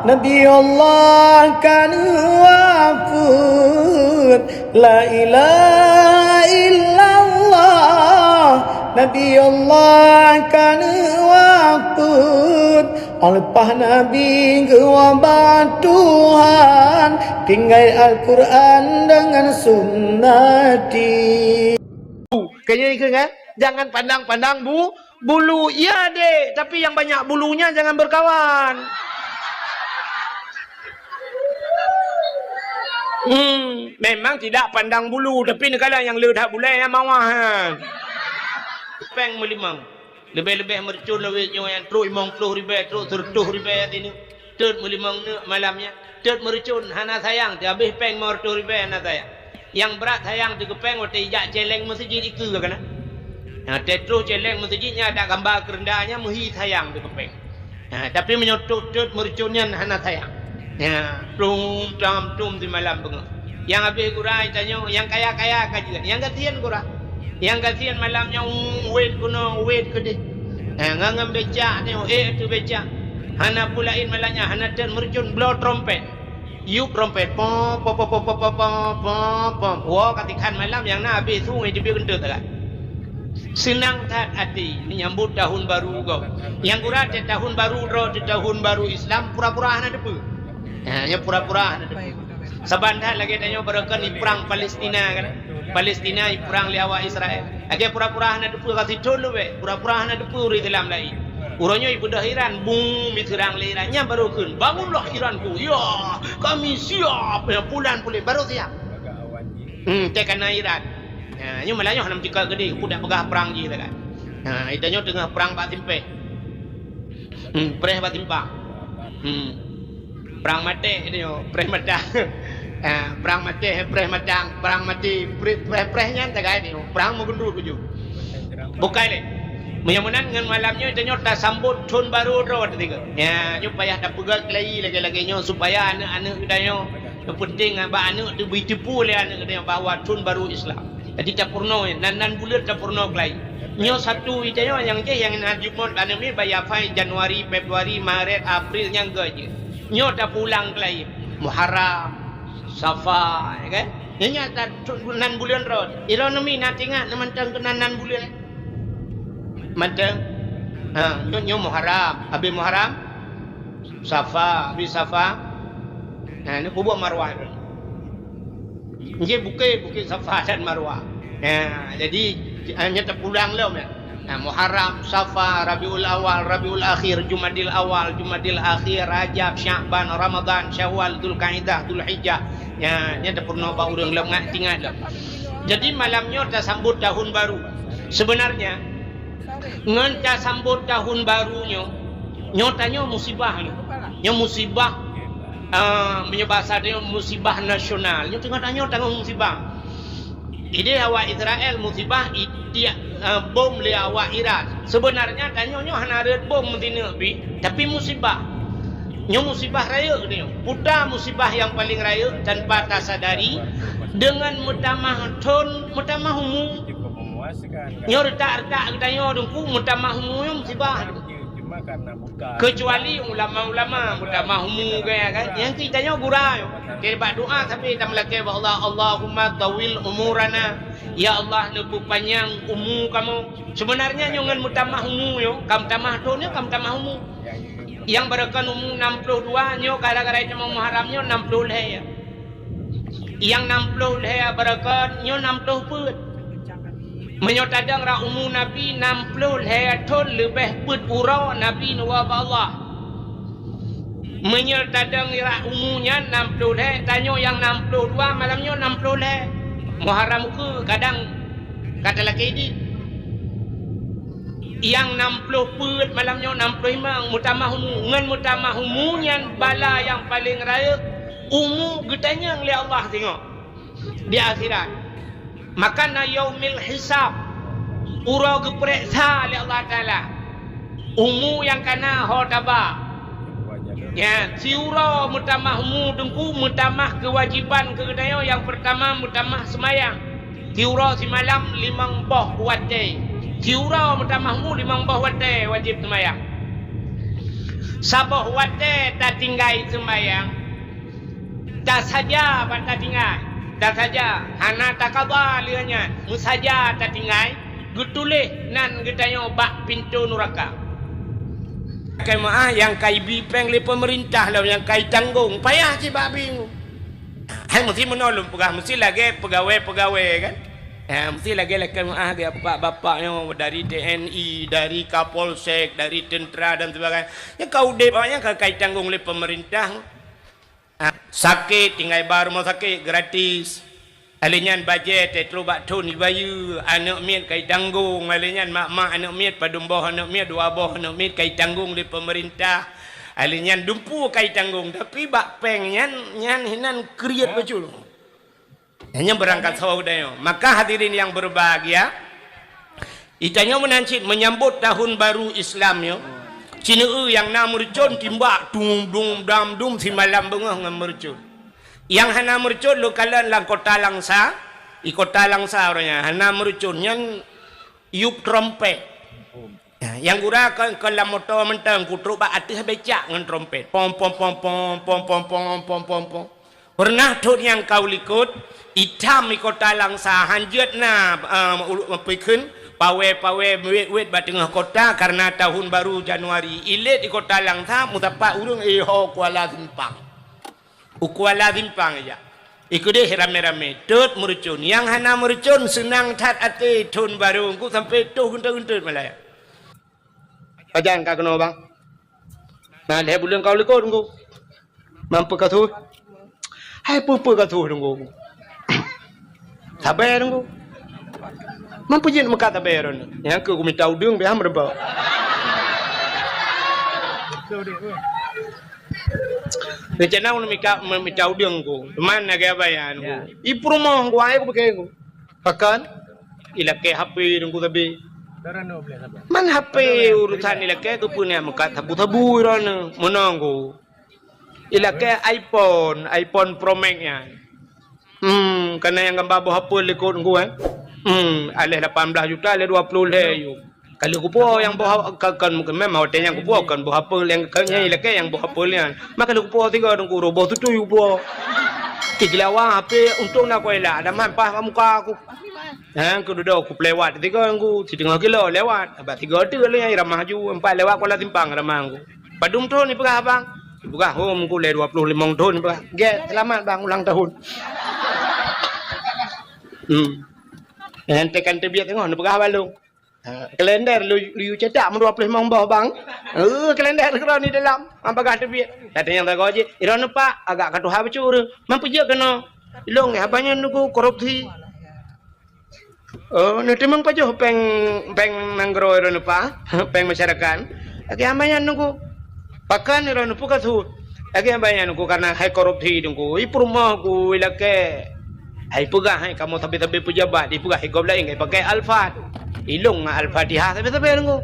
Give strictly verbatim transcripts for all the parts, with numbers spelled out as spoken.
Nabi Allah ka neuwafeuet, la ilaha illallah. Nabi Allah ka neuwafeuet, leupah Nabi geuwabah Tuhan, tinggai Al-Quran dengan sunnati. Kayaknya ikut kan? Jangan pandang-pandang bu, bulu. Iya, dek, tapi yang banyak bulunya jangan berkawan. Hmm, memang tidak pandang bulu, tapi neukala nyang le that bulée nyang mawah, ha. Péng meulimong. Leubeh-leubeh meurucon lawét nyoe nyang trok limong ploh ribée, trok seureutôh ribée tini. Teut meulimong neuk malam nyan. Teut meurucon hana sayang, teuhabéh péng limong reutôh ribée hana sayang. Nyang brat sayang teukeupéng watée ijak céléng meuseujid ikeue ka na. Nah, watée troh céléng meuseujid nyan adak gamba keureunda nyan meuhi sayang teukeupéng. Nah, tapi meunyoe teut-teut meurucon nyan hana sayang. Nah, tum tam tum simalam beungoh. Nyang habéh gura tanyoe, nyang kaya-kaya ka jeuet, nyang gasien gura. Nyang gasien malam nyoe wét keunoe, wét keudeh. Nah, ngon, ngon becak nyoe, ék ateueh becak. Hana peue laén malam nyan, hana teut meurucon, bloe trompet. Yup trompet, pom, pom, pom. Woe ka tikhan malam nyang na abéh su ngon teubiet keuneuk teuka. Seunang that até menyambut tahun baru gob. Nyang gura teuh tahun baru droe teuh tahun baru Islam pura-pura hana teupeue. Ha, nyan pura-pura hana teupeue. Saban that lagée tanyoe baroekon iprang Palestina kan. Palestina iprang lé awak Israel. Lagée pura-pura hana teupeue ka sithon leubeh, pura-pura hana teupeue ureuëng Islam laén. Uroe nyoe ibeudôh Iran, bum, iseurang lé Iran. Nyan barô kheun, "Bangunlah Iranku. Ya, kami siap." Ya, pulan puléh, barô siap. Hmm, teuka na Iran. Ha, nyoe malah nyoe hana meutika keudeh, peue dak peugah prang jih kan. Ha, ita nyoe teungoh prang bak simpéh. Hmm, preh bak simpang. Hmm. Prang maté nyoe, preh matang. Ah, prang maté, preh matang, prang maté, preh, preh, preh nyan tagai nyoe, prang meugeundut ujoe. Bukai lé. Meunyoe meunan ngon malam nyoe tanyoe tasambot thon barô droe teuh. Ya, nyoe payah tapeugah keulayi lagée-lagée nyoe supaya aneuëk-aneuëk geutanyoe, nyang peunteng bak aneuëk teuh beuteupeu lé aneuëk geutanyoe bahwa thon barô Islam. Jadi tapeurunoe, nan, nan buleuen tapeurunoe keulayi. Nyoe satu ita nyoe nyang jih nyang na jumôt aneuk miet bak Yafai, Januari, Februari, Maret, April nyang geuh jih. Nyoe tapeulang keulayi. Muharram, Safa, ya kan? Nyan, nyan ta-, nan buleuen rot. Ilôn neumi na tingat na mantong keunan nan buleuen. Mantong. Ha, nyoe, nyoe Muharram, habéh Muharram, Safa, habéh Safa. Ha, ni kubu Marwah. Nggih, bukét, bukét Safa dan Marwah. Ya, jadi, eh, nyoe teupulang lom, ya. Nah, Muharram, Safa, Rabiul Awal, Rabiul Akhir, Jumadil Awal, Jumadil Akhir, Rajab, Sya'ban, Ramadan, Syawal, Zulkaidah, Zulhijjah. Ya, nyoe teupulang bak ureuëng lom ngat tingat lom. Jadi, malam nyoe tasambot tahun baru. Sebenarnya, ngon tasambot tahun baru nyoe, nyoe tanyoe musibah nyoe. Nyoe musibah, eh, meunyoe basa tanyoe musibah nasional. Nyoe teungoh tanyoe tangoh musibah. Ideh awak Israel musibah itiak, eh, bom lé awak Iran. Sebenarnya tanyoe nyoe hana rhot bom meusineuk pih, tapi musibah. Nyoe musibah rayeuk nyoe. Peue ta musibah nyang paleng rayeuk tanpa tasadari, deungon meutamah thon, meutamah umu. Nyoe reutak-reutak geutanyoe Teungku meutamah umu nyoe musibah. Keucuali ulama-ulama meutamah umu gaya kan. Nyang keu tanyoe gura nyoe. Keu bak doa sampai tameulakée bak Allah, "Allahumma tawil umurana." Ya Allah, neupeupanyang umu kamoe. Sebenarnya nyoe ngon meutamah umu nyoe, ka meutamah thon nyoe, ka meutamah umu. Nyang baroekon umu nam ploh dua nyoe gara-gara Muharram nyoe nam ploh lhée. Nyang nam ploh lhée baroekon nyoe nam ploh peuet. Meunyoe tadong rot umu Nabi nam ploh lhée thon leubeh peuet uroe Nabi neuwoe bak Allah. Meunyoe tadong rot umu nyan nam ploh lhée, tanyoe nyang nam ploh dua malam nyoe nam ploh lhée. Muharram ukeue kadang ka talakée dit. Nyang nam ploh peuet malam nyoe nam ploh limong meutamah umu. Ngon meutamah umu nyan bala nyang paleng rayeuk umu geutanyong lé Allah singoh di akhirat. Maka na yaumil hisab, uroe geupareksa lé Allah Taala umu nyang ka na ho taba. Ya, siuroe meutamah umu Teungku, meutamah keuwajiban keu geutanyoe nyang peurtama meutamah seumayang. Siuroe simalam limong boh watée. Siuroe meutamah umu limong boh watée wajéb seumayang. Saboh watée tatinggai seumbahyang, tasaja ban tatinggai, tasaja, hana takaba lheueh nyan, meusaja tatinggai, geutuléh nan geutanyoe bak pintoe nuraka. Keu meu'ah nyang ka ibi péng lé peumeurintah lom nyang ka itanggong, payah cit bak bingung. Hai meusti meunoe lôn peugah, meusti lagée peugawée-peugawée kan. Ha, meusti lagée lakée meu'ah geuh bapak-bapak nyoe dari T N I, dari Kapolsek, dari teuntera dan sebagainya. Nyang ka udeb awaknyan ka, ka itanggong lé peumeurintah. Ha, sakét tinggai ba rumoh sakét gratis. Alheuh nyan bajée trok bak thon ibayeue, aneuëk miet ka itanggong. Alheuh nyan mak-mak aneuëk miet, padum boh aneuëk miet, dua boh aneuëk miet ka itanggong lé peumeurintah. Alheuh nyan dumpeue ka itanggong, tapi bak péng nyan, nyan hinan kriet bacut. Nyan barangkasoe geutanyoe. Maka hadirin yang berbahagia, geutanyoe meunan cit menyambut tahun baru Islam nyoe. Cineue nyang na meurucon timbak dung dung dam dum simalam beungoh ngon meurucon. Nyang hana meurucon lôn kalon lam kota Langsa, di kota Langsa uroe nyan hana meurucon nyan yup trompet. Ya, nyang gura kon, kon lam moto mantong, ku trok bak ateueh becak ngon trompet. Pom, pom, pom, pom. Peureunah thon nyang ka u likot, itam di kota Langsa, hanjeuet na, eh, ulu-, peukheun, pawé-pawé, wet-wet bak teungoh kota karena tahun baru Januari. Ilét di kota Langsa, meusapat ureuëng, eh, ho Kuala Simpang. U Kuala Simpang ijak. Ikeudeh ramé-ramé, tot meurucon. Nyang hana meurucon seunang that até thon barô, engku sampoe toh geuntot-geuntot malaya. Pajan ka keunoe, bang? Na lhée buleuen ka u likot, engku. Mampu ka suh? Hai peue-peue ka suh, engku. Sabe, engku. Mampu jeuet meukat sabe droeneuh. Nyang keu kumita udeueng, biasa meureubah. Rencana ulôn mika, me-, mita udeueng ku. Teuma na gaya bayan ku. Ya. I peurumoh ku, ai ku bukée ku. Pakon? Ilakée H P dong ku sabe. Man H P urusan ilakée keupeue nyan meukat sabu-sabu droeneuh. Meunong ku. Ilakée iPhone, iPhone Pro Max nyan. Hmm, kana nyang gamba boh apel likot ku, eh. Hmm, aleh lapan belas juta, aleh dua puluh lhée yu. Ka lheueh kupuwoe nyang boh, ka, kan, memang watée nyan kupuwoe kan boh apel nyang, kan nyang ilakée nyang boh apel nyan. Maka lheueh kupuwoe tiga dong ku, roboh tutui kupuwoe. Tiga lawa H P untung na kuela, ada man paih bak muka ku. Ha, ku dudoe ku pelewat tiga ku, siteungoh kilo lewat. Abah tiga tu lé nyang ramah ju, empat lewat Kuala Simpang ramah ku. Padum thon ipeugah abang? Ipeugah, "Hom, ku lé dua puluh limong thon," ipeugah. "Gét, selamat bang ulang tahun." Hmm. Nyan tekan teubiet teungoh neupeugah balong. Ha, kalender lu, lu cetak meudua ploh limong boh bang. Eh, kalender keudroe ni dalam. Bang bagah teubiet. Kata nyang sagoe jih, "Iroh neupak, agak ka tuha bacut ureueng. Man peujeuet keunoe?" "Ilong, eh, abang nyan nunggu korupsi." Oh, neuteumeung pajoh péng, péng nanggroe droeneuh pa, péng masyarakat. Lagée hamba nyan nunggu. Pakon droeneuh peue ka suet? Lagée hamba nyan nunggu karena hai korupsi nunggu. I peurumoh ku ilakée. Hai peugah hai kamoe sabe-sabe peujabat, ipeugah i gob laén kai pakai Alfat. Ilong ngon Al-Fatihah sabe-sabe nunggu.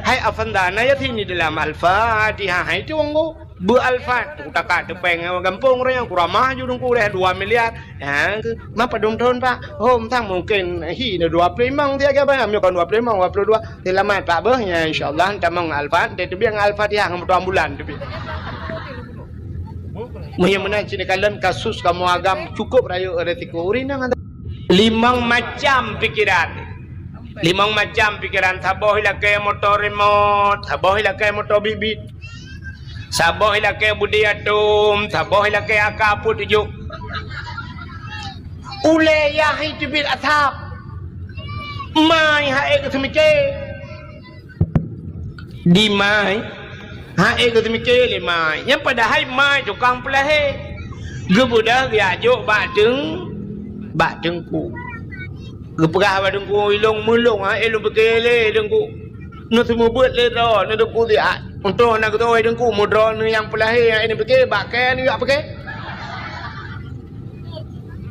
Hai Afanda, na yasin di dalam Al-Fatihah hai tu nunggu. Beu Alfat, ku takat teupeng gampông ureueng nyang ku ramah ju dungku leh dua miliar. Ha, ma padum thon, Pak? Hom sang mungken hi na dua ploh limong tiga abang, nyoe kon dua ploh limong, dua ploh dua. Selamat, Pak, beuh. Ya, insyaallah, tamong Alfat, teubiet ngon Al-Fatihah ngon moto ambulan teubiet. Meunyoe meunan sini kalon kasus kamoe agam cukup rayeuk resiko. Ureueng inong ada limong macam pikiran. Limong macam pikiran, saboh ilakée moto remote, saboh ilakée moto bit-bit. Saboh ilakée budi atom, saboh ilakée aka peuet tujoh. Ulée yah teubiet asab. Mai hai geuseumiké. Di mai, hai geuseumiké lé mai. Nyang padahai mai tukang peulahé. Geubeudôh geujak jok bak teung, bak teungku. Geupeugah bak teungku, "Ilong meulong, hai lôn piké lé teungku." Neuseumeubeuet lé droe, neudeungoe siat. Untông na geutoe deungoe meudroe nyoe nyang peulahé nyang ini piké, bak kée nyoe jak piké.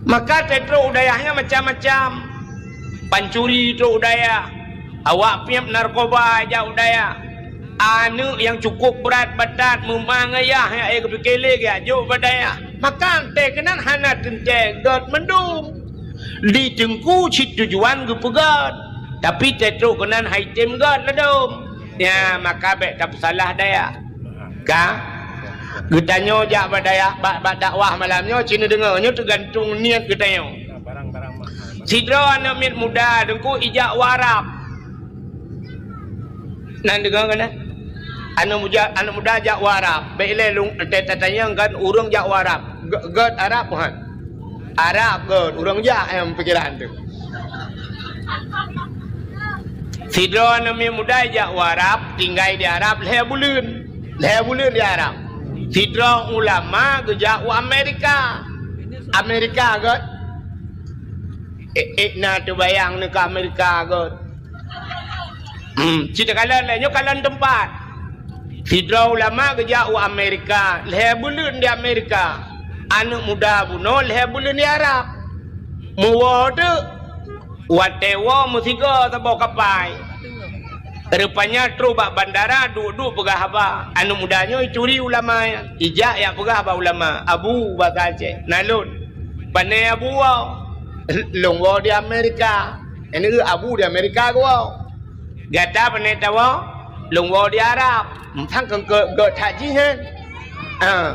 Maka teutrok u dayah nyan macam-macam. Pancuri trok u dayah. Awak piep narkoba jak u dayah. Aneuëk nyang cukup brat batat meumang ayah nyang ék geupiké lé geujak jok bak dayah. Maka teuh keunan hana teuntée gét mandum. Di teungku cit tujuan geupeugét, tapi teutrok keunan hai tem gét ladom. Ya, maka bék tapeusalah dayah. Ka? Geutanyoe jak bak daya-, bak, bak dakwah malam nyoe, ci neudeungoe, nyoe teugantung niet geutanyoe. Sidroe aneuk miet muda Teungku ijak u Arab. Nan deungoe keunan? Aneuk muda, aneuk muda jak u Arab. Bék ilée lôn, ta-, tatanyong kan ureuëng jak u Arab. Gét, gét Arab, han? Arab gét, ureuëng jak nyang pikiran teuh. Sidroe aneuk miet muda jak u Arab, tinggai di Arab lhée buleuen. Lhée buleuen di Arab. Sidroe ulama geujak u Amerika. Amerika gét. Ék, ék na teubayang neuh keu Amerika gét. Hmm, ci takalon lé, nyoe kalon teumpat. Sidroe ulama geujak u Amerika, lhée buleuen di Amerika. Aneuk muda bunoe lhée buleuen di Arab. Meuwoe teuk, watée woe meusigoe saboh kapai. Rupanya trok bak bandara, duek-duek peugah haba. Aneuk muda nyoe ituri ulama nyan. Ijak jak peugah bak ulama, "Abu," basa Aceh, "na lôn." "Pané Abu woe?" "Lôn woe di Amerika." "Nyan Abu di Amerika geuwoe." "Gata pané tawoe?" "Lôn woe di Arab." "Mantong keu, keu, keu that jih, han?" "Ah."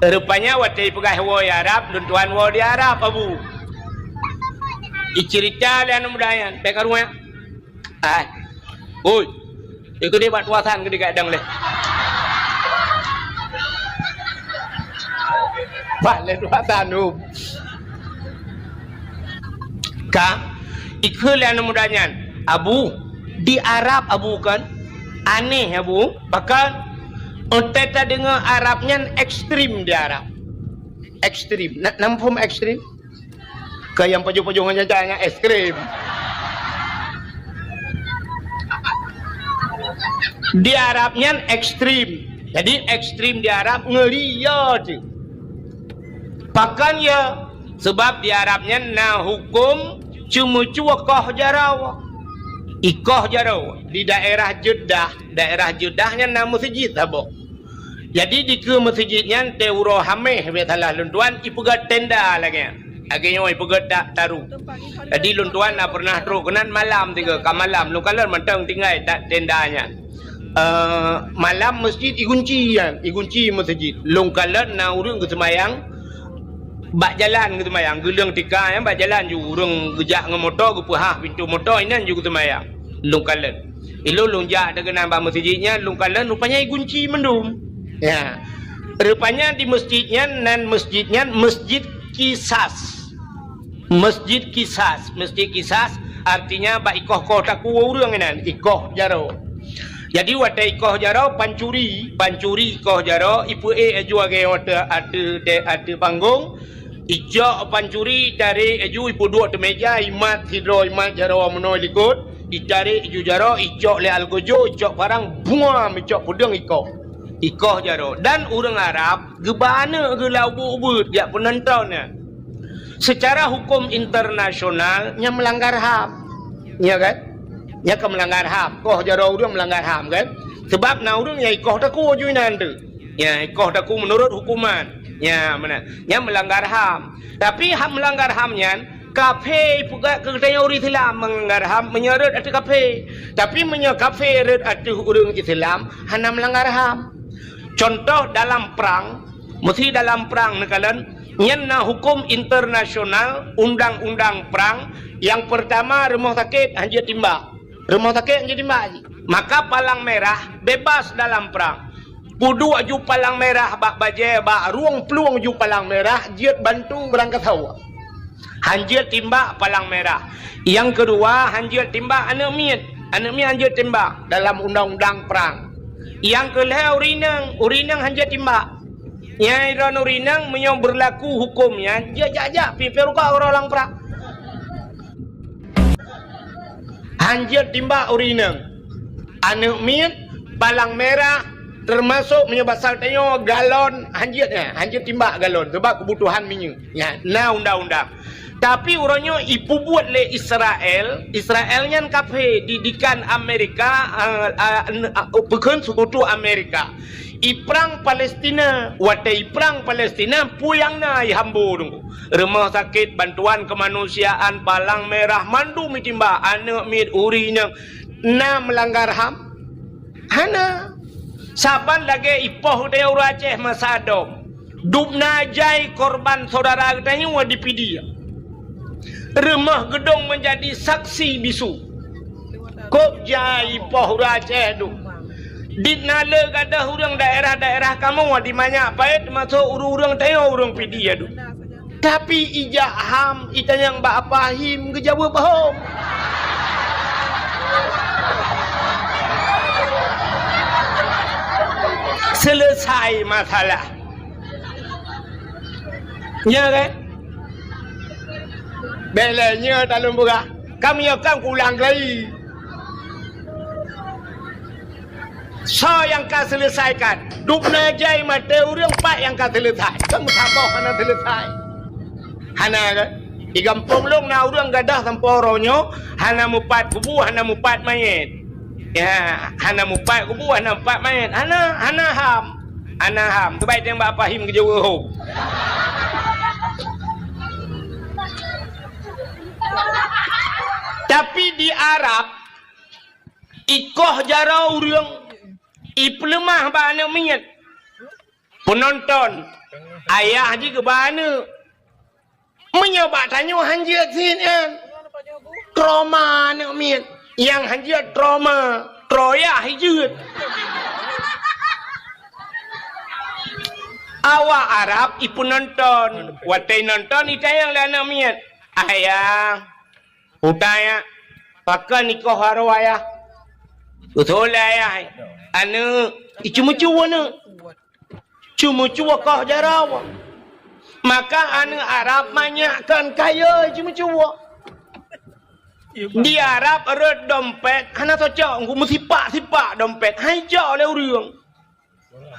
Rupanya watée ipeugah woe di Arab, "Lôn tuan woe di Arab, Abu." Iceurita lé aneuk muda nyan, bék karueng. Ai. Oi. Ikeu deh bak tuasan keu digadang leh. Bak lé tuasan tu. Ka, ikeu lé aneuk muda nyan, "Abu, di Arab Abu kan? Aneh Abu, bahkan entah tadeungoe Arab nyan ekstrim di Arab." Ekstrim. Na, na muphom ekstrim? Keu nyang pajoh-pajoh ngon nyan, nyan es krim. Di Arab nyan ekstrim. Jadi ekstrim di Arab ngeuri ya tu. Pakon ya? Sebab di Arab nyan na hukum ceumeucue koh jaroe. Ikoh jaroe di daerah Jeddah, daerah Jeddah nyan na meuseujid saboh. Jadi dikeue meuseujid nyan teuh uroe Hamèh, bèk salah lôn tuan, ipeugöt tenda lagèe nyan. Lagèe nyoe ipeugöt dak taru. Jadi lôn tuan na pernah trok keunan malam tiga, ka malam lôn kalon mantong tinggai dak tenda nyan. Eh, malam meuseujid igunci nyan, igunci meuseujid. Lôn kalon na ureueng geuseumayang bak jalan geuseumayang, geuleueng tika nyan bak jalan ju ureueng geujak ngon moto geupeuhah pintoe moto inan ju geuseumayang. Lôn kalon. Ilôn lôn jak teuh keunan bak meuseujid nyan, lôn kalon rupanya igunci mandum. Ya. Rupanya di meuseujid nyan, nan meuseujid nyan Meuseujid Kisas. Meuseujid Kisas, Meuseujid Kisas artinya bak ikoh-koh takue ureueng inan, ikoh jaroe. Jadi watèe ikoh jaroe pancuri, pancuri ikoh jaroe, ipeuék laju lagèe watèe ateueh, ateueh panggong, icok pancuri, itarek laju ipeuduek ateueh meuja, imat sidroe imat jaroe meunoe likot, itarek laju jaroe, icok lé algojo, icok parang, buam, icok peudeueng ikoh. Ikoh jaroe. Dan ureueng Arab geuba aneuk geuh lam ubeuet-ubeuet jak peunonton nyan. Seucara huköm internasional nyan meulanggar ham. Ya kan? Nyan ka meulanggar ham. Koh jaroe ureueng meulanggar ham kan? Sabab na ureueng nyang ikoh takue ju inan teuh. Ya, ikoh takue meunurot huköman. Ya, meunan. Nyan meulanggar ham. Tapi hak meulanggar ham nyan, kafé ipeugah keu geutanyoe ureueng Islam meulanggar ham meunyoe rhot ateueh kafé. Tapi meunyoe kafé rhot ateueh ureueng Islam, hana meulanggar ham. Contoh dalam prang, meusi dalam prang neukalon, nyan na huköm internasional, undang-undang prang, nyang peurtama rumoh sakét hanjeuet timbak. Rumoh sakét hanjeuet timbak. Maka palang merah bebas dalam prang. Peuduek ju palang merah bak bajèe, bak rueng plueng ju palang merah, jeuet bantu beurangkasoe. Hanjeuet timbak palang merah. Nyang keudua, hanjeuet timbak aneuk miet. Aneuk miet hanjeuet timbak dalam undang-undang prang. Nyang keulhèe ureueng inong, ureueng inong hanjeuet timbak. Nyang droeneuh ureueng inong meunyoe beurlaku huköm nyan, jeuet jak-jak pih peuruka uroe lam prang. Hanjeuet timbak ureueng inong. Aneuk miet, palang merah, teumasok meunyoe basa tanyoe galon, hanjeuet nyan, hanjeuet timbak galon, sabab keubutuhan minyeuk. Nyan, na undang-undang. Tapi uroe nyoe ipeubuet lé Israel, Israel nyan kafé, didikan Amerika, eh, eh, n-, eh, peukheun seukutu Amerika. Iprang Palestina, watèe iprang Palestina, peue nyang na ihambo teungku. Rumoh sakét, bantuan keumanusiaan, palang merah, mandum itimbak, aneuk miet, ureueng inong, na meulanggar ham? Hana. Saban lagée ipoh geutanyoe ureuëng Aceh masa dom, dubna jai korban syedara geutanyoe di Pidie. Rumoh geudong meunjadi saksi bisu. Kok jai ipoh ureuëng Aceh dum. Di na le gadôh ureuëng daerah-daerah kamoe di Manyak Payet, teumasok ureuëng-ureuëng tanyoe ureuëng Pidie dum. Tapi ijak ham itanyong bak Apa Him geujaweueb hom. Selesai masalah. Nya kan? Bela nya talon beurah. Kami akan ulang lagi. Soe nyang ka seuleusaika? Dubna jai maté ureuëng, pat nyang ka seuleusaika? Kan meusaboh hana seuleusaika. Hana kan? Di gampông lôn na ureuëng gadôh sampoe uroe nyoe hana mupat kubu, hana mupat manyét. Ya, hana mupat kubu, hana mupat manyét. Hana, hana ham. Hana ham. Keubai teumbak Apa Him geujaweueb hom. Tapi di Arab, ikoh jaroe ureuëng, ipeuleumah bak aneuëk miet. Peunonton, ayah jih geuba aneuëk. Meunyoe bak tanyoe hanjeuet sinoe, trauma aneuëk miet. Nyang hanjeuet trauma, troyah jeuet. Awak Arab ipeunonton, watée nonton itanyong lé aneuëk miet, "Ayah, utai nyak, pakon ikoh jaroe ayah?" Beutôi lé ayah, aneuëk, iceumeucue aneuëk. Ceumeucue koh jaroe. Maka aneuëk Arab manyak kon kayée ceumeucue. Di Arab rot dompet hana tacok, meusipak-sipak dompet, hai cok lé ureuëng.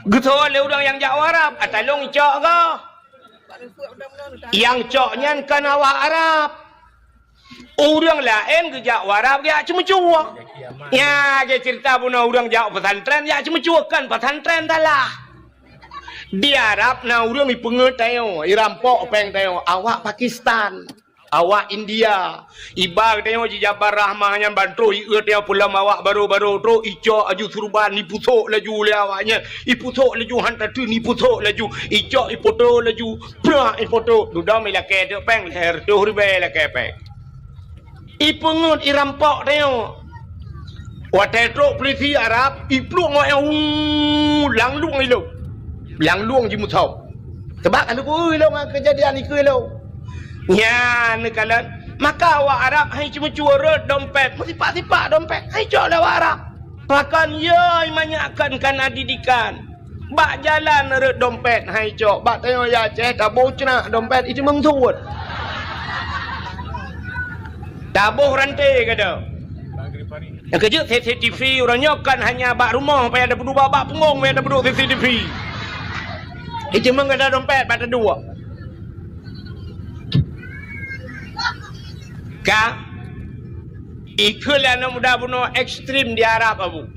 Geutho lé ureuëng nyang jak u Arab, "Ata lôn icok goh." Nyang cok nyan kon awak Arab. Ureuëng laén geujak u Arab geujak ceumeucue. Nya, geucerita bunoe ureuëng jak u pesantren jak ceumeucue, kon pesantren salah. Di Arab na ureuëng ipeungeut tanyoe, irampok péng tanyoe, awak Pakistan, awak India. Iba geutanyoe jijabar rahmah nyan ban troh ieuet tanyoe peulom awak barô-barô, troh icok laju surban, ipusok laju lé awak nyan, ipusok laju han tateun, ipusok laju, icok ipoto laju, prak ipoto, dudom ilakée teuk péng, lhée reutôh ribée ilakée péng. Ipeungeut irampok tanyoe. Watée trok peulisi Arab, iplueng awak nyan, hu, langlueng ilong. Langlueng jimusau. Sabab ka lheueh ilong ngon keujadian ikeue ilong. Nyan neukalon, maka awak Arab hai ceumeucue rot dompet, meusipak-sipak dompet, hai cok lé awak Arab. Pakon yoi manyak kon kana didikan. Bak jalan rot dompet hai cok, bak tanyoe ya Aceh taboh ceunak dompet iceumeung suet. Taboh ranté gata. Nyang keujeuet C C T V uroe nyoe kon hanya bak rumoh payah tapeuduek, bak punggong payah tapeuduek C C T V. Iceumeung gata dompet bak taduek. Ka ikheun lé aneuëk muda bunoe ekstrem di Arab, Abu.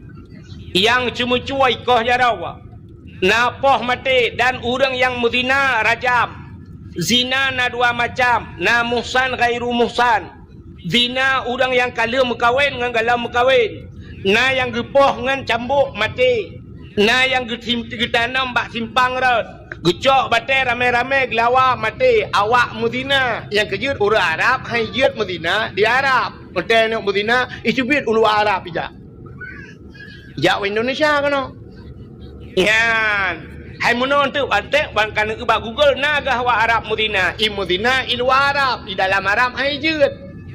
Nyang ceumeucue ikoh jaroe, na poh maté dan ureuëng nyang meuzina rajam. Zina na dua macam, na muhsan ghairu muhsan. Zina ureuëng nyang ka lheueh meukawen ngon gohlom meukawen. Na nyang geupoh ngon cambok maté. Na nyang geusim-, geutanom bak simpang rot. Geucok batée ramé-ramé geulawa maté. Awak meuzina. Nyang keujeuet ureuëng Arab hai jeuet meuzina di Arab. Watée neuk meuzina, icubit u luwa Arab ijak. Jak u Indonesia keunoe. Nyan. Hai meunoe teuk, antek ban ka neueu bak Google, na gah awak Arab meuzina. I meuzina i luwa Arab, i dalam Arab hai jeuet.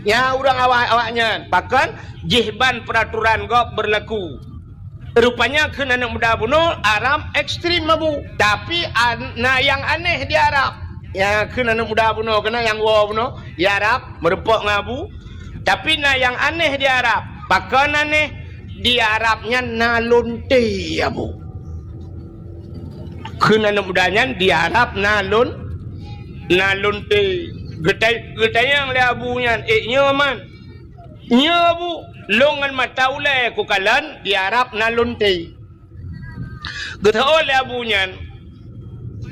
Nyan ureuëng awak, awaknyan. Pakon? Jih ban peuraturan gob beurlaku. Rupanya kheun aneuëk muda bunoe, Arab ekstrem, Abu. Tapi an-, na nyang aneh di Arab. Nyang kheun aneuëk muda bunoe, keunan nyang woe bunoe, di Arab, meurumpok ngon Abu. Tapi na nyang aneh di Arab. Pakon aneh? Di Arab nyan na lonte, Abu. Kheun aneuëk muda nyan di Arab na lon-, na lonte. Geutai-, geutanyong lé Abu nyan, "Eh, nyoe man?" "Nyoe, Abu, lôn ngon mata ulée kukalon di Arab na lonte." Geuteu'oh lé Abu nyan,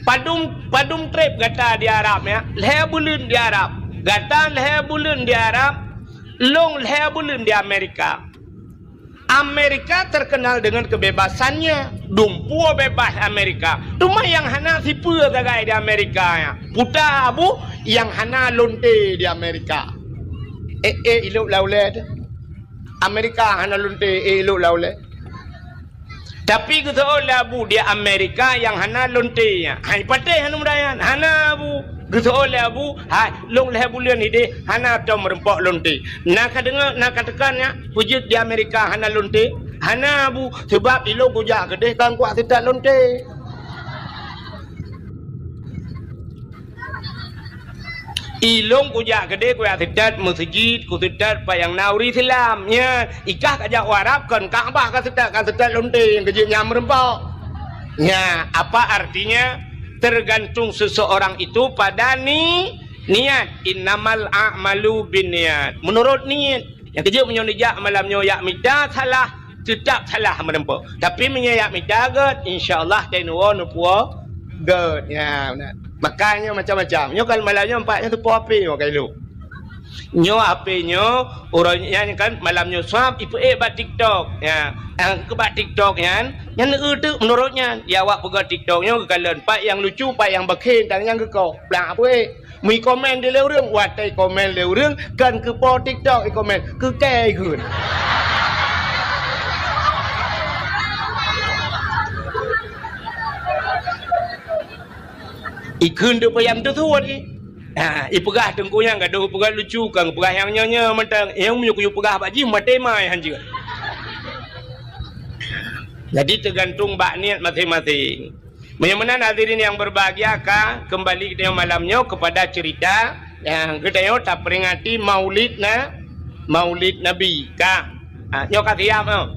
"Padum, padum treb gata di Arab, ya?" "Lhée buleuen di Arab." "Gata lhée buleuen di Arab, lôn lhée buleuen di Amerika." Amerika terkenal dengan kebebasannya. Dumpeue bebas Amerika. Teuma nyang hana sipeue sagai di Amerika nyan. Puta abu nyang hana lonte di Amerika. Eh, eh, ilok laulée tu. Amerika hana lonte, eh, ilok laulée. Tapi geuseuôt lé abu di Amerika nyang hana lonte nyan. Hai patéh hana muda nyan, hana abu. Geuseuôt lé abu, hai lôn lhée buleuen idéh hana tom meureumpok lonte. Na ka deungoe, na ka teuka nyan, peue jeuet di Amerika hana lonte? Hana abu, sabab ilôn kujak keudéh kan kuat seutôt lonte. Ilôn kujak keudéh kujak seutôt meuseujid, kuseutôt pat nyang na ureuëng Islam. Nyan, ikah kajak u Arab kon Ka'bah kaseutôt, kaseutôt lonte nyang keujeuet nyang meureumpok. Nyan, apa artinya? Tergantung seseorang itu pada ni, niat. Innamal a'malu binniyat. Menurut niat. Nyang keujeuet meunyoe neujak malam nyoe jak mita salah, teutap salah meureumpok. Tapi meunyoe jak mita gét, insya Allah teunoe neupuwoe gét. Ya, beuna. Makanya macam-macam. Nyoe kan malam nyoe empat nyoe teupoh api nyoe kailu. Nyoe api nyoe, uroe nyan kan malam nyoe swab ipeuék bak TikTok. Ya, nyang keu bak TikTok nyan, nyan eu teuk menurut nyan. Ya awak peugah TikTok nyoe geukalon pat nyang lucu, pat nyang bakhen, tang nyang geukoh. Plang apeuék. Meuikomen di lé ureuëng, watée ikomen lé ureuëng, kan keu po TikTok ikomen, keu kée ikheun. Ikheun tu payah teusuet i. Ha, ipeugah teungku nyang gadoh peugah lucu, kan peugah nyang nyoe-nyoe mantong. Nyang meunyoe kuyue peugah bak jih maté mai hanjeuet. Jadi teugantung bak niet maséng-maséng. Meunyoe meunan hadirin yang berbahagia ka kembali geutanyoe malam nyoe kepada cerita nyang geutanyoe taperingati Maulid na, Maulid Nabi ka. Ha, nyoe ka siap nyoe.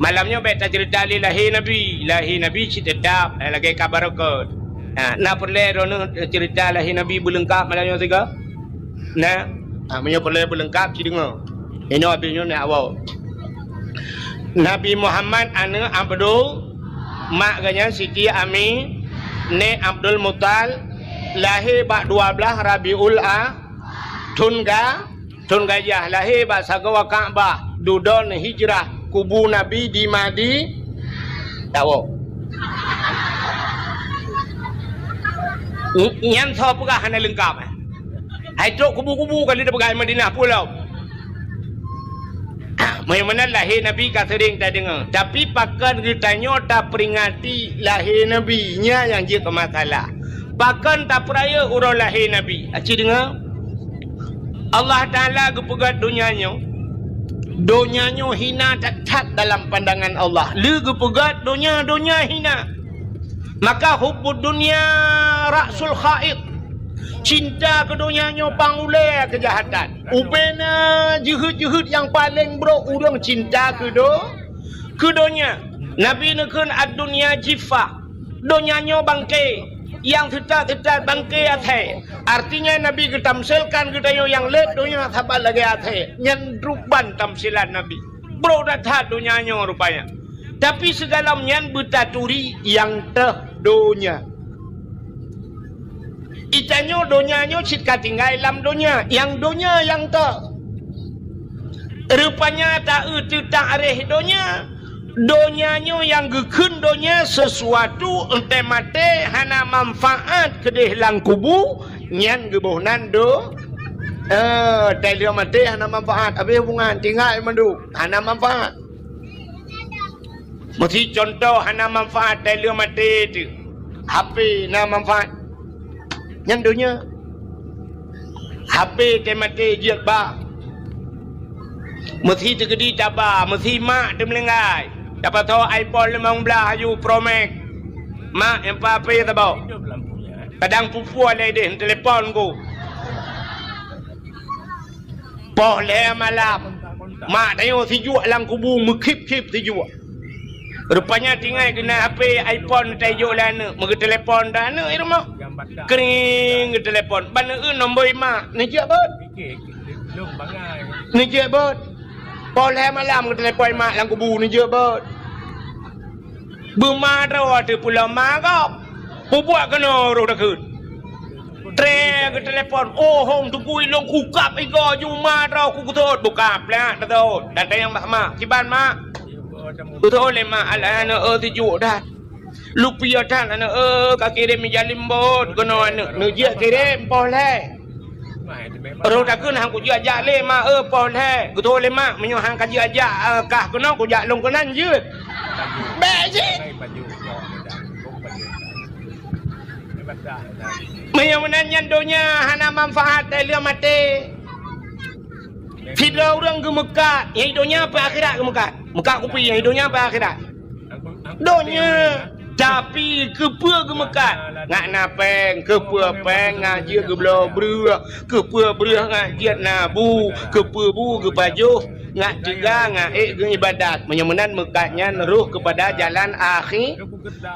Malam nyoe bék tacerita lé lahé Nabi, lahé Nabi cit teutap lagée ka barokot. Ha, na peureulée droeneueh cerita lahé Nabi beuleungkab malam nyoe sigoe? Na, ha, meunyoe peureulée beuleungkab ci deungoe. Inoe abéh nyoe na awak. Nabi Muhammad aneuëk Abdul, mak geuh nyan Siti Ami, nèk Abdul Muthalib, lahé bak dua blaih Rabiul A, thon ga, thon gajah, lahé bak sagoe Ka'bah, dudoe hijrah, kubu Nabi di Madi, tawoe. Nyan soe peugah hana leungkab, eh? Hai trok kubu-kubu ka lheueh tapeugah Madinah pulo. Meunyoe meunan lahé Nabi ka seuring tadeungoe, tapi pakon geutanyoe taperingati lahé Nabi, nyan nyang jeuet keu masalah. Pakon tapeurayeuk uroe lahé Nabi? Aci deungoe, Allah Taala geupeugét donya nyoe, donya nyoe hina that-that dalam pandangan Allah. Lé geupeugét donya, donya hina. Maka hubbud dunya ra'sul khaid. Cinta keu donya nyoe pang ulée keujahatan. Ubena jeuhet-jeuhet nyang paleng brok ureuëng cinta keu do-, keu donya. Nabi neukheun ad-dunya jiffah. Donya nyoe bangke, nyang teutat-teutat bangke athée. Artinya Nabi geutamsilkan geutanyoe nyang lét donya saban lagée athée. Nyan ruban tamsilan Nabi. Brok that-that donya nyoe rupanya. Tapi sigohlom nyan beutaturi nyang teuh donya. Itanyoe donya nyoe cit ka tinggai lam donya, nyang donya nyang teuh. Rupanya ta-eu teutak réh donya. Donya nyoe nyang geukheun donya sesuatu enteuk maté hana manfaat keudeh lam kubu, nyan geuboh nan do-, eh, tai lheueh maté hana manfaat, habéh hubungan, tinggai mandum, hana manfaat. Meusi contoh hana manfaat tai lheueh maté teuh. H P na manfaat. Nyan donya. H P tai maté jeuet ba. Meusi teukeudi taba, meusi mak teumeulinggai. Tapasoe iPhone limong blaih aju Pro Max. Mak, nyang pa H P saboh. Kadang pupue lé deh, telepon ku. Poh lhée malam, mak tanyoe sijuek lam kubu meukhip-khip sijuek. Rupanya tinggai keunan H P iPhone tajok lé aneuëk, meugeuteulepon dah aneuëk di rumoh. Kring geuteulepon, ban neueu nombor mak, neujeuet bot. Neujeuet bot. Poh lhée malam geuteulepon mak lam kubu, neujeuet bot. Beuma droe teuh pulo ma gob. Pubuet keunoe roh takheun. Tré geutelepon, "Oh, hong tugui lôn kukab igoe juma droe ku geutot." Buka plak geutot. Datang nyang bak mak. "Kiban, Mak?" Geutot lé mak, "Alah, aneuk eu, sijuek that. Lupie that aneuk eu, ka kirém ija limbot keunoe aneuk." Neujak kirém poh lhèe. Roh takheun han kujak-jak lé mak eu, poh lhèe. Geutot lé mak, "Meunyoe han kajak-jak, eh, kah keunoe, kujak lôn keunan jeuet." Bèk jih. Meunyoe meunan nyan donya hana manfaat, teuh lheueh maté. Sidroe ureueng geumeukat, nyang donya peu akhirat geumeukat. Meukat kupi, nyang donya peu akhirat. Donya, tapi keupeue geumeukat? Ngat na péng, keupeue péng ngat jeuet geubloe breueh, keupeue breueh ngat jeuet na bu, keupeue bu geupajoh, ngat teuga ngat ék geuibadat. Meunyoe meunan meukat nyan roh keupada jalan akhi-,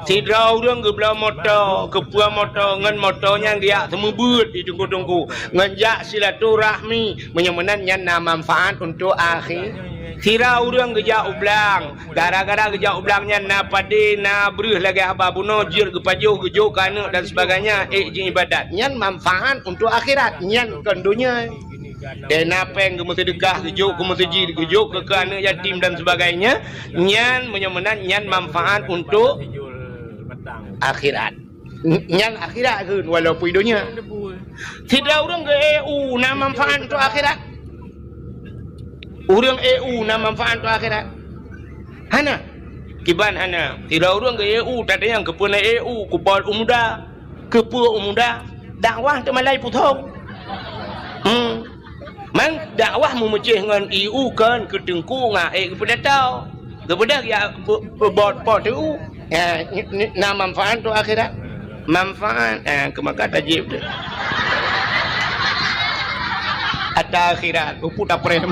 Sidroe ureueng geubloe moto, keupeue moto, ngon moto nyan geujak seumeubeuet di teungku-teungku, ngon jak silaturahmi, meunyoe meunan nyan na manfaat untuk akhi-. Sidroe ureueng geujak u blang, gara-gara geujak u blang nyan na padé, na breueh lagèe haba bunoe, jeuet geupajoh, geujok keu aneuk dan sebagainya, ék jiibadat. Nyan manfaat untuk akhirat, nyan kon donya. Deh na péng geumeuseudeukah, geujok keu meuseujid, geujok keu, keu aneuk yatim dan sebagainya, nyan meunyoe meunan nyan manfaat untuk akhirat. Nyan akhirat kheun walaupun donya. Sidroe ureueng geu-E U na manfaat untuk akhirat? Ureueng E U na manfaat untuk akhirat? Hana. Kiban hana. Sidroe ureueng geu-E U, tatanyong keupeue na E U, kupol u muda. Keupeue u muda? Dakwah teumalai puthong. Hmm. Man dakwah meumeucéh ngon E U kon keu teungku ngat ék geupeudato. Geupeugah ya pe-, pe-, bot po T U. Ya, ni, ni, na manfaat tu akhirat. Manfaat, eh, keu maka tajib tu. Ata akhirat, upu taprem.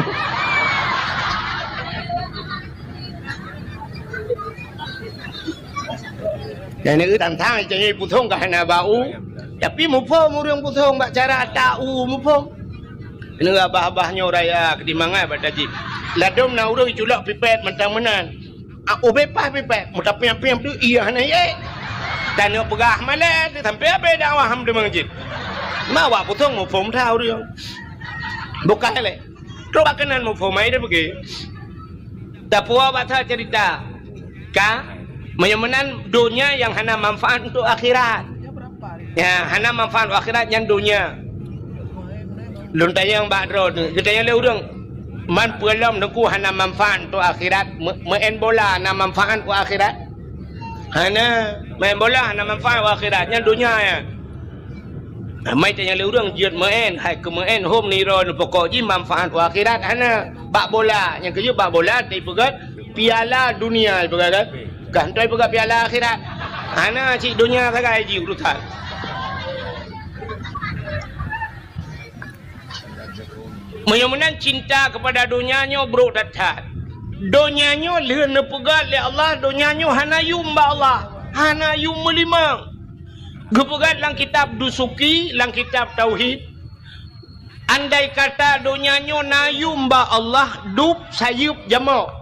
Dan nyoe tantang cahé puthong ka hana bak u, tapi muphom ureueng puthong bak cara ata u muphom. Nyoe abah-abah nyoe raya keuti mangat bak tajib. Ladôm na ureueng culok pipet mantong meunan. Ah, ubé pah pipet, meutapiam-piam tu iya hana yé. Dan nyoe peugah malèe tu sampai abéh dakwah ham di masjid. Ma awak puthong muphom that ureueng. Bukan lé. Trok bak keunan muphom ai dah pergi. Tapuwoe bak that cerita. Ka? Meunyoe meunan donya nyang hana manfaat untuk akhirat. Ya, hana manfaat untuk akhirat nyan donya. Lôn tanyong bak droe tu, geutanyong lé ureueng, "Man peue lom Teungku hana manfaat untuk akhirat? Me-, meu'en bola na manfaat untuk akhirat?" Hana, meu'en bola hana manfaat untuk akhirat, nyan donya nyan. Ramai tanyong lé ureueng jeuet meu'en, hai keu meu'en hom niro neupokok jih manfaat u akhirat hana. Bak bola, nyang keujeuet bak bola teupeugah piala dunia ipeugah kan. Kah hana ipeugah piala akhirat. Hana cit donya sagai jih urusan. Meunyoe meunan cinta keupada donya nyoe brok that-that. Donya nyoe lheueh neupeugah lé Allah, donya nyoe hana yum bak Allah, hana yum meulimong. Geupeugah lam kitab Dusuki, lam kitab Tauhid, andai kata donya nyoe na yum bak Allah, dub sayeuep jamok.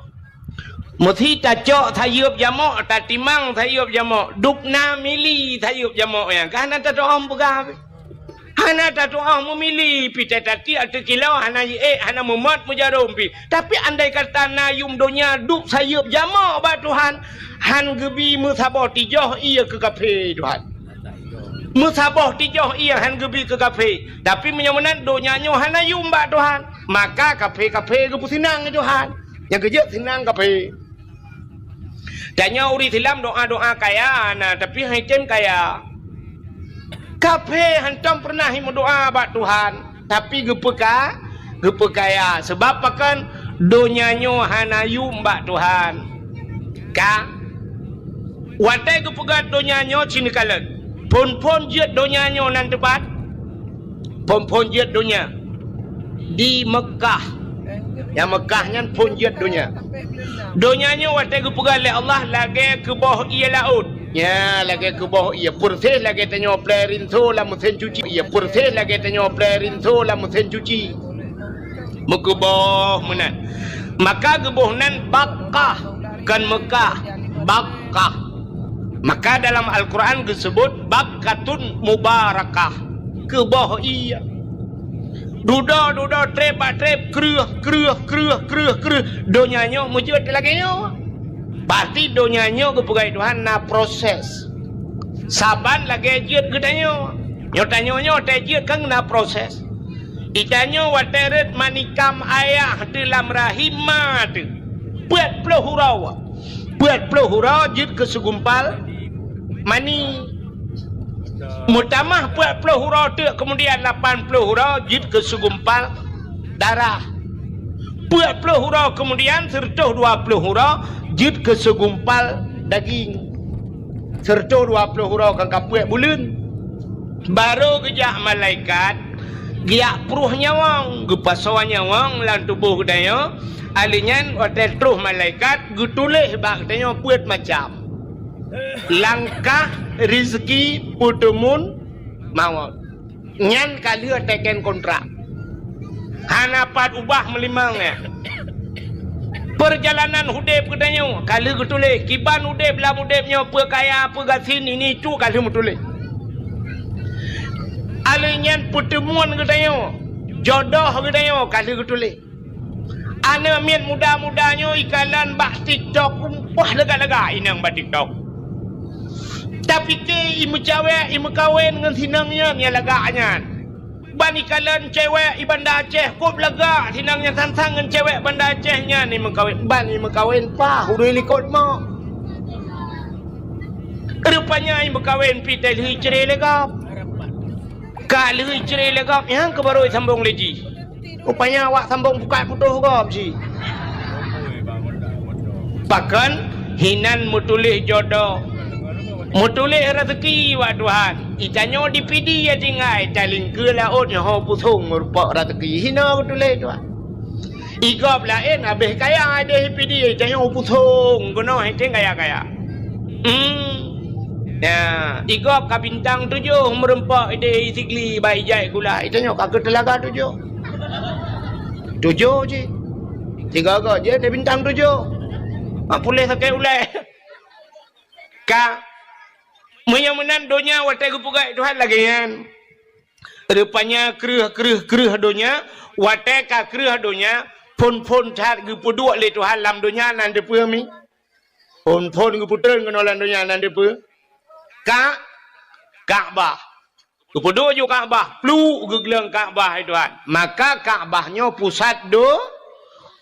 Meusi tacok sayeuep jamok, tatimang sayeuep jamok, dub na mili sayeuep jamok nyan. Ka hana tatu'oh peugah. Hana tatu'oh meumili, pi tatatik ateueh kilo, hana jiék, hana meumat meujarom pi. Tapi andai kata na yum donya dub sayeuep jamok bak Tuhan, han geubi meusaboh tijoh ie keu kafé Tuhan. Meusaboh tijoh ie han geubi keu kafé. Tapi meunyoe meunan donya nyoe hana yum bak Tuhan, maka kafé-kafé geupeuseunang lé Tuhan. Nyang keujeuet seunang kafé. Tanyoe ureueng Islam doa-doa kaya na, tapi han item kaya. Kafé hantom peureunah meudoa bak Tuhan, tapi geupeuka-, geupeukaya. Sabab pakon? Donya nyoe hana yum bak Tuhan. Ka? Watée geupeugah donya nyoe cit neukalon. Phon-phon jeuet donya nyoe nan teupat? Phon-phon jeuet donya di Meukah. Nyang Meukah nyan phon jeuet donya. Donya nyoe watée geupeugah lé Allah lagée keuboh ié laôt. Nya, lagée keuboh ié, peureséh lagée tanyoe plé rinso lam meusén cuci. Ié peureséh lagée tanyoe plé rinso lam meusén cuci. Meukeuboh meunan. Maka geuboh nan Bakkah, kon Meukah, Bakkah. Maka dalam Al-Quran geuseubut Bakkatun Mubarakah. keu boh ié. Dudoe-dudoe, treb bak treb, kreueh, kreueh, kreueh, kreueh, kreueh. Donya nyoe meujeuet lagée nyoe. Pasti donya nyoe geupeugah Tuhan na proses. Saban lagée jeuet geutanyoe. Nyoe tanyoe nyoe watée jeuet kan na proses. Geutanyoe watée rhot manikam ayah teuh lam rahim ma teuh. Peuet ploh uroe. Peuet ploh uroe jeuet keu segumpal mani. Meutamah peuet ploh uroe teuk, keumudian lapan ploh uroe jeuet keu segumpal darah. Peuet ploh uroe keumudian, seureutôh dua ploh uroe jeuet keu segumpal daging. Seureutôh dua ploh uroe kan ka peuet buleuen. Barô geujak malaikat, geujak pruh nyawöng, geupasoe nyawöng lam tuboh geutanyoe, ahli nyan watée troh malaikat geutuléh bak geutanyoe peuet macam. Langkah, rizki, peuteumun, mawöt. Nyan ka lheueh teken kontrak. Hana pat ubah meulimong nyan. Peurjalanan udeb geutanyoe ka lheueh geutuléh, kiban udeb lam udeb nyoe, peue kaya, peue gasien, ini itu ka lheueh meutuléh. Ahli nyan peuteumuan geutanyoe, jodoh geutanyoe ka lheueh geutuléh. Aneuk miet muda-muda nyoe ikalon bak TikTok, umpah lagak-lagak inong bak TikTok. Tapike imeucawek, imeukawen ngon sinong nyan nyang lagak nyan. Ban ikalon cewek i Banda Aceh, kop lagak sinong nyan sang-sang ngon cewek Banda Aceh nyan imeukawen. Ban imeukawen paih ureuëng likot mo. Rupanya imeukawen pih teuh lheueh icre lé gob. Ka lheueh icre lé gob, nyang keuh barô isambong lé jih. Rupanya awak sambong bukai putôh gob jih. Pakon hinan meutuléh jodoh, meutuléh rezeki bak Tuhan. Itanyoe dipidi ya tinggai, talingkeue laôt nyoe ho pusong meurupok rezeki. Hina meutuléh Tuhan. Igob laén habéh kaya ideh ipidi, itanyoe pusong keunoe henteng kaya-kaya. Hmm. Ya, igob ka bintang tujoh meureumpok ideh isigli bak ijai gula. Itanyoe ka keu teulaga tujoh. Tujoh cit. Tiga-tiga jih ada bintang tujoh. Mak puléh sakét ulée. Ka. Meunyoe meunan donya watée geupeugah Tuhan lagée nyan. Rupanya kreueh, kreueh, kreueh donya, watée ka kreueh donya, phon-phon that geupeuduek lé Tuhan lam donya nan deupeue mi? Phon-phon geupeutrön keunoe lam donya nan deupeue? Ka-, Ka'bah. Geupeuduek ju Ka'bah, pluek geugleueng Ka'bah, hai Tuhan. Maka Ka'bah nyoe pusat do-,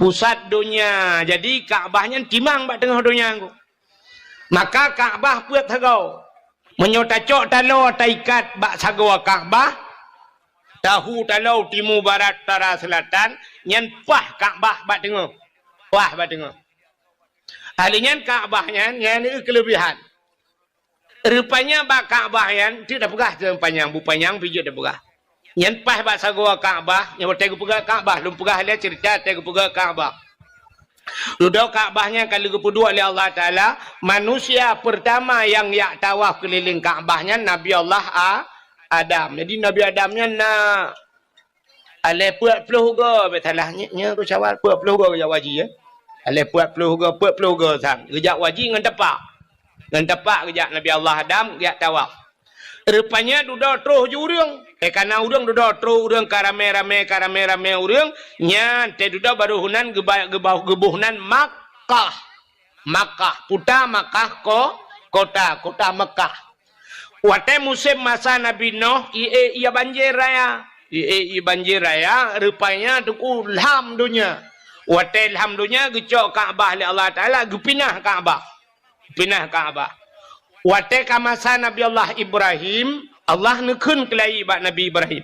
pusat donya. Jadi Ka'bah nyan timang bak teungoh donya nyoe. Maka Ka'bah peuet sagoe. Meunyoe tacok taloe taikat bak sagoe Ka'bah, tahu taloe timu, barat, utara, seulatan, nyan paih Ka'bah bak teungoh. Paih bak teungoh. Ahli nyan Ka'bah nyan, nyan keuleubehan. Rupanya bak Ka'bah nyan, teuk tapeugah teuh panyang, bu panyang pih jeuet tapeugah. Nyan paih bak sagoe Ka'bah, nyang watée geupeugah Ka'bah, lôn peugah lé ceurita watée geupeugah Ka'bah. Dudoe Ka'bah nyan ka lheueh geupeuduek lé Allah Taala, manusia peurtama nyang jak tawaf keulileng Ka'bah nyan Nabi Allah A-, Adam. Jadi Nabi Adam nyan na alée peuet ploh goe, bèk salah, nyoe, nyoe keu Syawal peuet ploh goe geujak haji, ya. Alée peuet ploh goe, peuet ploh goe sang. Geujak haji ngon tapak. Ngon tapak geujak Nabi Allah Adam geujak tawaf. Rupanya dudoe troh ju ureuëng. Eh, kana ureuëng dudoe troh ureuëng ka ramé-ramé, ka ramé-ramé ureuëng, nyan teuh dudoe barô heunan geuba-, geuba-, geuboh nan Makkah. Makkah, puta Makkah ko-, kota, kota Mekah. Watée musém masa Nabi Noh, ié, ié banjir raya. Ié, ié banjir raya, rupanya teungku lham donya. Watée lham donya, geucok Ka'bah lé Allah Taala, geupinah Ka'bah. Pinah Ka'bah. Watée ka masa Nabi Allah Ibrahim, Allah neukheun keulayi bak Nabi Ibrahim,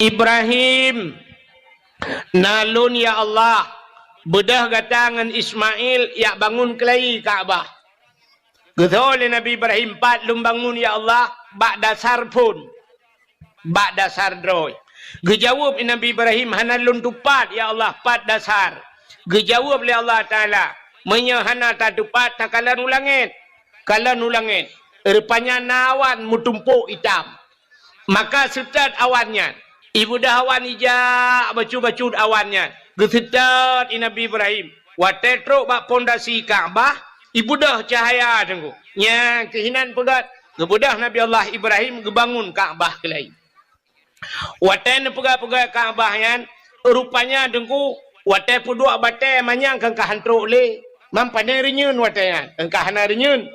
"Ibrahim, na lôn ya Allah, beudôh gata ngon Ismail jak bangun keulayi Ka'bah." Geutho lé Nabi Ibrahim, "Pat lôn bangun ya Allah, bak dasar phon." Bak dasar droe. Geujaweueb Nabi Ibrahim, "Hana lôn tupat, ya Allah, pat dasar." Geujaweueb lé Allah Taala, "Meunyoe hana tatupat, takalon u langét." Kalon u langét. Rupanya na awan meutumpôk itam. Maka seutôt awan nyan. Ibeudôh awan ijak bacut-bacut awan nyan. Geuseutôt i Nabi Ibrahim. Watée trok bak pondasi Ka'bah, ibeudôh cahya teungku. Nyang keuhinan peugét, geubeudôh Nabi Allah Ibrahim geubangun Ka'bah keulayi. Watée neupeugah-peugah Ka'bah nyan, rupanya Teungku, watée peuduek batée manyang keu ka han trok lé. Mam pane reunyeun watée nyan, keu ka hana reunyeun.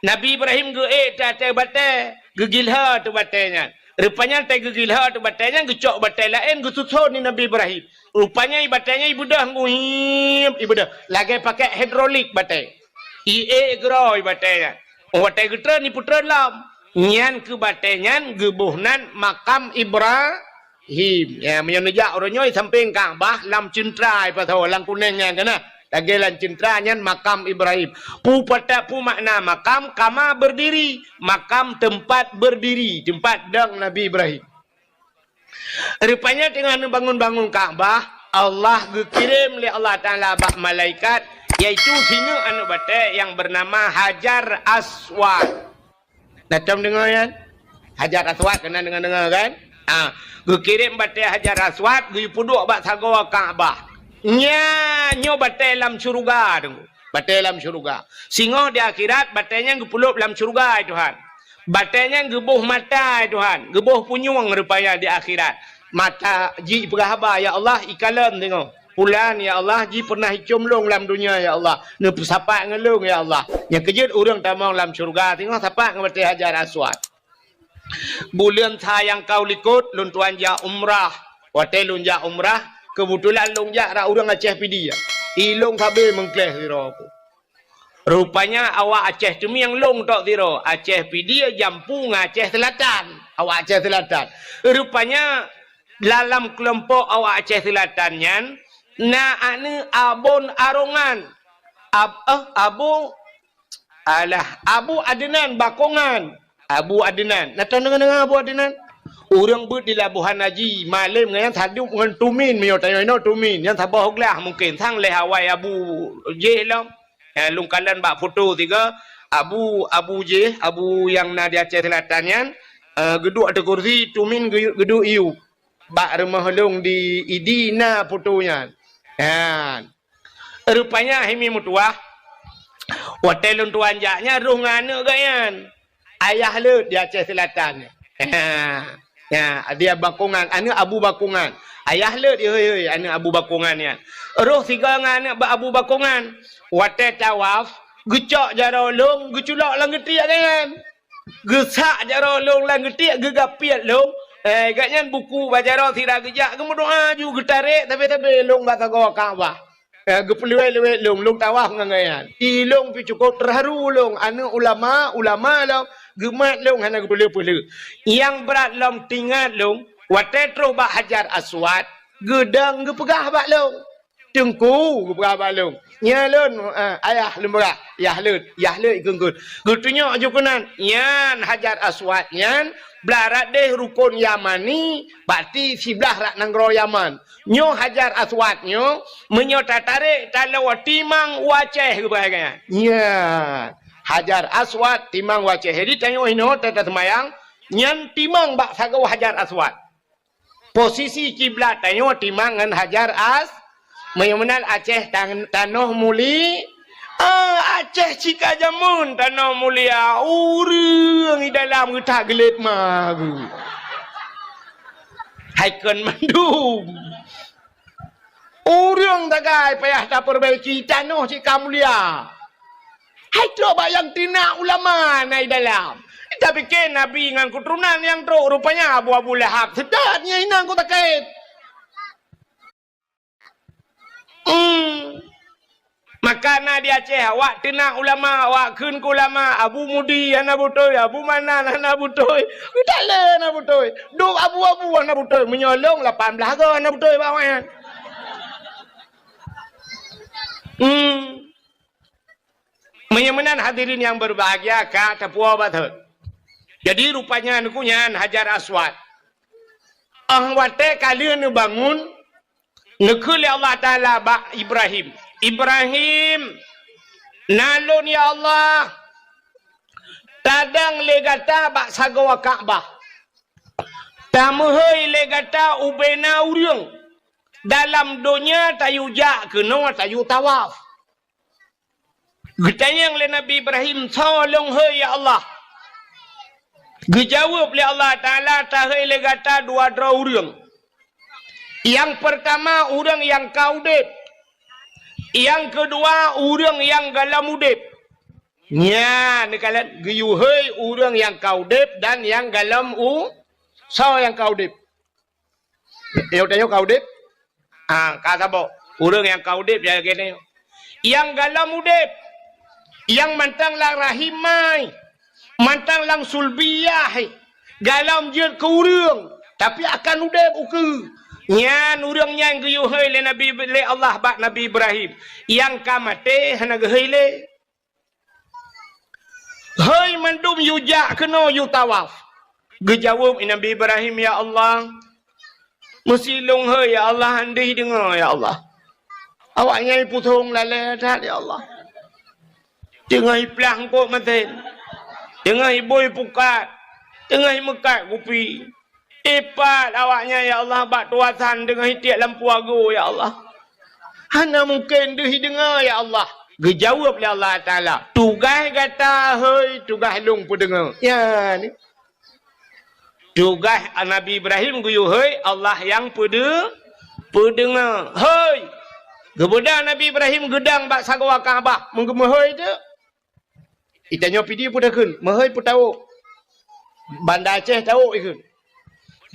Nabi Ibrahim geuék teuh ateueh batée, geugilhô teuh batée nyan. Rupanya watée geugilhô teuh batée nyan, geucok batée laén geususon di Nabi Ibrahim. Rupanya i batée nyan ibeudôh nguhiep, ibeudôh. Lagée pakai hidrolik batée. Iék keudroe batée nyan. Watée geutreun, ipeutreun lom. Nyan keuh batée nyan geuboh nan makam Ibrahim. Ya, meunyoe neujak uroe nyoe sampéng Ka'bah lam ceuntra ipasoe lam kunéng nyan keunan. Lagée lam ceuntra nyan makam Ibrahim. Peue pata-, peue makna makam? Kama berdiri. Makam teumpat berdiri, teumpat dong Nabi Ibrahim. Rupanya teungoh neubangun-bangun Ka'bah, Allah geukirém lé Allah Taala bak malaikat, yaitu sineuk aneuëk batée nyang beunama Hajar Aswad. Na tom deungoe nyan? Hajar Aswad keunan deungoe-deungoe kan? Ah, geukirém batée Hajar Aswad geupeuduek bak sagoe Ka'bah. Nya nyoe batée lam syeuruga deungoe. Batée lam syeuruga. Singoh di akhirat, batée nyan geupeulop lam syeuruga, hai Tuhan. Batée nyan geuboh mata, hai Tuhan. Geuboh punyueng rupanya di akhirat. Mata jipeugah haba, "Ya Allah, ikalon singoh. Pulan, ya Allah, ji pernah icom lôn lam dunia, ya Allah. Neupeusapat ngon lôn, ya Allah." Nyang keujeuet ureuëng tamong lam syeuruga, singoh sapat ngon batée Hajar Aswad. Buleuen sa nyang ka u likot, lôn tuan jak umrah. Watée lôn jak umrah, keubeutulan lôn jak rot ureuëng Aceh Pidie. I lôn sabe meungkléh sidroe. Rupanya awak Aceh Teumieng lôn tok sidroe. Aceh Pidie jampu ngon Aceh Seulatan. Awak Aceh Seulatan. Rupanya dalam keulompok awak Aceh Seulatan nyan, na aneuëk Abon Arongan. Ab-, eh, Abu Alah, Abu Adnan Bakongan. Abu Adnan. Na tom deungoe-deungoe Abu Adnan? Ureuëng beuet di Labuhan Haji, malém ngon nyan sadub ngon Tumin, meunyoe tanyoe inoe Tumin, nyan saboh glah mungken, sang lhée awai Abu jih lom. Eh, lôn kalon bak foto sigoe, Abu, Abu jih, Abu nyang na di Aceh Seulatan nyan, eh, geuduek ateueh kursi, Tumin geu-, geuduek iyup. Bak rumoh lôn di Idi na foto nyan. Nyan. Rupanya hai mi meutuwah, watée lôn tuan jak nyan roh ngon aneuëk geuh nyan. Ayah leuet di Aceh Seulatan. Ya, dia Bakongan, aneuëk Abu Bakongan. Ayah leuet, hei, hei, aneuëk Abu Bakongan nyan. Roh sigoe ngon aneuëk ba-, Abu Bakongan. Watée tawaf, geucok jaroe lôn, geuculok lam geutiek geuh nyan. Geusak jaroe lôn lam geutiek, geugapiet lôn. Eh, gobnyan buku bak jaroe sira geujak, geumeudoá ju geutarek sabe-sabe lôn bak sagoe Ka'bah. Eh, geupeuleuwet-leuwet lôn, lôn tawaf ngon gobnyan. I lôn pih cukôp teuharu lôn, aneuëk ulama, ulama lôn, geumat lôn hana geupeuleueh-peuleueh. Nyang brat lom teuingat lôn, watée troh bak Hajar Aswad, geudong geupeugah bak lôn. Teungku, geupeugah bak lôn. Nyan lôn, eh, ayah lôn peugah, yah leuet, yah leuet ikheun-kheun. Geutunyok ju keunan, nyan Hajar Aswad nyan, blah rot deh rukon Yamani, berarti siblah rot nanggroe Yaman. Nyoe Hajar Aswad nyoe, meunyoe tatarek taloe timang u Aceh geupeugah nyan. Nyan, Hajar Aswad timang u Aceh. Jadi tanyoe inoe ta-, taseumayang, nyan timang bak sagoe Hajar Aswad. Posisi kiblat tanyoe timang ngon Hajar As-, meunyoe meunan Aceh tan-, tanoh muli-, ah, Aceh cit ka jameun tanoh mulia, ureuëng i dalam geutak geulet ma geuh. Hai kon mandum. Ureuëng sagai payah tapeubaiki tanoh cit ka mulia. Hai trok bak nyang teunak ulama na i dalam. Tapike Nabi ngon keuturonan nyang trok rupanya Abu Abu Lahab. Seudat nyan inong ku takét. Hmm. Maka na di Aceh, awak teunak ulama, awak kheun keu ulama, Abu Mudi hana beutôi, Abu Manan hana beutôi, Geutalé hana beutôi, duek Abu-Abu hana beutôi, meunyoe lôn lapan blaih goe hana beutôi bak awak nyan. Hmm. Meunyoe meunan hadirin nyang berbahagia ka tapuwoe bak thot. Jadi rupanya neukheun nyan Hajar Aswad. Óh watée ka lheueh neubangun, neukheun lé Allah Taala bak Ibrahim, "Ibrahim, na lôn ya Allah, tadong lé gata bak sagoe Ka'bah. Tameuhôi lé gata ubena ureuëng. Dalam donya tayue jak keunoe tayue tawaf." Geutanyong lé Nabi Ibrahim, "Soe lôn hôi ya Allah?" Geujaweueb lé Allah Taala, tahei lé gata dua droe ureuëng. Nyang peurtama, ureuëng nyang ka udeb. Nyang keudua, ureuëng nyang gohlom udeb. Nyan, neukalon geuyue hôi ureuëng nyang ka udeb dan nyang gohlom u-, soe nyang ka udeb? Nyoe tanyoe ka udeb? Ah, ka saboh. Ureuëng nyang ka udeb ya keunoe. Nyang gohlom udeb, nyang mantong lam rahim mai, mantong lam sulbiyah, gohlom jeuet keu ureuëng, tapi akan udeb ukeue. Nyan ureuëng nyan geuyue hôi lé Nabi, lé Allah bak Nabi Ibrahim. Nyang ka maté hana geuhôi lé. Hôi mandum yue jak keunoe yue tawaf. Geujaweueb Nabi Ibrahim, "Ya Allah, meusilong hôi ya Allah, han deuh deungoe ya Allah. Awaknyan pusong lalée that ya Allah. Teungoh iplah eungkôt meusén, teungoh ibui pukat, teungoh imeukat kupi." Ipat awaknyan, ya Allah, bak tuasan teungoh itiek lampu ago, ya Allah. Hana mungken deuh deungoe, ya Allah. Geujaweueb lé Allah Taala, "Tugaih gata hôi, tugaih Lôn peudeungoe." Ya, ni. Tugaih Nabi Ibrahim geuyue hôi, Allah nyang peudeu-, peudeungoe. Hôi! Geubeudôh Nabi Ibrahim geudong bak sagoe Ka'bah, meugeumeuhôi teuk. Geutanyoe Pidie peue takheun, meuhôi peue tawök. Banda Aceh tawök ikheun.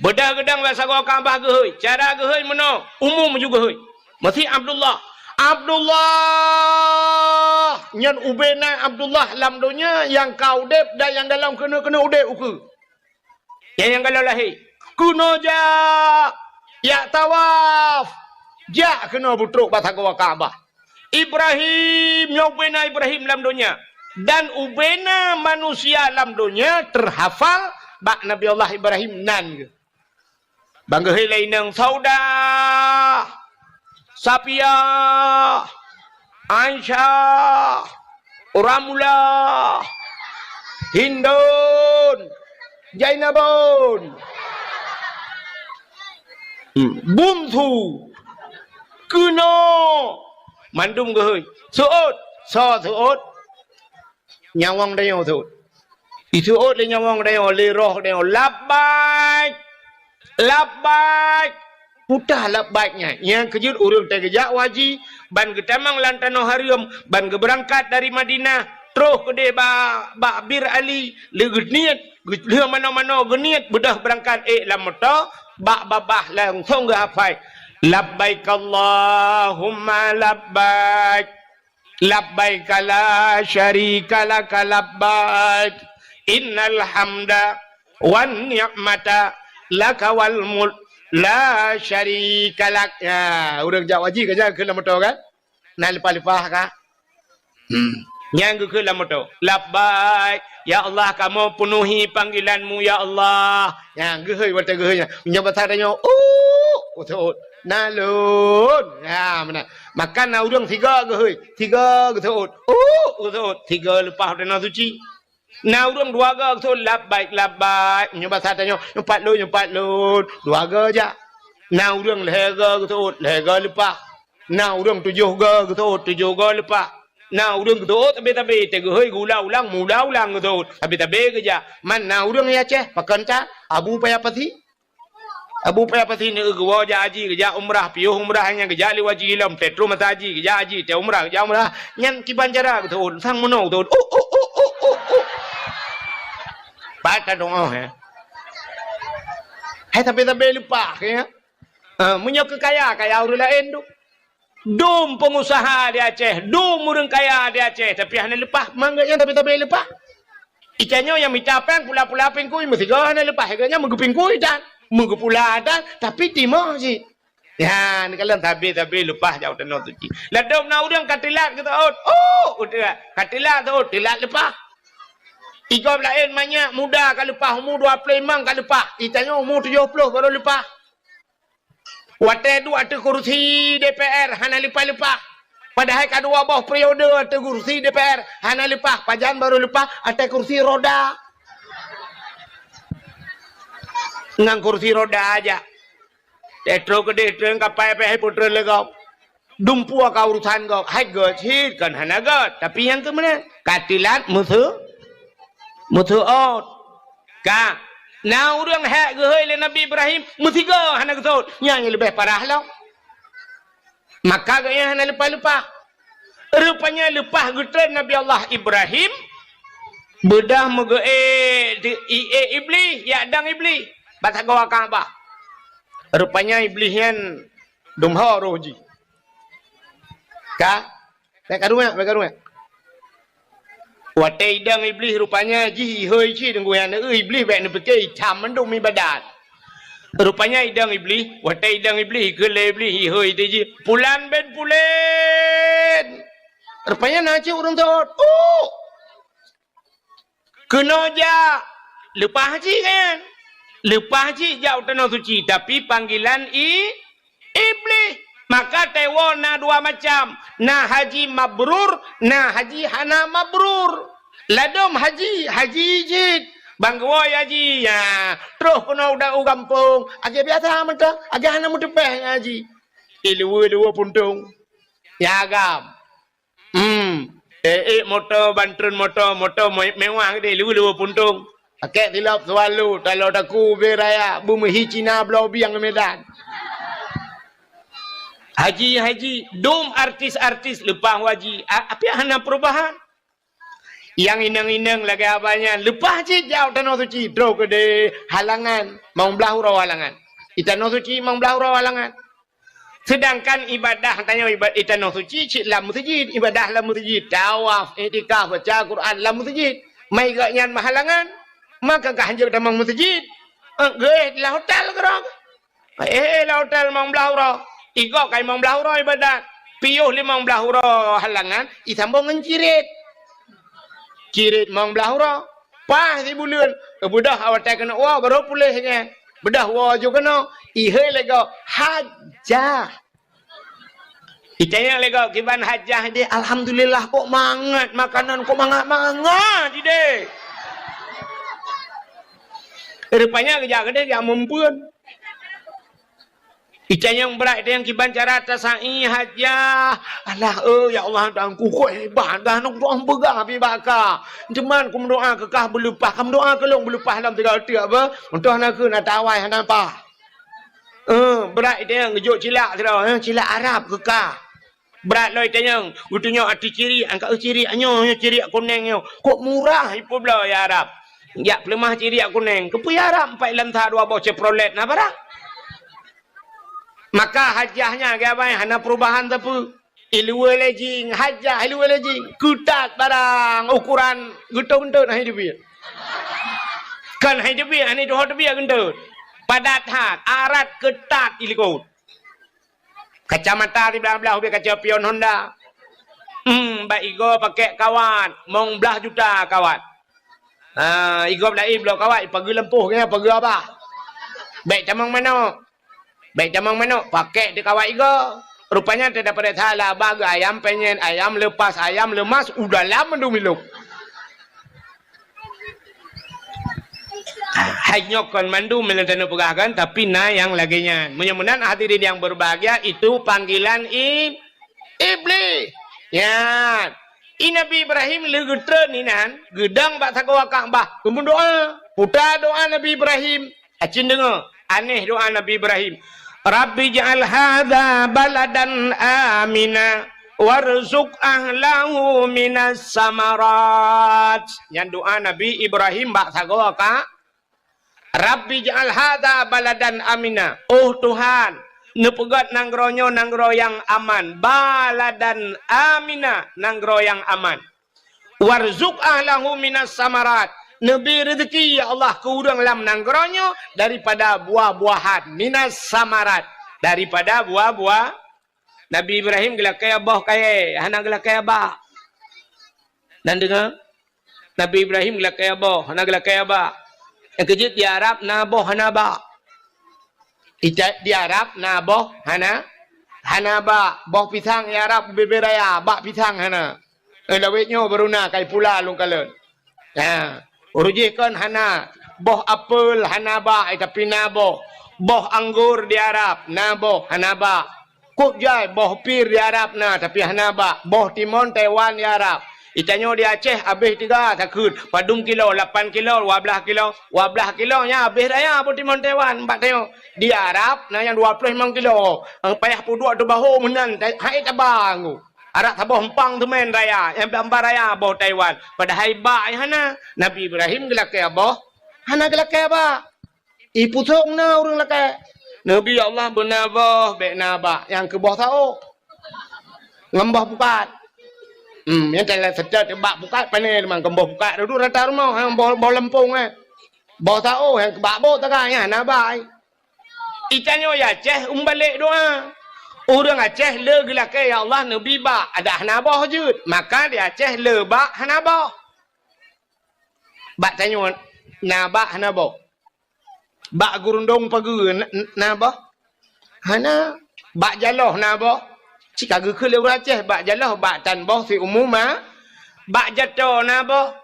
Beudôh geudong bak sagoe Ka'bah geuhôi. Cara geuhôi meunoe, umum ju geuhôi. Meusi Abdullah. Abdullah! Nyan ubena Abdullah lam donya nyang ka udeb dan nyang gohlom keuneuk-keuneuk udeb ukeue. Nyang, nyang gohlom lahé. Keunoe jak, jak tawaf. Jak keunoe beutrok bak sagoe Ka'bah. Ibrahim, nyoe ubena Ibrahim lam donya. Dan ubena manusia lam donya teuhafal bak Nabi Allah Ibrahim nan geuh. Ban geuhôi lé inong Saudah, Safiah, Aisyah, Ramlah, Hindun, Jainabun, hmm, Bungsu, keunoe, mandum geuhôi. Seuôt, soe seuôt? Nyawöng tanyoe seuôt. Iseuôt lé nyawöng tanyoe, lé roh tanyoe, "Labbaik! Labbaik!" Peue teuh labbaik nyan? Nyang keujeuet ureuëng teuh geujak u haji, ban geutamong lam tanoh hareuem, ban geubeurangkat dari Madinah, troh keudeh ba-, bak Bir Ali, lé geuniet, geu-, lheueh manoe-manoe geuniet, beudôh beurangkat ék lam moto, bak babah langsong geuhafai, "Labbaik Allahumma labbaik." Labbaika la syarika laka labbaik. Innal hamda wan ni'mata laka wal mulk la syarika lak. Ya, ureuëng jak haji ka jak keu lam moto kan? Na leupah-leupah ka? Hmm. Nyang geukheun lam moto. Labbaik. Ya Allah, kamoe peunuhi panggilan-Mu, ya Allah. Nyang geuhôi watée geuhôi nyan. Meunyoe basa tanyoe, "Uh," geuseuôt. "Na lôn." Ya, meunan. Maka na ureuëng sigoe geuhôi, sigoe geuseuôt. "Uh," geuseuôt, sigoe leupah tanoh suci. Na ureuëng dua goe geuseuôt, "Labbaik, labbaik." Meunyoe basa tanyoe, "Nyoe pat lôn, nyoe pat lôn." Dua goe jak. Na ureuëng lhée goe geuseuôt, lhée goe leupah. Na ureuëng tujoh goe geuseuôt, tujoh goe leupah. Na ureuëng geuseuôt tabe-tabe, teuh geuhôi geuulang-ulang, meuulang-ulang geuseuôt, tabe-tabe geujak. Man na ureuëng di Aceh, pakon that, Abu Paya Pasi. Abu Paya Pasi neu geuwoe jak haji, geujak umrah, piôh umrah nyan geujak lé haji ilom, teuh troh masa haji, geujak haji, teuh umrah, geujak umrah. Nyan kiban cara geuseuôt, sang meunoe geuseuôt. Uh, uh, uh, uh, uh, uh. Pat ka doa, eh. Hai tabe-tabe leupah, ya. Ah, meunyoe keu kaya, kaya ureuëng laén tu. Dum peungusaha di Aceh, dum ureuëng kaya di Aceh, tapi hana leupah, mangat nyan tabe-tabe leupah. Ica nyoe nyang mita péng pula-pula pingkui, meusigoe hana leupah, gobnyan meugeupingkui tan, meugeupula tan, tapi timoh cit. Ya, neukalon tabe-tabe leupah jak u tanoh suci. Ladôm na ureuëng ka teulat geuseuôt, oh, udeb, ka teulat seuôt, teulat leupah. Igob laén manyak muda ka leupah, umu dua ploh limong ka leupah, ica nyoe umu tujoh ploh barô leupah. Watée duek ateueh kursi D P R hana leupah-leupah. Padahai ka dua boh periode ateueh kursi D P R hana leupah, pajan barô leupah ateueh kursi roda. Ngon kursi roda aja. Teuh troh keudeh treun kapai pih hai putroe lé gob. Dumpeue ka urusan gob, hai göt cit kon hana göt, tapi nyang keu meunan ka teulat meuseu-, meuseuôt. Ka, na ureuëng hék geuhôi lé Nabi Ibrahim, meusigoe hana geusôt. Nyan nyang leubeh parah lom. Maka geuhnyan hana leupah-leupah. Rupanya leupah geutreun Nabi Allah Ibrahim, beudôh meugeuék di, i-, ék Iblih, jak dong Iblih bak sagoe Ka'bah. Rupanya Iblih nyan dum ho roh jih. Ka? Bék karuek, bék karuek. Watée idong Iblih rupanya jih ihôi cit deungon nyan, Iblih bék neupike itam mandum ibadat. Rupanya idong Iblih, watée idong Iblih, keu lé Iblih ihôi teuh jih, "Pulan bin Pulan!" Rupanya na cit ureuëng sôt. "Uh!" Keunoe jak, leupah cit kan? Leupah cit jak u Tanoh Suci, tapi panggilan i, Iblih. Maka teuwoe na dua macam, na haji mabrur, na haji hana mabrur. Ladôm haji, haji jih. Ban geuwoe haji, ya, troh keunoe u da-, u gampông, lagée biasa mantong, lagée hana meuteupéh haji. Iluwe-luwe puntông. Ya agam. Hmm. Eh, eh, moto, ban treun moto, moto me-, mewah geude, leu-leu puntông. Pakèk silop Swallow, talo daku ubé raya, beumeuhi Cina bloe biang Medan. Haji, haji, dum artis-artis leupah haji. A-, apiak hana perubahan. Nyang inong-inong lagèe abah nyan, leupah cit jak u Tanoh Suci, troh keudeh halangan, mong blah uroe halangan. Di Tanoh Suci mong blah uroe halangan. Seudangkan ibadah tanyoe iba-, i Tanoh Suci cit lam meuseujid, ibadah lam meuseujid, tawaf, iktikaf, baca Quran lam meuseujid. Mai gobnyan meuhalangan, maka ka hanjeuet tamong meuseujid. Eh, geuéh lam hotel keudroe. Eh, eh, lam hotel mong blah uroe. I gob kai mong blah uroe ibadat. Piôh limong blah uroe halangan, isambông ngon cirit. Cirit mong blah uroe. Paih sibuleuen, beudôh awai watèe keuneuk woe, barô puléh nyan. Beudôh woe ju keunoe, ihôi lé gob, hajjah. Itanyong lé gob, "Kiban hajjah deh?" "Alhamdulillah, kok mangat makanan, kok mangat-mangat ideh." Rupanya geujak keudeh jak meumpeuen. Itanyong brat, itanyong kiban cara tasa'i hajjah. "Alah, eh, ya Allah, Tuhanku, kok hebat dah, nong doa peugah bibaka. Cuman kumeudoa keu kah beuleupah, kumeudoa keu lôn beuleupah lam tiga teuk apa? Untôh na keu na tawai hana pah." Eh, brat itanyong geujok cilak sidroe, eh, cilak Arab keu kah. Brat lom itanyong, geutunyok ateueh cirik, angkat, "Eh, cirik nyoe, nyoe cirik kunéng nyoe. Kok murah ipeubloe ya Arab. Jak peuleumah cirik kunéng. Keupeue ya Arab, empat lam sa dua boh Chevrolet na barang?" Maka hajjah nyan, geubai hana perubahan sapeue. Iluwe lé jing, hajjah iluwe lé jing. Keutat barang, ukuran geutot-geutot hai teubiet. Kan hai teubiet, hai tuho teubiet geutot. Padat that, arat keutat ilikot. Kacamata siblah-blah ubé kaca pion Honda. Hmm, bak igob pakèk kawat, mong blah juta kawat. Ha, igob laén bloe kawat, ipageue lampôh keunoe, pageue abah. Bèk tamong manok. Bèk tamong manok, pakèk di kawat igob. Rupanya teudapat salah abah geu ayam penyet, ayam lepas, ayam lemas, u dalam mandum ilop. Hai nyoe kon mandum meunyoe tanyoe peugah kan, tapi na nyang lagèe nyan. Meunyoe meunan hadirin yang berbahagia, itu panggilan i-, Iblih. Nyan. I Nabi Ibrahim lheueh geutreun inan, geudong bak sagoe Ka'bah, geumeudoa. Peue doa Nabi Ibrahim? Acin deungoe, aneh doa Nabi Ibrahim. "Rabbij'al hadza baladan amina warzuq ahlahu minas samarat." Nyan doa Nabi Ibrahim bak sagoe Ka-, "Rabbij'al hadza baladan amina." Oh Tuhan, neupeugöt nanggroe nyoe nanggroe nyang aman. Baladan amina, nanggroe nyang aman. "Warzuq ahlahu minas samarat." Neubri reuzeki, ya Allah, keu ureuëng lam nanggroe nyoe daripada buah-buahan. Minas samarat, daripada buah-buah. Nabi Ibrahim geulakèe boh kayèe, hana geulakèe abah. Nan deungoe? Nabi Ibrahim geulakèe boh, hana geulakèe abah. Nyang keujeuet di Arab na boh hana abah. Ita-, di Arab na boh hana, hana abah. Boh pisang di Arab bubé-bubé raya, abah pisang hana. Eh, lawét nyoe baru na kai pula lôn kalon. Ha, ureuëng jih kon hana. Boh apel hana abah, eh, tapi na boh. Boh anggor di Arab, na boh, hana abah. Kok jai boh pir di Arab na, tapi hana abah. Boh timon Taiwan di Arab. Di tanyoe di Aceh habéh tiga takheun, padum kilo, lapan kilo, dua blaih kilo. Dua blaih kilo nyan habéh raya bak timon Taiwan, bak tanyoe. Di Arab na nyang dua ploh limong kilo. Nyang payah peuduek teubaho meunan, hai taba nggu. Arak saboh empang teumèn raya, nyang bak raya boh Taiwan. Padahai bak nyan hana. Nabi Ibrahim geulakèe boh, hana geulakèe bak. Ipusong na ureueng lakèe. Nabi, "Ya Allah, beuna boh, bèk na bak." Nyang keu boh saôh. Ngon boh pukat. Hmm, nyang teulat seutôt bak pukat pané teuma, ngon boh pukat dudu rata rumoh, nyang boh, boh lampông, eh. Boh saôh nyang keu bak boh taga, nyan na bak. Di tanyoe di Aceh umbalek doa. Ureueng Aceh le geulakèe, "Ya Allah, neubi bak," adak hana boh jeuet. Maka di Aceh le bak hana boh. Bak tanyoe na bak hana boh. Bak geurundong pageue na, na boh? Hana. Bak jaloh na boh? Cit ka geukheun lé ureueng Aceh, bak jaloh, bak tan boh siumu ma. Bak jato na boh?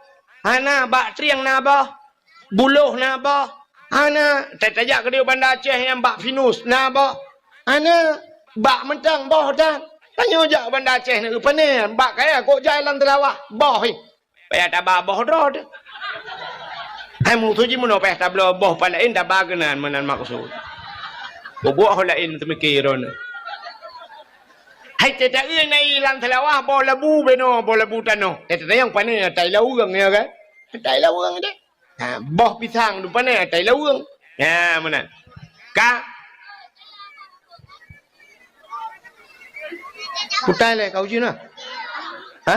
Hana. Bak trieng na boh? Buloh na boh? Hana. Ta-, tajak keudéh Banda Aceh nyang bak pinus na boh? Hana. Bak mantong boh tan. Tanyoe jak Banda Aceh na, pane, bak kaya kok jai lam teulawah, boh, eh. Payah taba boh droe teuh. Hai musoh jih meunoe payah tabloe boh pat laén taba keunan meunan maksud. Bubuet ho laén teumiki droeneuh. Hai teuta-eu na i lam seulawah boh labu benoe, boh labu tanoh. Teuta nyang pane atai laweueng, ya kan? Atai laweueng deh. Ha, boh pisang tu pane atai laweueng. Ha, meunan. Ka. Putai lé kau jih na. Ha?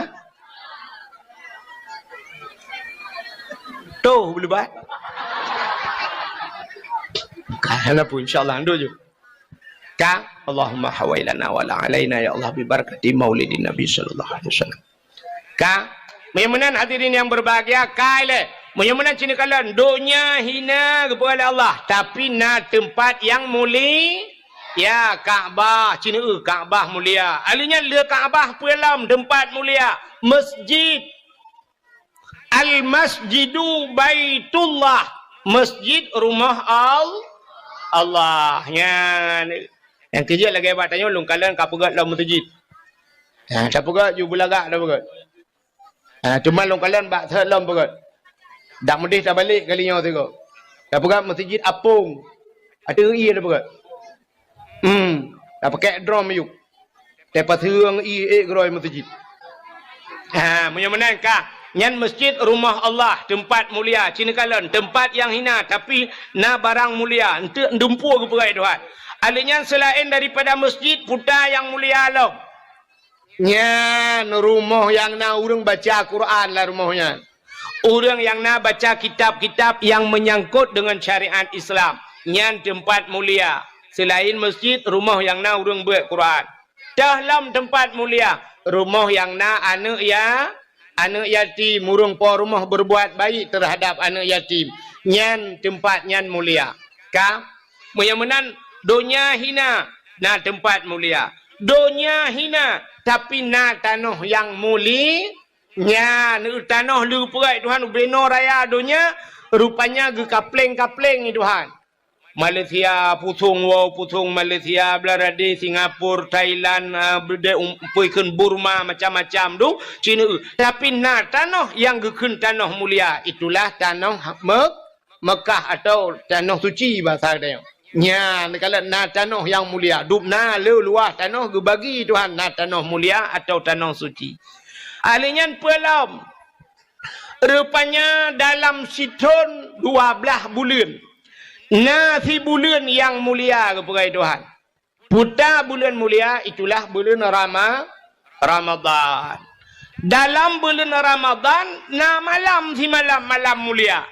Toh beulebat. Ka, hana pun, insya Allah, ando ju. Ka, Allahumma hawailana wala alaina, ya Allah, bi barakati maulidin Nabi sallallahu alaihi wasallam. Ka? Meunyoe meunan hadirin nyang berbahagia, ka ilée. Meunyoe meunan cit neukalon, donya hina geupeugah lé Allah, tapi na teumpat nyang muli-, ya, Ka'bah, cit neueu Ka'bah mulia. Ahli nyan le Ka'bah peue lom teumpat mulia, masjid. Al-Masjidu Baitullah, masjid rumah Al-, Allah. Nyan. Nyang keujeuet lagée bak tanyoe lôn kalon ka peugét lom meuseujid. Ha, tapeugét ju beulagak tapeugét. Ha, teuma lôn kalon bak thot lom peugét. Dak meudeh tabalek kali nyoe sigoe. Tapeugét meuseujid apong. Ateueh ie tapeugét. Hmm, tapakek drom ayub. Teupaseung ie ék keudroe meuseujid. Ha, meunyoe meunan ka, nyan masjid rumah Allah, teumpat mulia, cit neukalon, teumpat nyang hina, tapi na barang mulia, eunteuk dumpeue geupeugah Tuhan. Ahli nyan seulaén daripada masjid, puta nyang mulia lom. Nyan rumoh nyang na ureuëng baca Quran lam rumoh nyan. Ureuëng nyang na baca kitab-kitab nyang meunyangkot deungon syariat Islam, nyan teumpat mulia. Seulaén masjid, rumoh nyang na ureuëng beuet Quran. Toh lom teumpat mulia, rumoh nyang na aneuëk ya-, aneuëk yatim, ureuëng po rumoh berbuat baik terhadap aneuëk yatim, nyan teumpat nyan mulia. Ka? Meunyoe meunan, donya hina, na teumpat mulia. Donya hina, tapi na tanoh nyang muli-, nyan, tanoh le geupeugét Tuhan ubenoe raya donya, rupanya geukapleng-kapleng Tuhan. Malaysia, pusong woe, pusong Malaysia, Bangladesh, Singapura, Thailand, ah, beudé um-, peue kheun Burma, macam-macam tu, cit neueu. Tapi na tanoh nyang geukheun tanoh mulia, itulah tanoh Me-, Mekah atau tanoh suci basa geutanyoe. Nyan, kalau na tanoh nyang mulia, dum na le luwah tanoh geubagi Tuhan, na tanoh mulia atau tanoh suci. Ahli nyan peue lom? Rupanya dalam sithon dua blaih buleuen, na sibuleuen nyang mulia geupeugah Tuhan. Puta buleuen mulia itulah buleuen Rama-, Ramadhan. Dalam buleuen Ramadhan na malam simalam, malam mulia,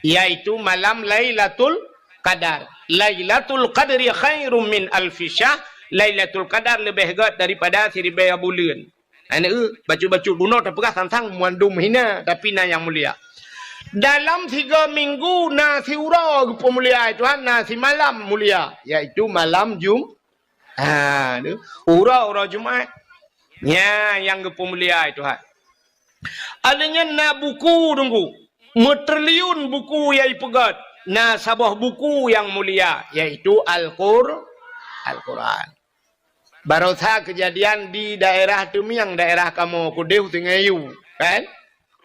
yaitu malam Lailatul Qadar. Lailatul Qadri khairum min alfi syahr. Lailatul Qadar leubeh gét daripada siribèe buleuen. Aneuëk, bacut-bacut bunoe tapeugah sang-sang mandum hina, tapi na nyang mulia. Dalam sigoe minggu na siuroe geupeumulia Tuhan, na simalam mulia, yaitu malam Jum-, ha, tu, uroe-uroe Jumat. Nyan nyang geupeumulia Tuhan. Alheuh nyan na buku teungku, meutriliun buku nyang ipeugét, na saboh buku nyang mulia, yaitu Al-Qur-, Al-Quran. Barosa keujadian di daerah Teumieng, daerah kamoe keudeh Sungai Yu. Kan?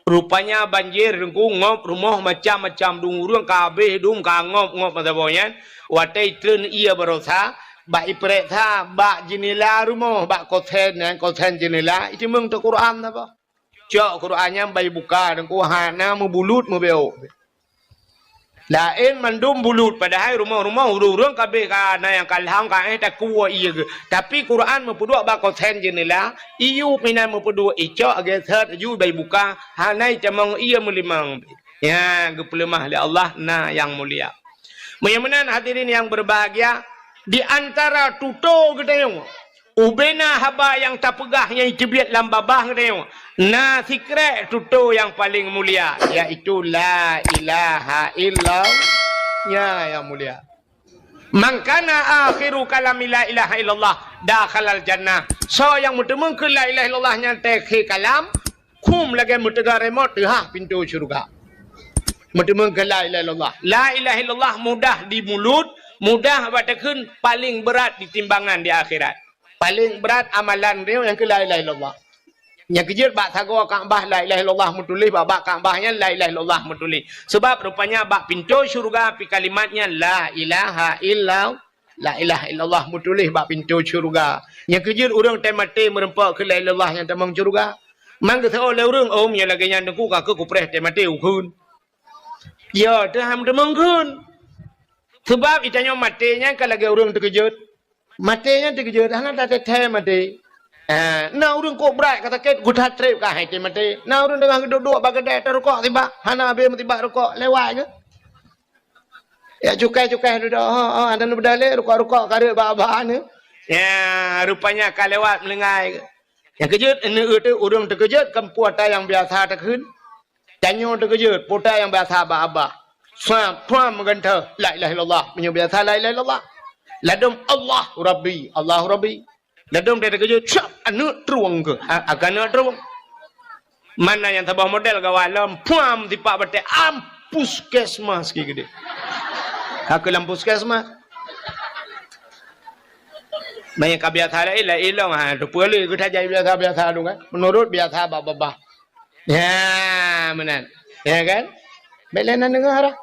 Rupanya banjir Teungku, ngop rumoh macam-macam, dum ureuëng ka habéh dum ka ngop-ngop masa boh nyan. Watée itreun ié baroesa, bak ipeuriksa bak jeunela rumoh, bak kosen nyan, kosen jeunela, iteumeung teuk Quran saboh. Cok Quran nyan bak ibuka Teungku, hana meubulut meubeuk. Laén mandum bulut, padahai rumoh-rumoh ureuëng-ureuëng ka habéh ka na nyang ka lham ka éh takue ié geuh. Tapi Quran meupeuduek bak kosen jeunela, iyup inan meupeuduek, icok geuseuet aju bak ibuka, hana itamong ié meulimong. Nyan geupeuleumah lé Allah na nyang mulia. Meunyoe meunan hadirin yang berbahagia, di antara tutoe geutanyoe, ubena haba nyang tapeugah nyang teubiet lam babah geutanyoe, na sikrek tutoe nyang paleng mulia, yaitu la ilaha illallah. Nyan nyang mulia. Man kana akhiru kalami la ilaha illallah dakhalal jannah. Soe nyang meuteumeung keu la ilaha illallah nyan teukhe kalam, khum lagée meuteuga remote teuhah pintoe syeuruga. Meuteumeung keu la ilaha illallah. La ilaha illallah mudah di mulut, mudah bak takheun, paleng brat di timbangan di akhirat. Paleng brat amalan droe nyang keu la ilaha illallah. Nyang keujeuet bak sagoe Ka'bah la ilaha illallah meutuléh, bak, bak Ka'bah nyan la ilaha illallah meutuléh. Sebab rupanya bak pintoe syeuruga pi kalimat nyan la ilaha illallah. La ilaha illallah meutuléh bak pintoe syeuruga. Nyang keujeuet ureuëng teumaté meureumpok keu la ilaha illallah nyang tamong syeuruga. Man geuseuôt lé ureuëng, "Oh, meunyoe lagée nyan Teungku, ka keuh kupreh teumaté ukheun." Ya, teuham tamong kheun. Sebab itanyoe maté nyan ka lagée ureuëng teukeujot. Maté nyan teukeujot, hana tateuthée maté. Ah, na ureuëng kok brat ka sakét, geutat treb ka hai teumaté. Na ureuëng teungoh geuduek-duek bak keudée tarukok sibak, hana habéh meusibak rukok, lewat geuh. Ya cukai-cukai dudoe, ha, ha, dan beudalé rukok-rukok ka reuek bak-bak ni. Ya, rupanya ka lewat meulinggai. Nyang keujeuet, ini ureuëng teukeujot kan puata nyang biasa takheun. Tanyoe teukeujot, puata nyang biasa bak-bak. Suam, puam meugantoh, la ilaha illallah. Meunyoe biasa la ilaha illallah. Ladom Allah Rabbi, Allah Rabbi. Ladom dia teukeujot, cap, aneuk trueng ke? A-, akan aneuk trueng. Mana nyang saboh model gawa lom, puam tipak batée, am puskesmas ki gede. Ka keu lam puskesmas. Maya ka biasa laén, laén lom, ha, tu peue lé geutajak biasa-biasa tu kan. Menurut biasa bak babah. Ya, meunan. Ya kan? Bèk lé nan deungoe dah.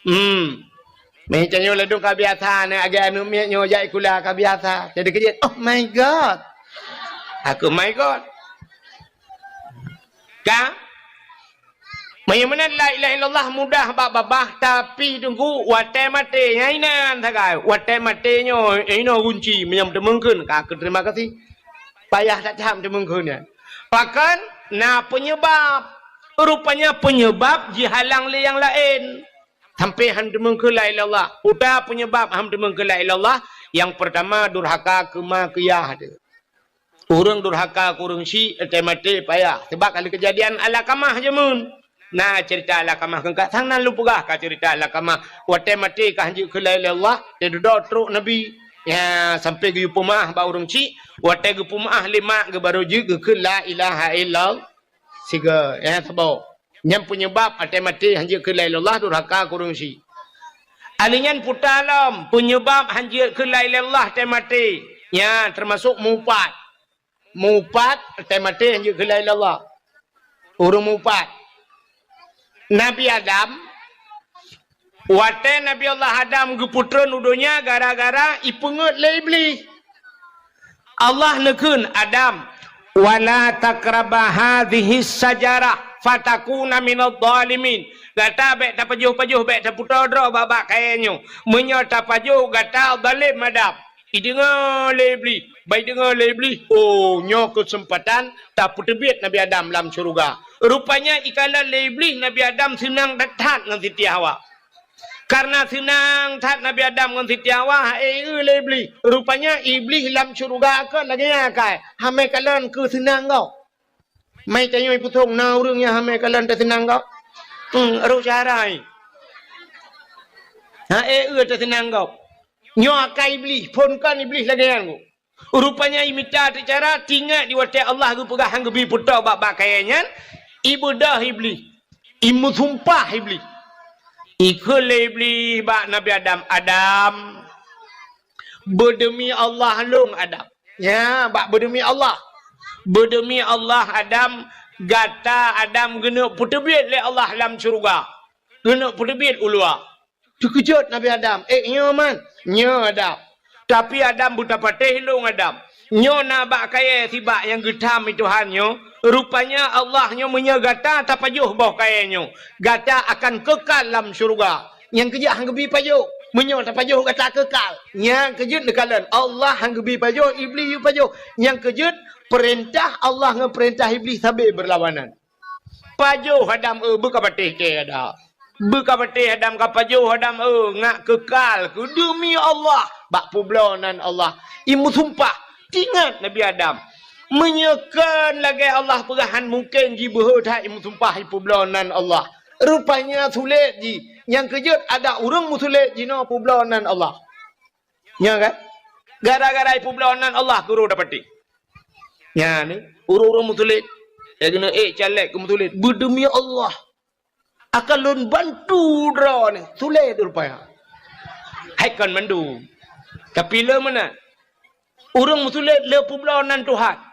Hmm. Meutanyoe ladom ka biasa, aneuk agé aneuk miet nyoe jak sikula ka biasa. Jadi keujeuet, "Oh my God." Aku, "My God." Ka? Meunyoe meunan la ilaha illallah mudah bak babah, tapi Teungku, watée maté nyan inan sagai. Watée maté nyoe, inoe gunci, meunyoe teumeungkeun, ka keu terima kasih. Payah that-that teumeungkeun nyan. Pakon na peunyeubab. Rupanya peunyeubab jihalang lé nyang laén. Sampai han teumeung keu la ilaha illallah. Uta peunyeubab han teumeung keu la ilaha illallah, nyang peurtama durhaka keu ma keu yah teuh. Ureuëng durhaka keu ureuëng syik, teumaté payah. Sabab ka lheueh keujadian Alakamah jameun. Na ceurita Alakamah keu ka sang nan lôn peugah ka ceurita Alakamah. Watée maté ka han jeuet keu la ilaha illallah, teududoe trok Nabi. Ya, sampai geuyue peumeu'ah bak ureuëng syik, watée geupeumeu'ah lé mak geuh barô jeuet geukheun la ilaha illallah. Sigoe, ya, saboh. Nyan peunyeubab watée maté han jeuet keu la ilaha illallah durhaka keu ureuëng syik. Aleuh nyan puta lom, peunyeubab han jeuet keu la ilaha illallah watée maté. Nyan teumasok meuupat. Meuupat watée maté han jeuet keu la ilaha illallah. Ureuëng meuupat. Nabi Adam, watée Nabi Allah Adam geupeutreun u donya gara-gara ipeungeuet lé Iblih. Allah neukheun, "Adam, wala taqraba hadhihi syajarah fatakuna minadh dhalimin." Gata bék tapajoh-pajoh, bék taputoe droe bak-bak kayée nyoe. Meunyoe tapajoh, gata zalém Adam. Ideungoe lé Iblih, bak ideungoe lé Iblih, oh, nyoe keuseumpatan tapeuteubiet Nabi Adam lam syeuruga. Rupanya ikalon lé Iblih Nabi Adam seunang that-that ngon Siti Hawa. Kareuna seunang that Nabi Adam ngon Siti Hawa, ha-e lé Iblih. Rupanya Iblih lam syeuruga kon lagée nyan akai, hamé kalon keu seunang gob. Mai tanyoe ipeusong na ureuëng nyang hamé kalon teuseunang gob. Hmm, roh cara ai. Ha-e teuseunang gob. Nyoe akai Iblih, phon kon Iblih lagée nyan gob. Rupanya imita teucara, tingat di watée Allah geupeugah han geubi putoe bak-bak kayée nyan, ibeudôh Iblih, imeusumpah Iblih. Ikheun lé Iblih bak Nabi Adam, "Adam, beudeumi Allah lôn Adam." Ya, bak beudeumi Allah. "Beudeumi Allah Adam, Gata Adam geuneuk peuteubiet lé Allah lam syeuruga. Geuneuk peuteubiet u luwa. Teukeujot Nabi Adam, "Eh, nyoe man, nyoe Adam." Tapi Adam beutapatéh lôn Adam. Nyoe na bak kayée sibak nyang geutam i Tuhan nyoe. Rupanya Allah nyoe meunyoe gata tapajoh boh kayée nyoe, gata akan keukal lam syeuruga. Nyang keujeuet han geubi pajoh. Meunyoe tapajoh gata keukal. Nyang keujeuet neukalon Allah han geubi pajoh, Iblih yue pajoh. Nyang keujeuet peurintah Allah ngon peurintah Iblih sabe beurlawanan. Pajoh Adam, eh, beukapatéh kée Adam. Beukapatéh Adam, kapajoh Adam, eh, ngak keukal keu deumi Allah bak peubloe nan Allah. Imeusumpah, tingat Nabi Adam. Meunyoe kon lagée Allah peugah han mungken jibeuhe that imeusumpah ipeubloe nan Allah. Rupanya sulet jih. Nyang keujeuet adak ureuëng meusulet jinoe peubloe nan Allah. Nyan kan? Gara-gara ipeubloe nan Allah keu ureuëng dapatéh. Nyan ni, ureuëng-ureuëng meusulet. Ya keuneuk ék caleg keu meusulet. Beudeumi Allah. Akan lôn bantu droeneuh. Sulet rupanya. Hai kon mandum. Tapi le meunan. Ureuëng meusulet le peubloe nan Tuhan.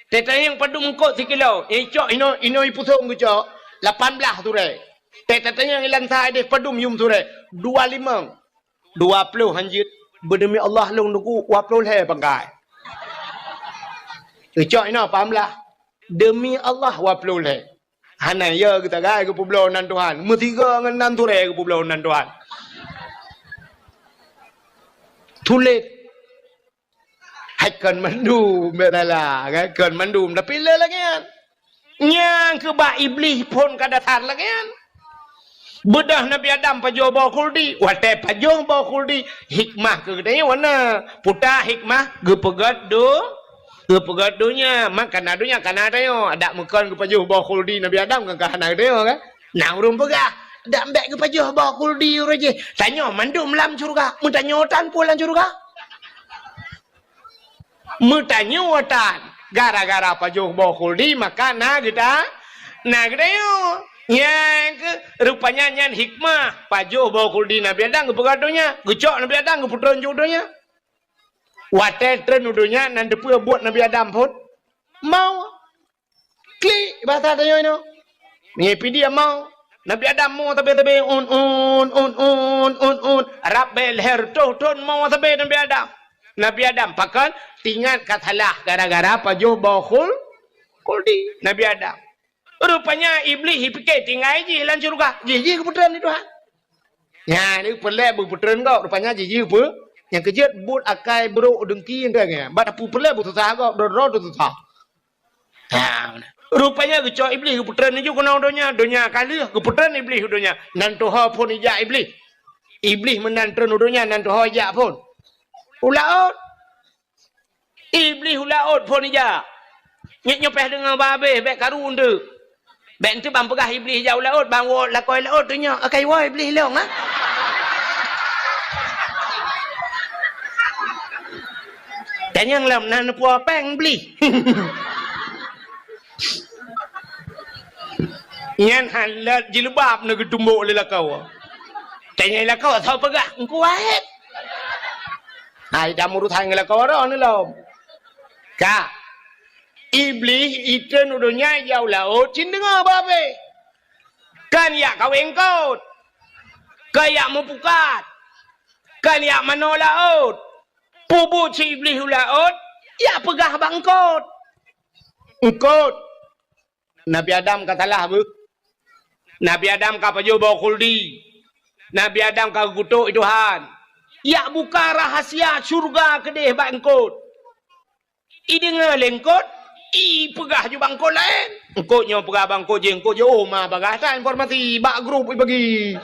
Teuh tanyong padum eungkôt sikilo. Icok inoe, inoe ipusong geucok. Lapan blaih surée. Teuh tatanyong ilang sa ideh padum yum surée. Dua limong. Dua ploh hanjeuet. Beudeumi Allah lôn nuku dua ploh lhée pangkai. Icok inoe paham lah. Deumi Allah dua ploh lhée. Hana ya geuta gai geupeubloe nan Tuhan. Meusigoe ngon nan surée geupeubloe nan Tuhan. Sulet. Hai kon mandum, bek salah, kan? Kon mandum, tapi le lagée nyan. Nyang keu bak Iblih phon ka dasar lagée nyan. Beudôh Nabi Adam pajoh boh khuldi. Watée pajoh boh khuldi, hikmah keu geutanyoe wana. Puta hikmah geupeugét do-, geupeugét donya. Man kana donya, kana tanyoe. Adak meukon geupajoh boh khuldi Nabi Adam kan ka hana geutanyoe, kan? Na ureuëng peugah, "Dak bék geupajoh boh khuldi ureuëng jih. Tanyoe mandum lam syeuruga." Meutanyoe tan peue lam syeuruga? Meutanyoe tan, gara-gara pajoh boh khuldi maka na geuta-, na geutanyoe. Nyang keu rupanya nyan hikmah pajoh boh khuldi Nabi Adam geupeugah donya, geucok Nabi Adam geupeutreun ju donya. Watée treun u donya nan teupeue buet Nabi Adam phon? Mau. Klik bahasa tanyoe nyoe. Ngipi dia mau. Nabi Adam mo sabe-sabe un un un un un. Rab bée lhée reutôh thon mo sabe Nabi Adam. Nabi Adam pakon tingat ka salah gara-gara pajoh boh khul-, khuldi Nabi Adam. Rupanya Iblih ipike tinggai jih lam syeuruga. Jih-jih geupeutreun di Tuhan. Nyan ni peureulée beupeutreun gob. Rupanya jih-jih peu. Nyang keujeuet buet akai brok deungki nyan. Bak tapeupeureulée beususah gob. Droe-droe teususah. Ha, rupanya geucok Iblih geupeutreun laju keunoe donya, donya ka lheueh geupeutreun Iblih u donya. Nan tuho phon ijak Iblih. Iblih meunan treun u donya nan tuho ijak phon. U laôt. Iblih u laôt phon ijak. Nyek nyoe péh deungoe babeh bék karu enteuk. Bék enteuk ban peugah Iblih ijak u laôt, ban woe lakoe laôt teunyoe, akai woe Iblih lông, ha? Tanyong lom na neupue péng Iblih. Nyan halat jilbab na geutumbok lé lakoe. Tanyong lakoe, soe peugah, Teungku Wahid. Hai, dak meurusan ngon lakoe droe ni lom. Ka. Iblih itreun u donya ijak u laôt cit deungoe babeh. Kan yak kawé eungkôt. Kan yak meupukat. Kan yak manoe laôt. Peubuet si Iblih u laôt, yak peugah bak eungkôt. Eungkôt. Nabi Adam ka salah beuh. Nabi Adam ka pajoh boh khuldi. Nabi Adam ka geukutok i Tuhan. Yak buka rahasia syeuruga keudeh bak eungkôt. Ideungoe lé eungkôt, ipeugah ju bak eungkôt laén. Eungkôt nyoe peugah bak eungkôt jih, eungkôt jih, oh, ma bagah that informasi bak grup ibagi.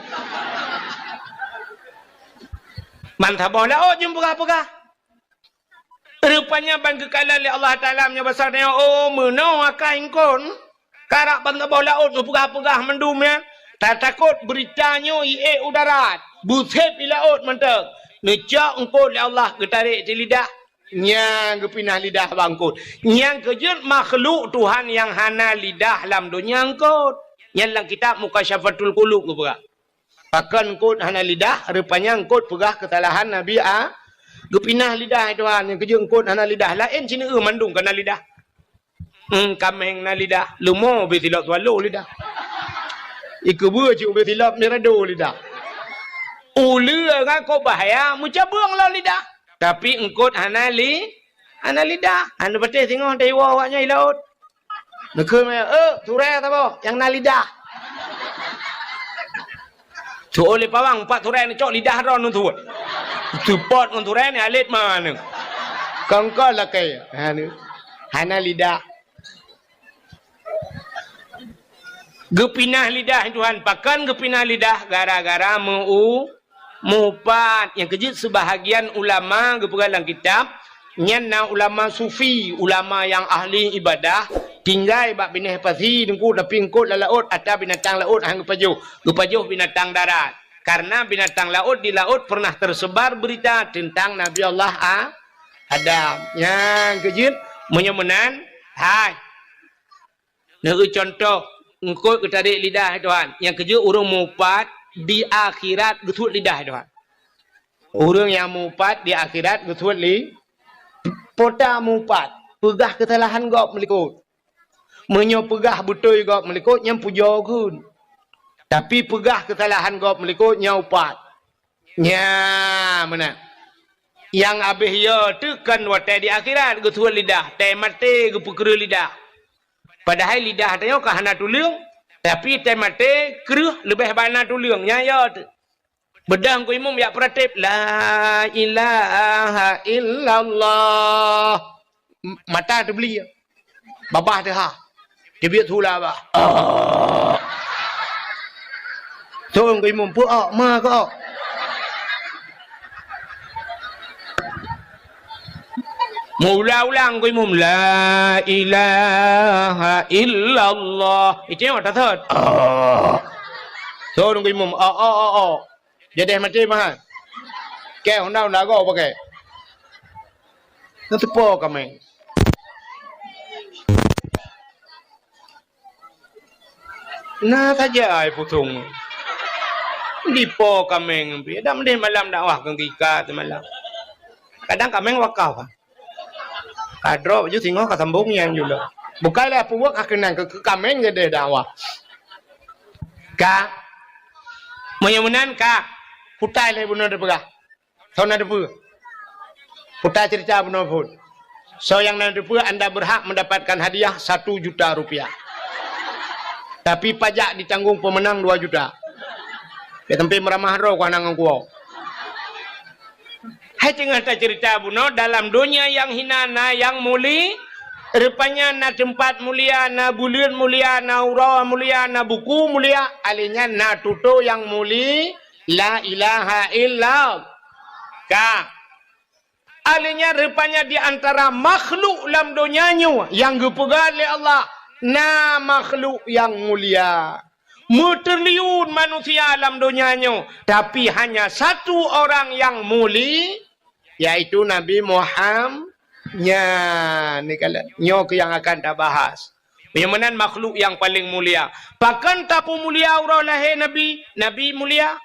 Man saboh laôt jeuem peugah-peugah. Rupanya ban geukalon lé Allah Taala meunyoe basa nyoe, oh, meunoe akai eungkôt. Karap ban saboh laôt neupeugah-peugah mandum nyan. Tatakot beurita nyoe iék u darat. Buseb i laôt mantong. Neucok eungkôt lé Allah geutarek di lidah. Nyang geupinah lidah bak eungkôt. Nyang keujeuet makhluk Tuhan nyang hana lidah lam donya eungkôt. Nyan lam kitab Mukasyafatul Qulub geupeugah. Pakon eungkôt hana lidah, rupanya eungkôt peugah keusalahan Nabi A-, geupinah lidah Tuhan nyang keujeuet eungkôt hana lidah. Laén sineuk mandum kana lidah. Hmm, kaméng na lidah, leumo beusilop swallow lidah. Ikeubeue cit beusilop mirado lidah. Uleue ngon kok bahya meucabeueng lom lidah. Tapi eungkot hana li-, hana lidah. Hana patéh singoh taiwoe awaknyan i laôt. Neukheun mé, "Eh, turée saboh nyang na lidah." Tuwoe lé pawang, pat turée neucok lidah droe neuthuet. Seupôt ngon turée ni alet ma neu. Kongkol lakée. Ha, neu. Hana lidah. Geupinah lidah Tuhan. Pakon geupinah lidah? Gara-gara meu-, meuupat. Nyang keujeuet seubahagian ulama geupeugah lam kitab, nyan na ulama sufi, ulama nyang ahli ibadah, tinggai bak binéh pasi teungku, tapi eungkot lam laôt, atra binatang laôt han geupajoh, geupajoh binatang darat. Karena binatang laôt di laôt pernah tersebar berita tentang Nabi Allah A-, Adam. Nyang keujeuet, meunyoe meunan, hai. Neueu cuntoh, eungkot geutarek lidah Tuhan. Nyang keujeuet ureuëng meuupat di akhirat geusuet lidah Tuhan. Ureuëng nyang meuupat di akhirat geusuet li-, po ta meuupat, peugah keusalahan gob meulikot. Meunyoe peugah beutôi gob meulikot, nyan pujoe kheun. Tapi peugah keusalahan gob meulikot, nyan upat. Nya, meunan. Nyang abéh yo teuh kon watée di akhirat geusuet lidah, tée maté geupeukreueh lidah. Padahai lidah tanyoe ka hana tuleueng, tapi tée maté kreueh leubeh bana tuleueng. Nya yo teuh. Beudôh Teungku Imum jak peuratéb, "La ilaha illallah." M-, mata teubli. Babah teuhah. Teubiet su lam babah. Ah. Teungku Imum, "Peu-ok, ma keu-ok." Meuulang-ulang Teungku Imum, "La ilaha illallah." Itu nyang mata thot. Ah. Teungku Imum, "Ok, ok, ok, ok." Jadeh maté meuhan. Kée honda-honda gob pakai. Neuteupo kaméng. Na saja ai pusong. Dipo kaméng pih. Dak meudeh malam dakwah keu gika seumalam. Kadang kaméng wakaf. Ka droe baju singoh ka sambong nyang jula. Bukai lé peubuet ka keunong keu, keu kaméng jadeh dakwah. Ka. Meunyoe meunan ka. Kutai lé bunoe teupeugah. Soe na teupeue? Kutai ceurita bunoe phon. Soe nyang na teupeue, anda berhak mendapatkan hadiah satu juta rupiah. Tapi pajak ditanggung pemenang dua juta. Ya, tapi meuramah droe ku hana ngon kuwoe. Hai teungoh taceurita bunoe, dalam donya nyang hina na nyang muli-, rupanya na teumpat mulia, na buleuen mulia, na uroe mulia, na buku mulia, alèh nyan na tutoe nyang muli-, la ilaha illa. Ka. Alèh nyan rupanya di antara makhluk lam donya nyoe nyang geupeugah lé Allah, na makhluk nyang mulia. Meutriliun manusia lam donya nyoe, tapi hanya satu orang nyang muli, yaitu Nabi Muham-, nyan, ni kala-, nyoe keuh nyang akan tabahas. Nyang meunan makhluk nyang paleng mulia. Pakon tapeumulia uroe lahé Nabi? Nabi mulia.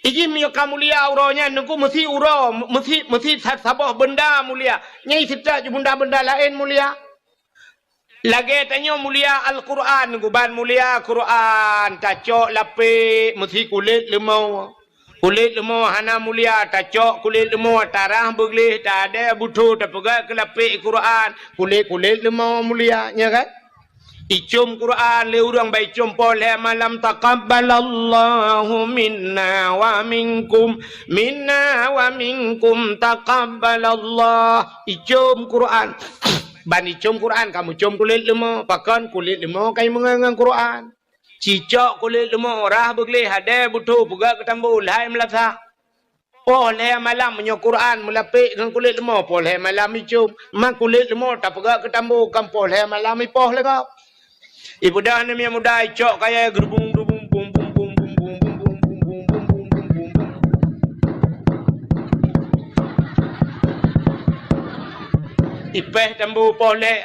Iji meunyoe ka mulia uroe nyan, Teungku, meusi uroe, meusi, meusi sa-, saboh beunda mulia. Nyang seutôt ju beunda-beunda laén mulia. Lagèe tanyoe mulia Al-Qur'an, Teungku, ban mulia Qur'an, tacok lapék meusi kulét leumo. Kulét leumo hana mulia, tacok kulét leumo, tarah beugleh, tadè butho, tapeugah keu lapék Qur'an, kulét-kulét leumo mulia, nya kan? Icom Qur'an lé ureueng, ban icom poh lhèe malam, "Taqabbalallahu minna wa minkum, minna wa minkum, taqabbalallah." Icom Qur'an. Ban icom Qur'an, kamoe com kulét leumo. Pakon kulét leumo ka jimeungon ngon Qur'an. Cicok kulét leumo, rhah beugleh, hadè butho, peugöt keu tambo, lhai meulasa. Poh lhèe malam meunyoe Qur'an meulapék ngon kulét leumo, poh lhèe malam icom. Ma kulét leumo tapeugöt keu tambo, kan poh lhèe malam ipoh lé gob. Ipeudong aneuk miet muda, icok kayèe geurubung-rubung, bung, bung, bung. Ipéh tambo poh lhèe.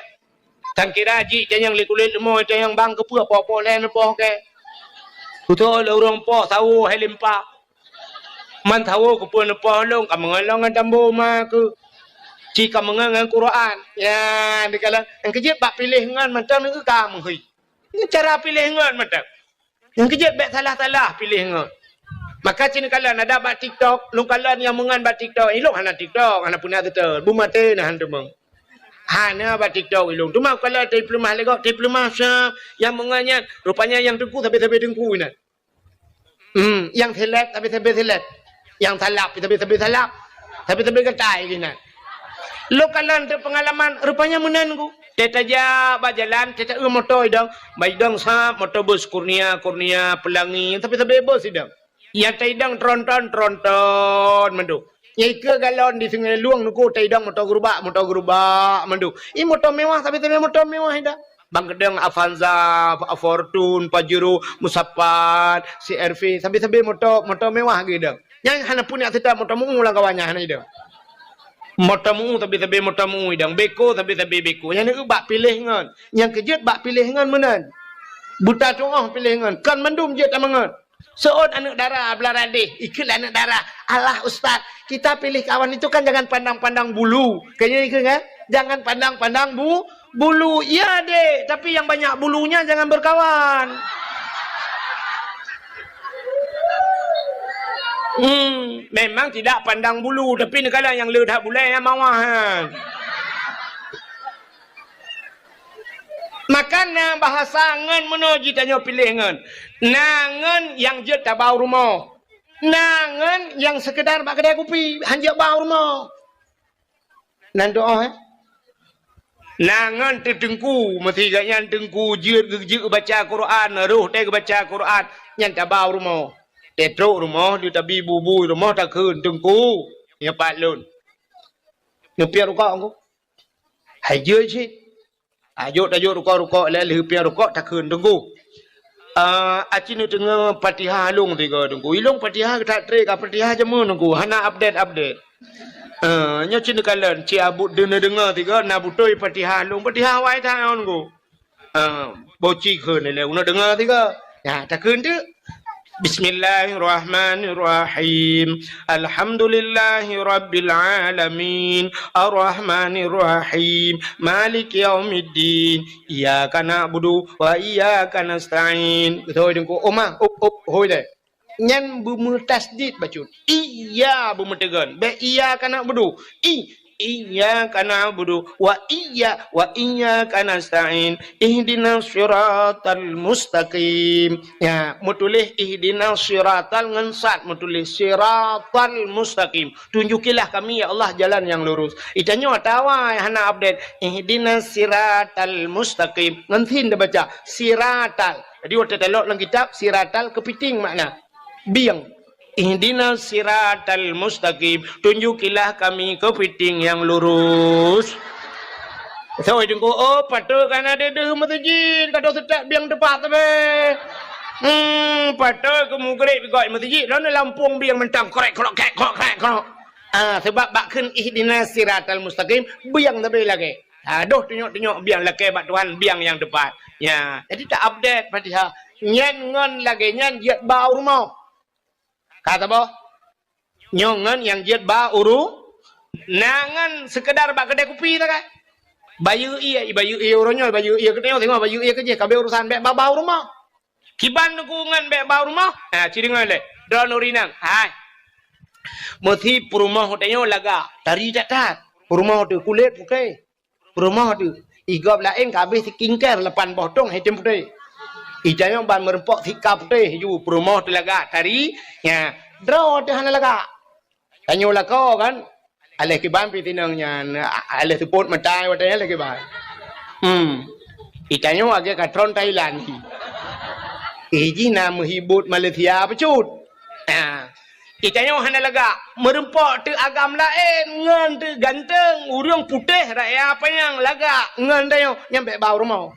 Tan kira jih tanyong lé kulét leumo, tanyong bang keupeue poh-poh lhèe neupoh kèe. Beutôi lé ureueng poh sawo hai limpa. Man sawo keupeue neupoh lôn, ka meungon lôn ngon tambo ma keuh. Ci ka meungon ngon Quran. Ya, dikalon nyang keujeuet bak piléh ngon mantong neu ka meuhôi. Ngon cara piléh ngon mantong. Nyang keujeuet bék salah-salah piléh ngon. Maka ci neukalon ada bak TikTok, lôn kalon nyang meungon bak TikTok. Ilôn hana TikTok, hana peuna tutor. Beumaté na han teumong. Hana bak TikTok ilôn. Teuma kalon teupeulumah lé gob, teupeulumah sa nyang meungon nyan. Rupanya nyang teungku sabe-sabe teungku inan. Hmm, nyang seleb sabe-sabe seleb. Nyang salab sabe-sabe salab. Sabe-sabe gatai inan. Lôn kalon teupeungalaman, rupanya meunan ku. Teutajak bak jalan, teuta-eu moto idong. Bak idong sa moto bus Kurnia, Kurnia, Pelangi, sabe-sabe bus idong. Nyang taidong tronton, tronton mandum. Nyang ikeue galon di Sungai Lueng nuku taidong moto gerubak, moto gerubak mandum. I moto mewah, sabe-sabe moto mewah idong. Bang keudong Avanza, Fortuner, Pajero, Musapat, C R V, sabe-sabe moto, moto mewah geuidong. Nyang hana pun nyang seutôt moto meu lam kawan nyan hana idong. Moto meu sabe-sabe moto meu idong, beko sabe-sabe beko. Nyang neu bak piléh ngon. Nyang keujeuet bak piléh ngon meunan. Buta tuoh piléh ngon. Kon mandum jeuet tameungon. Seuôt aneuk dara beulara deh, ikheun lé aneuk dara, "Alah ustaz, kita pilih kawan itu kan jangan pandang-pandang bulu." Kayaknya ikheun kan? "Jangan pandang-pandang bu-, bulu." Iya dek, tapi yang banyak bulunya jangan berkawan. Hmm, memang tidak pandang bulu, tapi neukalon nyang le that bulée nyang mawah nyan. Maka na bahasa ngon meunoe jitanyoe piléh ngon. Na ngon nyang jeuet tabau rumoh. Na ngon nyang seukeudar bak keudai kupi, han jeuet bau rumoh. Nan doa, eh? Na ngon teuteungku, meusigat nyan teungku jeuet geujeue baca Quran, roh teuh geubaca Quran, nyan tabau rumoh. Teutrok rumoh, di tabi bubui rumoh takheun, "Teungku, nyoe pat lôn." Neupiep rukok ku. Hai jeuet cit. Tajok-tajok rukok-rukok lé lheueh piep rukok takheun, "Teungku, ah, aci neudeungoe Fatihah lôn tiga, Teungku. Ilôn Fatihah that treb ka Fatihah jameun, Teungku. Hana update-update. Ah, nyoe ci neukalon, ci abot deungoe-deungoe tiga, na beutôi Fatihah lôn, Fatihah awai that, Teungku." Ah, boci kheun lé uneuk deungoe tiga. Ya, takheun teuk. Bismillahirrahmanirrahim. Alhamdulillahirabbil alamin. Arrahmanirrahim. Maliki yaumiddin. Iyyaka na'budu wa iyyaka nasta'in. Beutôi Teungku. Oma, up, up, hôi deh. Nyan beumeutasydid bacut. Iya beumeuteugon. Bék iyyaka na'budu. I, iyyaka na'budu wa iyya-, wa iyyaka nasta'in. Ihdinas siratal mustaqim. Ya, meutuléh ihdinas siratal ngon sad meutuléh siratal mustaqim. Tunjukilah kami, ya Allah, jalan yang lurus. Itanyoe atawa hana update. Ihdinas siratal mustaqim. Ngon sin tabaca. Siratal. Jadi, watée talok lam kitab, siratal keupiting makna. Bieng. Ihdinas siratal mustaqim. Tunjukilah kami keupiting nyang lurus. Soe Teungku, oh, patôt ka na deuh-deuh meuseujid, ka deuh seutak bieng teupat teuh beh. Hmm, patôt keu mugreb gok meuseujid, lôn lampôh bieng mantong, krek, krok, krek, krok, krek, krok. Ah, sebab bak kheun ihdinas siratal mustaqim, bieng teuh beh lagée. Ha, doh tunyok-tunyok biang lakée bak Tuhan, biang nyang teupat. Ya, jadi ta-update Fatihah. Nyan ngon lagée nyan jeuet bau rumoh. Ka saboh. Nyoe ngon nyang jeuet bau uru-, na ngon seukeudar bak keudai kupi takai. Bayeue ié, bayeue ié uroe nyoe, bayeue ié keunoe, singoh bayeue ié keujih, ka abéh urusan bék bau-bau rumoh. Kiban Teungku ngon bék bau rumoh? Ha, ci deungoe lé. Droeneuh ureueng inong. Hai. Meusi peurumoh tanyoe lagak, tari that-that. Peurumoh teuh kulét putéh. Peurumoh teuh, i gob laén ka abéh skincare lapan boh tong item putéh. I tanyoe ban meureumpok sika putéh ju peurumoh teuh lagak tari, nya, droe teuh hana lagak. Tanyoe lakoe kan, aléh kiban pih tinong nyan, a-, aléh seupôt mata watée nyan aléh kiban. Hmm. I tanyoe lagée katron Thailand. I jih na meuhibot Malaysia bacut. Ha. Itanyoe hana lagak, meureumpok teuh agam laén ngon teuh ganteng, ureueng putéh raya panyang lagak ngon tanyoe, nyan bék bau rumoh.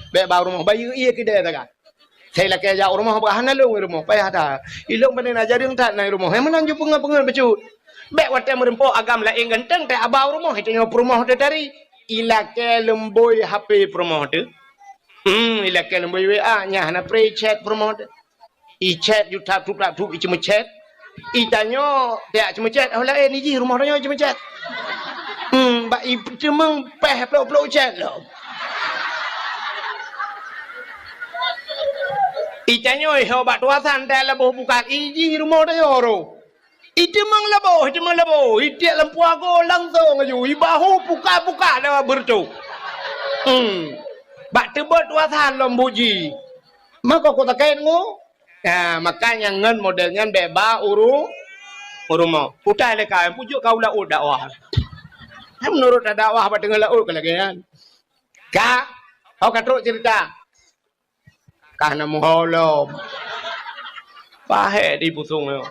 Bék bau rumoh, bayeue ié keudée taga. Sai lakée jak u rumoh bah hana lôn u rumoh, payah that. Ilôn pane na jareueng that na i rumoh, hai meunan ju peungeut-peungeut bacut. Bék watée meureumpok agam laén ganteng teuh abau rumoh, itanyoe peurumoh teuh tari. Ilakée leumbôi H P peurumoh teuh. Hmm, ilakée leumbôi W A, nyan hana pré chat peurumoh teuh. I chat ju tap tup tap tup i ceumeuchat. Itanyoe tiak ceumeuchat, oh laén i jih rumoh tanyoe ceumeuchat. Hmm, bak i-, teumeung péh plôk-plôk cét lom. Itanyoe ho bak tuasan teuh laboh buka iji rumoh tanyoe roh. Iteumeung laboh, iteumeung laboh, itiek lam puago langsong aju, ibahu puka-puka dawa beureutoh. Hmm. Bak teubot tuasan lom buji. Mako ku takét ngu. Ya, maka nyang ngon model nyan bèk ba uru, urumo. Utai lé ka, pujok ka u laôt dakwah. Meunurot dakwah bak teungoh laôt ka lagèe nyan. Ka, ho ka trok ceurita. Ka na muho lom. Pahé di pusong nyoe.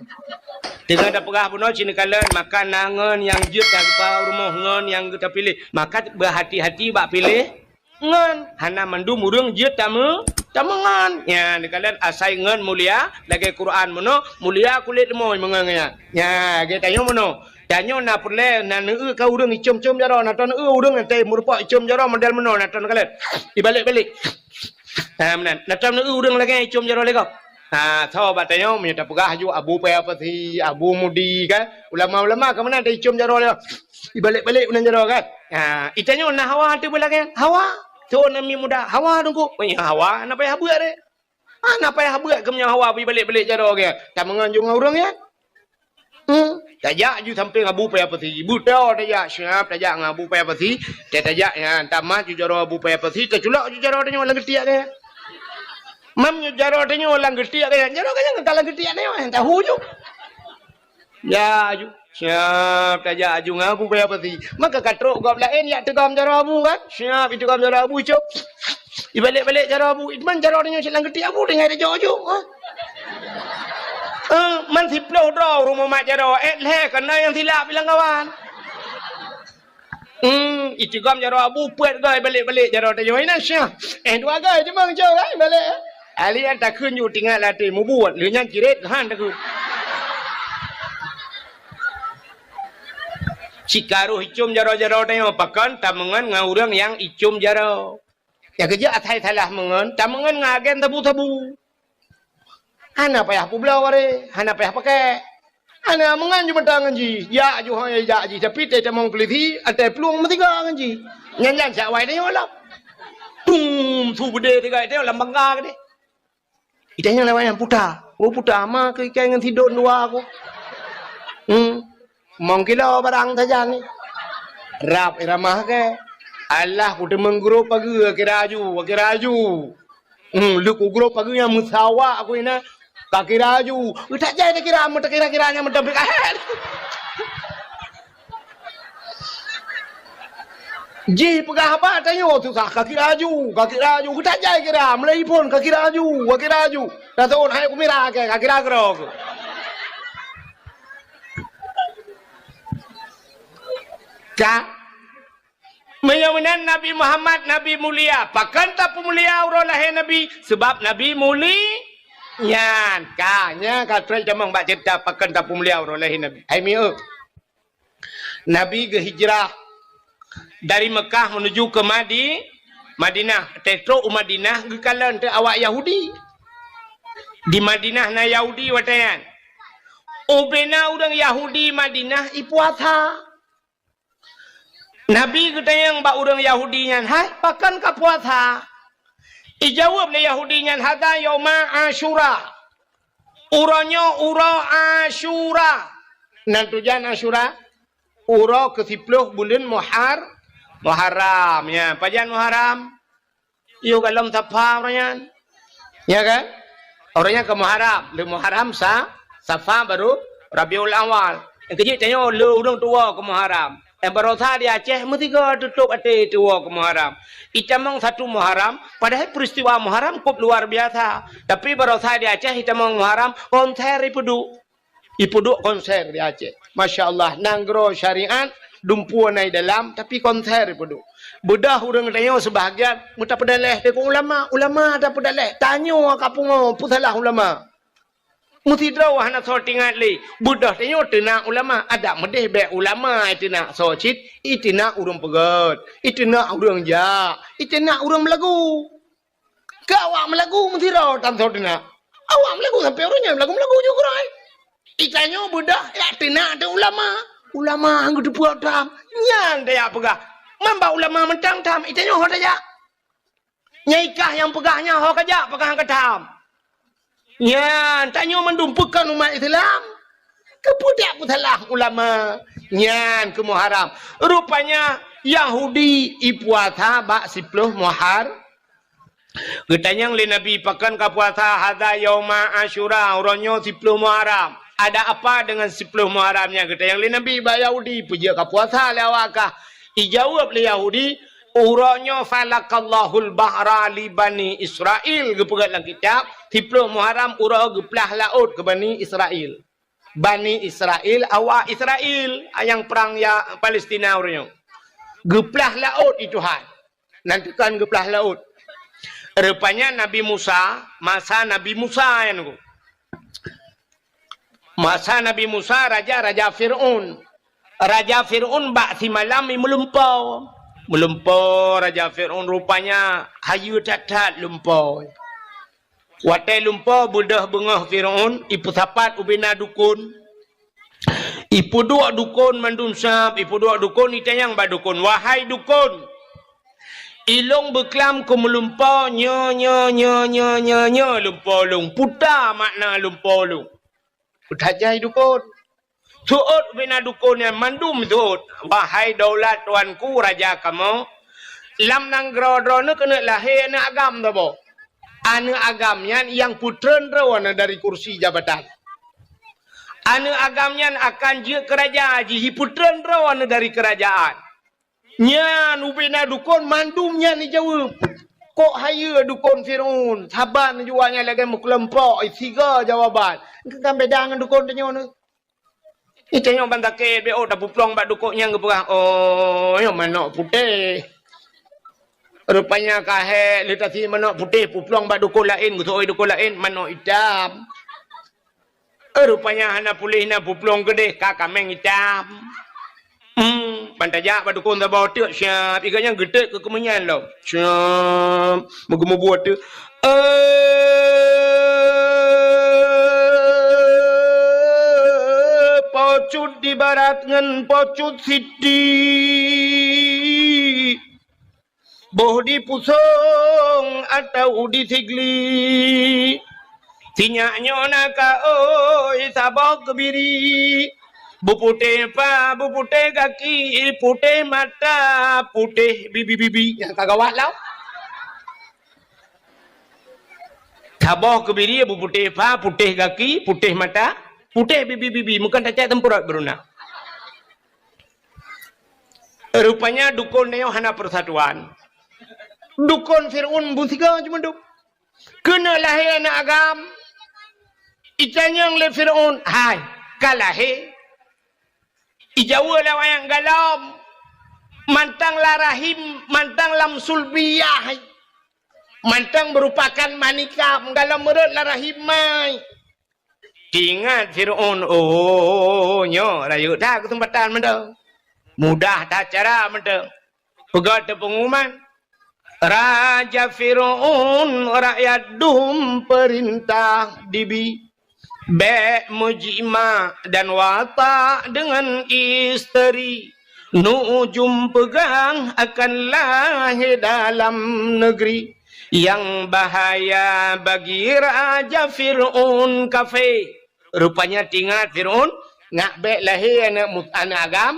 Teungoh tapeugah bunoe cit neukalon, maka na ngon nyang jeuet tapeugah rumoh ngon nyang geuta piléh. Maka beuhati-hati bak piléh ngon. Hana mandum ureueng jeuet tameu-, tameungon. Nya, neukalon asai ngon mulia lagèe Quran bunoe, mulia kulét leumoi meungon nyan. Nya, lagèe tanyoe bunoe. Tanyoe na peureulèe na neueu ka ureueng icom-com jaroe, na tanoh neueu ureueng nyang teuh meurumpok icom jaroe model bunoe, na tanoh neukalon. Ibalek-balek. Ha, meunan. Na tanoh neueu ureueng lagèe icom jaroe lé gob. Ha, tho bak tanyoe meunyoe tapeugah aju Abu Paya Pasi, Abu Mudi kan. Ulama-ulama ka meunan taicom jaroe lé. Ibalek-balek meunan jaroe kan. Ha, itanyoe na hawa teuh beulagèe nyan. Hawa. Tuan Ami Muda, hawa teungku. Meunyoe hawa, na payah beuet deh. Hana payah beuet keu meunyoe hawa bri balek-balek jaroe geuh. Tameungon ju ngon ureueng nyan. Hmm. Tajak ju sampéng Abu Paya Pasi. Beutôi tajak, siap tajak ngon Abu Paya Pasi. Tajak nyan, tamat ju jaroe Abu Paya Pasi, taculok ju jaroe tanyoe lam geutiek geuh. Mam ju jaroe tanyoe lam geutiek geuh. Jaroe geuh nyan ka lam geutiek tanyoe, tahu ju. Ya, ju. Siap tajak aju ngon Abu Paya Pasi. Maka ka trok gob laén jak teugom jaroe Abu kan? Siap iteugom jaroe Abu, cok. Ibalek-balek jaroe Abu. Itman jaroe tanyoe cit lam geutiek Abu tinggai tajok ju. Ha? Eh, man siplôh droe ureueng mumat jaroe, eh, lhèe kana nyang silap ilang kawan. Hmm, iteugom jaroe Abu peuet goe balek-balek jaroe tanyoe. Ina syah. Eh, dua goe cuma cok, eh, balek. Ahli nyan takheun ju tingat lam até mubuet, lheueh nyan cirét han takheun. Cit ka roh icom jaroe-jaroe tanyoe pakon tameungon ngon ureueng nyang icom jaroe. Nyang keujeuet asai salah meungon, tameungon ngon agen sabu-sabu. Hana payah peubloe waréh, hana payah pakèk. Hana meungon ju mata ngon jih, jak ju hai jak jih, tapi teutamong peulisi, até plueng meusiga ngon jih. Nyan-nyan siat awai tanyoe lom. Tum, su beudé tiga tanyoe lam bangga keudéh. Itanyoe lewat nyang puta. Oh, puta ma keu ikai ngon sidon dua aku. Hmm. Mong kilo barang sajan ni. Rab iramah ke. Alah, ku teumeung grob pageue, kira aju, kira aju. Hmm, lheueh ku grob pageue nyang meusawa aku ina. Ka kira aju. Utak jai takira, meutakira-kira nyang meutabrik ahet. Jih peugah haba tanyoe susah, ka kira aju, ka kira aju. Utak jai kira, meulai phon ka kira aju, ka kira aju. Dah tahun hai ku mira ke, ka kira keudroe. Ka? Meunyoe meunan Nabi Muhammad, Nabi mulia, pakon tapeumulia uroe lahé Nabi? Sabab Nabi muli-, nyan, ka, nyan ka trok tamong bak ceurita pakon tapeumulia uroe lahé Nabi. Hai mieu. Nabi geuhijrah dari Mekah menuju ke Madi-, Madinah. Teutrok u Madinah geukalon teuh awak Yahudi. Di Madinah na Yahudi watèe nyan. Ubena ureueng Yahudi Madinah ipuasa. Nabi geutanyong bak ureueng Yahudi nyan, "Hai, pakon kapuasa?" Ijaweueb lé Yahudi nyan, "Hadza yauma Asyura." Uroe nyoe uroe Asyura. Nan tujan Asyura? Uroe keusiploh buleuen Muhar-, Muharram. Ya, pajan Muharram? Yôh goh lom Safa uroe nyan. Ya kan? Uroe nyan ka Muharram. Lheueh Muharram Sa-, Safa baru Rabiul Awal. Nyang keujeuet tanyoe le ureueng tuwoe keu Muharram. Nyang barosa di Aceh meusigoe tutôp até tuwoe keu Muharram. Itamong satu Muharram, padahai peristiwa Muharram kôp luar biasa. Tapi barosa di Aceh itamong Muharram, konser ipeuduek. Ipeuduek konser di Aceh. Masya Allah, nanggroe syariat, dumpeue na i dalam, tapi konser ipeuduek. Beudôh ureueng tanyoe seubahagian, meutapeudaléh deungon ulama, ulama tapeudaléh. Tanyoe ka pungo, peusalah ulama. Meusidroe hana soe teuingat lé. Beudôh tanyoe teunak ulama, adak meudeh bèk ulama iteunak soe cit, iteunak ureueng peugèt, iteunak ureueng jak, iteunak ureueng meulagu. Keu awak meulagu meusidroe tan soe teunak. Awak meulagu sampoe uroe nyoe meulagu-meulagu ju keurôi. Itanyoe beudôh jak teunak teuh ulama. Ulama han geuteupeue tham. Nyan tajak peugah. Man bak ulama mantong tham, i tanyoe ho tajak. Nyang i kah nyang peugah nyan ho kajak, peugah han ka tham. Nyan, tanyoe mandum peue kon umat Islam. Keupeue tajak peusalah ulama. Nyan keuh meuharam. Rupanya Yahudi ipuasa bak siploh Muhar-, Geutanyong lé Nabi, "Pakon kapuasa?" "Hadza yauma Asyura, uroe nyoe siploh Muharram." "Ada apa dengan siploh Muharram nyan?" Geutanyong lé Nabi bak Yahudi, "Peue jeuet kapuasa lé awak kah?" Ijaweueb lé Yahudi, "Uroe nyoe falaqallahul bahra li Bani Israil." Geupeugah lam kitab, siploh Muharram uroe geuplah laôt keu Bani Israil. Bani Israil, awak Israil, nyang prang ya Palestina uroe nyoe. Geuplah laôt i Tuhan. Nan teukan geuplah laôt. Rupanya Nabi Musa, masa Nabi Musa nyan ku. Masa Nabi Musa, raja-raja Fir'aun. Raja Fir'aun bak simalam i meulumpo. Meulumpo raja Fir'aun rupanya hayeue that-that lumpo. Watée lumpo beudôh beungoh Fir'aun, ipeusapat ubena dukon. Ipeuduek dukon mandum sab, ipeuduek dukon, itanyong bak dukon, "Wahai dukon, ilong beuklam keu meulumpo nyoe, nyoe, nyoe, lumpo lôn. Peue makna lumpo lôn?" Peutanyong dukon. Seuôt ubena dukon nyan mandum seuôt, "Wahai daulat tuanku raja kamoe, lam nanggroe droeneuh keuneuk lahé aneuëk agam saboh. Aneuëk agam nyan nyang peutreun droeneuh dari kursi jabatan. Aneuëk agam nyan akan jeuet keu raja jih, jipeutreun droeneuh dari keurajaan." Nyan ubena dukon mandum nyan ijaweueb. Kok hayeue dukon Fir'aun, saban jua nyan lagée meukeulumpok, siga jawaban. Kan beda ngon dukon tanyoe nyoe. Ih, tanyoe ban sakét, beu tapeuplong bak dukon nyang geupeugah, "Oh, nyoe manok putéh." Rupanya ka hék lé tasi manok putéh, peuplong bak dukon laén, geuseuôt dukon laén, manok itam. Eh, rupanya hana puléh na peuplong keudeh ka kaméng itam. Hmm, ban tajak bak dukon saboh teuk siab, iga nyang geutet keu keumeunyan lom. Siab, meugeumeubuet teuk. Eh, pocut di barat ngon pocut siti. Boh di pusong atau di sigli. Sinyak nyoe na ka oi saboh keubiri. Beuputéh pa, beuputéh gaki, putéh mata, putéh bibi-bibi. Nyang ka gawat lom. Saboh keubiri beuputéh pa, putéh gaki, putéh mata, putéh bibi-bibi. Meukan tacak teumpeurot beuruna. Rupanya dukon nyoe hana persatuan. Dukon Fir'aun beusiga cuma dup. Keuneuk lahé aneuëk agam. Itanyong lé Fir'aun, "Hai, ka lahé?" Ijaweueb lé awaknyan, "Galom." Mantong lam rahim, mantong lam sulbiyah. Mantong meurupakan manikam, galom meurot lam rahim mai. Teuingat Fir'aun, "Oh, nyoe rayeuk that keuseumpatan mantong. Mudah that cara mantong." Peugah teuk peungumuman, "Raja Fir'aun, rakyat dum peurintah dibi. Bék meujimak dan watak deungon isteri. Nujum peugah akan lahé dalam negeri. Nyang bahaya bagi Raja Fir'aun kafé." Rupanya teuingat Fir'aun, nak bék lahé aneuëk mu-, aneuëk agam,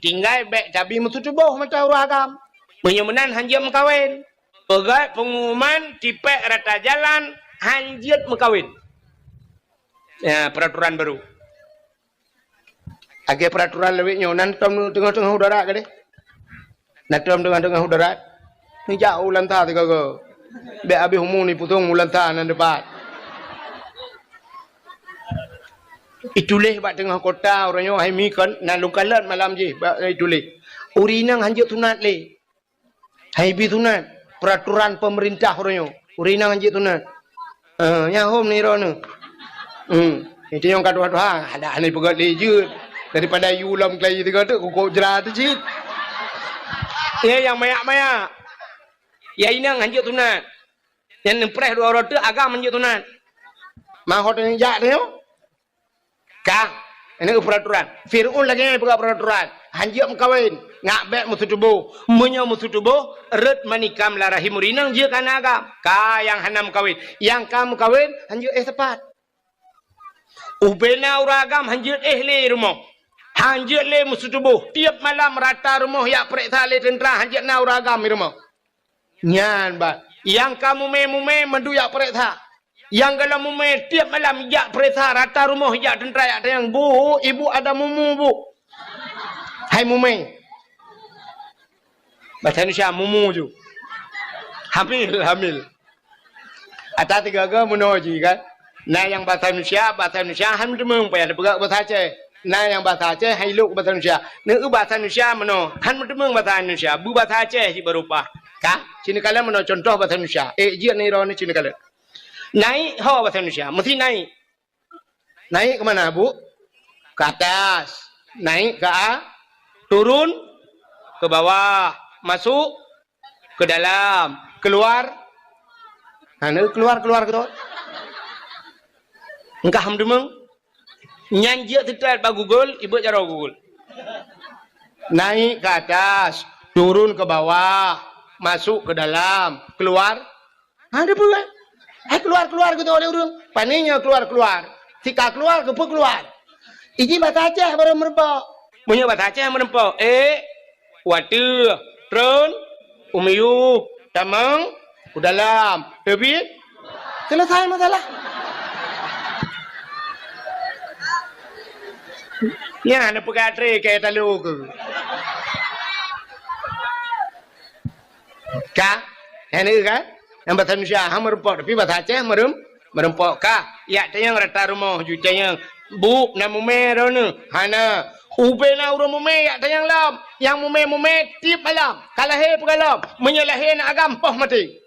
tinggai bék tabi meututoboh mata ureuëng agam. Meunyoe meunan hanjeuet meukawen. Peugah peungumuman tipék rata jalan hanjeuet meukawen. Ya, peraturan baru. Lagée peraturan lawét nyoe, nan tom teungoh-teungoh u darat gadeh. Nan tom teungoh-teungoh u darat. Neujak u lanta sigoe-goe. Bék habéh umu nipusong u lanta nan dipat. Ituléh bak teungoh kota uroe nyoe hai mi kon, nan lôn kalon malam jih bak ituléh. Ureuëng inong hanjeuet sunat lé. Hai bi sunat, peraturan pemerintah uroe nyoe. Ureuëng inong hanjeuet sunat. Eh, nyan hom nirok nyoe. Hmm, itu nyang ka tuha-tuha, ada hana peugah lé jeuet. Daripada yue lom keulayi tiga tu, kukok jera tu cit. Ye, nyang mayak-mayak. Ya inong hanjeuet sunat. Nyang neupreh dua uroe tu agam hanjeuet sunat. Mahot nyang jak tu nyoe. Ka. Ini peraturan. Fir'aun lagée nyan peugah peraturan. Han jeuet meukawen. Ngat bék meuseutubôh. Meunyoe meuseutubôh, rot manikam lam rahim ureueng inong jeuet keu aneuëk agam. Ka nyang hana meukawen. Nyang ka meukawen, han jeuet éh sapat. Ubena ureueng agam han jeuet éh lé rumoh. Han jeuet lé meuseutubôh. Tieb malam rata rumoh jak peuriksa lé teuntra, han jeuet na ureueng agam di rumoh. Nyan bah. Nyang ka mumé-mumé mandum jak peuriksa. Nyang gohlom mumé tieb malam jak peuriksa, rata rumoh jak teuntra jak tanyong, "Bu, ibu ada mumu, Bu?" Hai mumé. Basa Indonesia mumu ju. Hamil, hamil. Ata tiga-tiga meunoe jih kan. Na nyang basa Indonesia, basa Indonesia han meuteumong payah teupeugah basa Aceh. Na nyang basa Aceh han ilok basa Indonesia. Neu basa Indonesia meunoe, han meuteumong basa Indonesia. Bu basa Aceh jih baru paih. Ka? Sinoe kalon meunoe contoh basa Indonesia. Eh, jeuet nirone sinoe kalon. Naik ho basa Indonesia, meusti naik. Naik ke mana, Bu? Ke atas. Naik ke a-, turun ke bawah. Masuk ke dalam. Keluar. Ha, neu keluar, keluar ke tu. Engkah ham deungoe. Nyan jeuet seutôt bak Google, ibeuet jaroe Google. Naik ke atas, turun ke bawah, masuk ke dalam, keluar. Ha, ada apa kan? Hai keluar-keluar gitu oleh ureueng. Pane nyoe keluar-keluar. Sika keluar, keupeue keluar? Iji basa Aceh baru meureumpok. Meunyoe basa Aceh meureumpok, eh, wateueh, tron, u miyueb, tamong, u dalam, teubiet. Selesai masalah. Nyan neupeugah tré keu talo keu. Ka? Nyan ka? Nyang basa Indonesia ha meureumpok, tapi basa Aceh meureuem-, meureumpok ka. Jak tanyong rata rumoh ju tanyong, "Bu, na mumé droeneuh?" "Hana." "Ubena ureueng mumé jak tanyong lom. Nyang mumé-mumé tieb malam. Ka lahé peugah lom. Meunyoe lahé na agam, poh maté.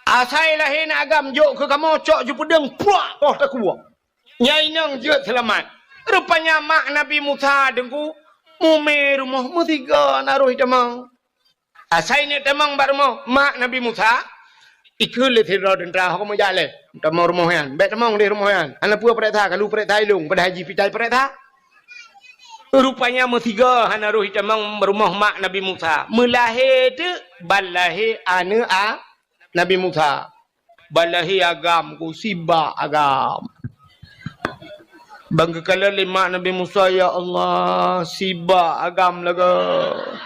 Asai lahé na agam, jok keu kamoe cok ju peudeueng, puak, poh takue. Nyan inong jeuet seulamat." Rupanya mak Nabi Musa deungku mumé rumoh meusigoe na roh itamong. Asai neuk tamong bak rumoh mak Nabi Musa, ikheun lé sidroe teuntra ho meujak lé. Tamong rumoh nyan, bék tamong di rumoh nyan. Hana peue peuriksa, kalu peuriksa ilong, padahai jih pitai peuriksa. Rupanya meusigoe hana roh itamong rumoh mak Nabi Musa. Meulahé teuk ban lahé aneuëk a Nabi Musa. Ban lahé agam ku, sibak agam. Ban geukalon lé mak Nabi Musa, "Ya Allah, sibak agam lagée.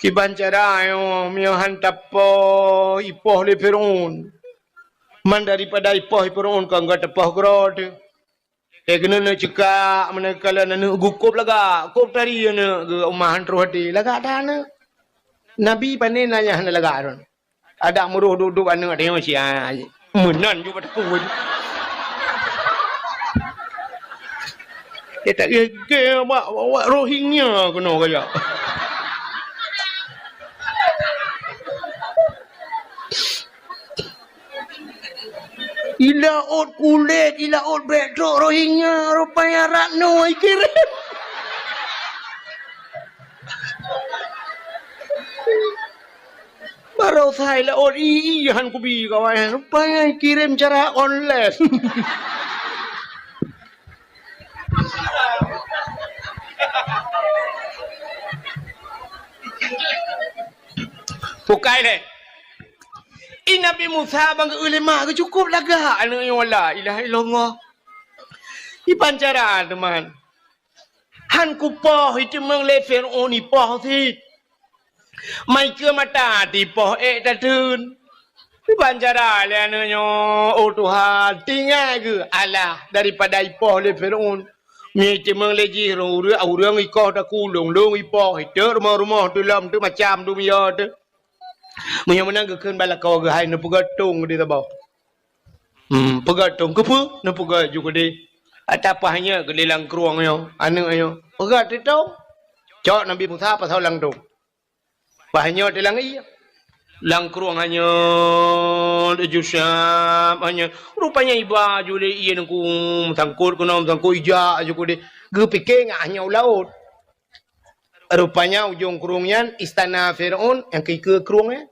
Kiban cara nyoe, meunyoe han tapoh ipoh lé Fir'aun. Man daripada ipoh Fir'aun kon ka tapoh keudroe teuh." Eh, keunoe neucekak, meunan kalon aneuëk geuh kôb lagak, kôb tari aneuëk geuh, uma han troh até, lagak that aneuëk. Nabi pane na nyang hana lagak droe. Adak meuroh duek-duek aneuëk teuh sia. Meunan ju bak teungku. Eh, tak geuh-geuh bak, bak, bak Rohingya keunoe kajak. Ilaôt kulét, ilaôt bék trok Rohingya, rupanya Ratno ikirém. Baroesa ilaôt i, i han kubi kawan, rupanya ikirém cara online. Bukai lé. I Nabi Musa ban geu-eu lé mak geuh cukôp lagak aneuëk nyoe, la ilaha illallah. Iban cara teuma. Han kupoh iteumeung lé Fir'aun ipoh cit. Mai keu mata tipoh ék tateun. Iban cara lé aneuëk nyoe, oh Tuhan, tinggai geuh alah daripada ipoh lé Fir'aun. Meunyoe iteumeung lé jih ureuëng, ureuëng ikoh takulong, lôn ipoh, iteuek rumoh-rumoh teuh lom teuh macam dunia teuh. Meunyoe meunan geukheun bak lakoe geuh hai neupeugöt tông keudeh saboh. Hmm, peugöt tông keupeue? Neupeugöt ju keudeh. Ata paih nyoe keudeh lam krueng nyoe, aneuëk nyoe. Peugöt tông. Cok Nabi Musa pasoe lam tông. Paih nyoe teuh lam ié. Lam krueng hanyeut, ju siab hanyeut. Rupanya iba ju lé ié nungku meusangkot keunoe meusangkot ijak ju keudeh. Geupike ngat hanyeut u laôt. Rupanya ujong krueng nyan istana Fir'aun nyang keu ikeue krueng nyan.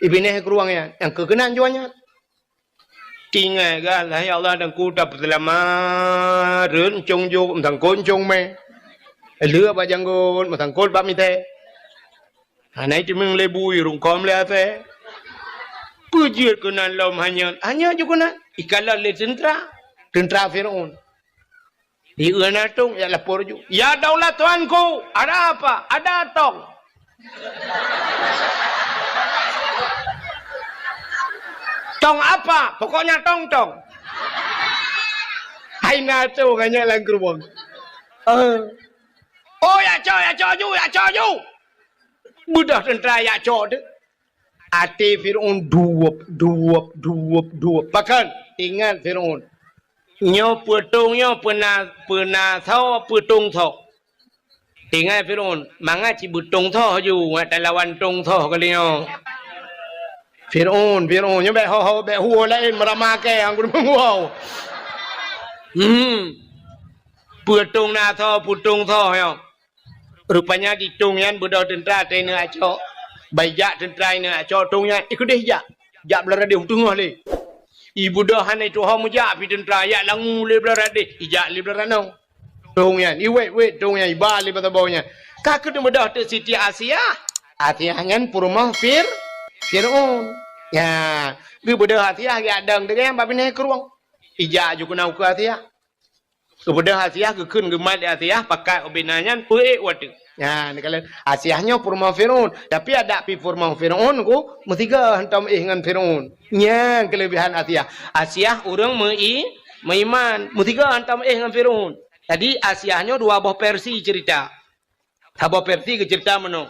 Ibinéh krueng nyan nyang keu keunan juah nyan. Tinggai gah lah, ya Allah, dan ku tapeuseulamat, rhot cong jok, meusangkot cong mè. Lheueh bak janggot, meusangkot bak mitée. Hana itumeung lé bui, rungkôm lé asèe. Peue jeuet keunan lom hanyot, hanyot ju keunan. Ikalon lé teuntra, teuntra Firaun. Di uena tong, ya lapor ju. "Ya daulat tuanku, ada apa?" "Ada tong." "Tong apa?" "Pokoknya tong-tong." Hai na tong hanyot lam geurubong. Eh. "Oh, ya cok, ya cok ju, ya cok ju." Beudôh teuntra ya cok teuh. Até Firaun duweup, duweup, duweup, duweup. Pakon? Ingat Firaun. Nyoe peue tong nyoe, peue na, peue na soe, peue tong soe. Ingat Firaun, mangat cit beutong soe ju, ngat talawan tong soe kali nyoe. Firaun, Firaun, nyoe bèk ho-ho, bèk huwoe laén meurama kèe, anggun meunguwoe. Hmm. Peue tong na soe, peue tong soe nyoe. Rupanya di tong nyan beudôh teuntra teuh ineuk acok. Ban ijak teuntra ineuk acok tong nyan, ikeudeh ijak. Jak blah radeh u teungoh lé. Ibeudôh hana ituho meujak pih teuntra, ijak langue lé blah radeh, ijak lé blah ranoe. Tong nyan, iwét-wét tong nyan, iba lé bak saboh nyan. Ka keuneuk beudôh teuk Siti Asiah. Asiah nyan peurumoh Fir-, Firaun. Nya, geubeudôh Asiah geujak dong teuk nyan bak binéh krueng. Ijak ju keunan ukeue Asiah. Geubeudôh Asiah, geukheun geumat lé Asiah, pakat ubena nyan, peuék u ateueh. Nyan, neukalon Asiah nyoe peurumoh Firaun, tapi adak pih peurumoh Firaun ku meusigoe hantom éh ngon Firaun. Nyan keuleubehan Asiah. Asiah ureueng meu-i-, meuiman, meusigoe hantom éh ngon Firaun. Jadi Asiah nyoe dua boh versi cerita. Saboh versi geuceurita meunoe.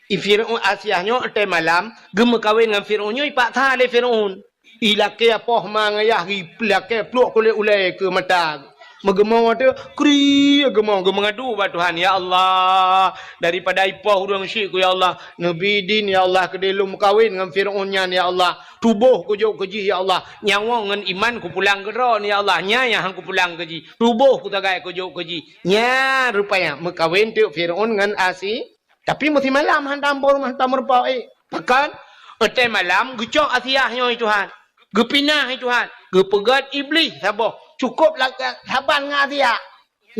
I Firaun Asiah nyoe watèe malam geumeukawen ngon Firaun nyoe ipaksa lé Firaun. Ilakèe poh ma ngon yah, ilakèe pluek kulét ulèe keu mata. Meugeumoe teuh, kri geumoe, geumeungadu bak Tuhan, "Ya Allah, daripada ipoh ureueng syik ku, ya Allah, neubi idin, ya Allah, keudéh lôn meukawen ngon Firaun nyan, ya Allah. Tuboh kujok keu jih, ya Allah. Nyawoe ngon iman kupulang keu droe, ya Allah. Nyan nyang han kupulang keu jih. Tuboh kusagai kujok keu jih." Nyan rupanya meukawen teuk Firaun ngon Asi-, Tapi meusimalam hantom peurumoh, hantom meurumpok, eh. Pakon? Watèe malam geucok Asiah nyoe, "Hai Tuhan, geupinah, hai Tuhan." Geupeugèt Iblih saboh, cukôp lagèe saban ngon Asiah.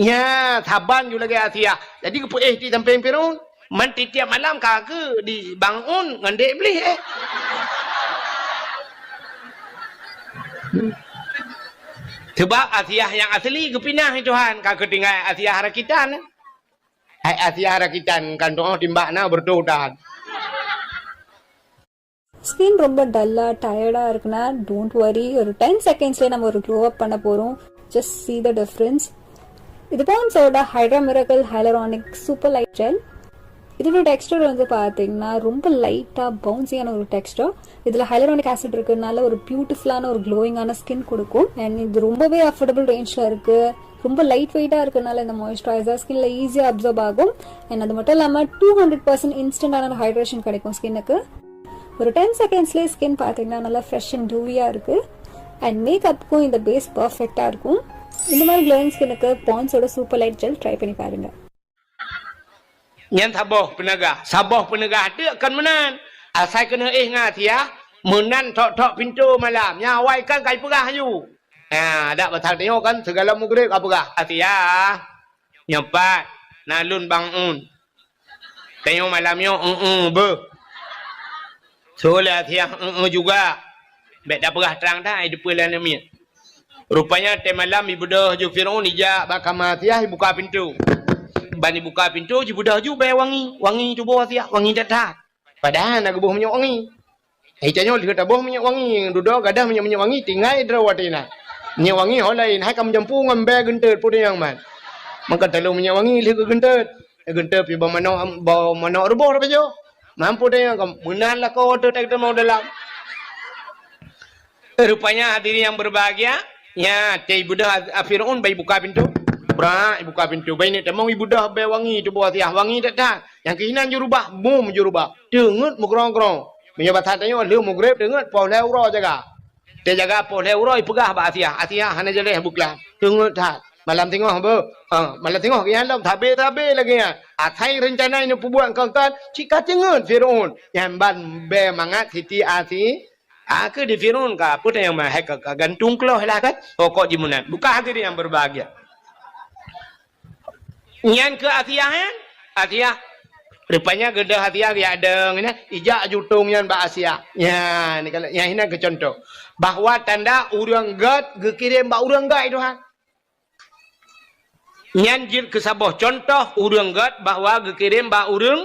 Nya, saban ju lagèe Asiah. Jadi geupeuéh di sampéng Firaun. Man tiep-tiep malam ka keu di bangun ngon dek Iblih, eh. Sebab Asiah nyang asli geupinah, hai Tuhan, ka keu tinggai Asiah rakitan. Hai Asiah rakitan kan tu, oh, timbak na berdoa. Skin ரொம்ப டல்லா டயர்டா இருக்குன்னா, don't worry. ஒரு டென் செகண்ட்ஸ்லேயே நம்ம ஒரு க்ளோ அப் பண்ண போகிறோம். Just see the difference. இது பான்ஸோட hydra miracle hyaluronic super light gel. இதோட டெக்ஸ்டர் வந்து பார்த்தீங்கன்னா, ரொம்ப லைட்டாக பவுன்சியான ஒரு டெக்ஸ்டர். இதில் ஹைலரானிக் ஆசிட் இருக்கிறதுனால ஒரு பியூட்டிஃபுல்லான ஒரு க்ளோயிங்கான ஸ்கின் கொடுக்கும். அண்ட் இது ரொம்பவே அஃபோர்டபுள் ரேஞ்சில் இருக்குது. ரொம்ப லைட் வெயிட்டாக இருக்கிறதுனால இந்த மாய்ஸ்சரைசர் ஸ்கின்ல ஈஸியாக அப்சர்ப் ஆகும். அண்ட் அது மட்டும் இல்லாமல், டூ ஹண்ட்ரட் பர்சன்ட் இன்ஸ்டன்டான ஒரு ஹைட்ரேஷன் கிடைக்கும் ஸ்கின்னுக்கு. ஒரு டென் செகண்ட்ஸ்லேயே ஸ்கின் பார்த்தீங்கன்னா, நல்லா ஃப்ரெஷ் அண்ட் டூவியாக இருக்குது. அண்ட் மேக்கப்புக்கும் இந்த பேஸ் பர்ஃபெக்டாக இருக்கும். இந்த மாதிரி க்ளோயிங் ஸ்கின்னுக்கு பான்ஸோட சூப்பர் லைட் ஜெல் ட்ரை பண்ணி பாருங்கள். Nyan saboh peuneugah. Saboh peuneugah teuk kon meunan. Asai keuneuk éh ngon Asiah, meunan thok-thok pintoe malam. Nyan awai kan ka jipeugah aju. Ha, dak pasal tanyoe kan sigohlom mugreb ka peugah, "Asiah, nyoe pat na lôn bangun. Tanyoe malam nyoe, eu-eu, beuh." Soe lé Asiah, "Eu-eu juga." Bèk tapeugah trang that, ai depan lam miet. Rupanya watèe malam ibeudôh ju Firaun ijak bak kama Asiah, ibuka pintoe. Ban ibuka pintoe, jibeudôh ju bèe wangi, wangi tuboh Asiah, wangi that-that. Padahai na geuboh minyeuk wangi. Hai tanyoe lheueh taboh minyeuk wangi, dudoe gadoh minyeuk-minyeuk wangi, tinggai droe watèe na. Minyeuk wangi ho laén, hai ka meujampu ngon bèe geunteut peue nyang man. Maka taloe minyeuk wangi lheueh geugeunteut. Geunteut pih bak manok, bak manok ruboh tapajoh. Mampu tanyoe ka meunan lakoe teuh, tai teumoh dalam. Rupanya hadirin yang berbahagia, nya, watèe ibeudôh a-, a Firaun ban ibuka pintoe. Brak, ibuka pintoe. Ban ineuk tamong ibeudôh bèe wangi tuboh Asiah, wangi that-that. Nyang keuh inan jurubah, bum jurubah. Teungeut meugrong-grong. Meunyoe basa tanyoe lheueh mugreb teungeut poh lhèe uroe jaga. Teujaga poh lhèe uroe ipeugah bak Asiah, "Asiah, hana jaleh beuklam. Teungeut that. Malam singoh beuh." Ha, malam singoh geuh nyan lom, sabe-sabe lagèe nyan. Asai reuncana ineuk peubuet kon-kon, cit ka teungeut Firaun. Nyan ban bèe mangat Siti Asi-, Akhé di Firaun ka, peue tanyong meuhai ka, ka gantung keuloh lah kan? Pokok jih meunan. Bukan hadirin yang berbahagia. Nyan keu Asiah, eh? Asiah. Rupanya geudoh Asiah geujak dong nyan, ijak jutong nyan bak Asiah. Nyan, ni kalau, nyan hina keu contoh. Bahwa tanda ureuëng gét geukirém bak ureuëng gét, Tuhan. Nyan jeuet keu saboh contoh ureuëng gét bahwa geukirém bak ureuëng,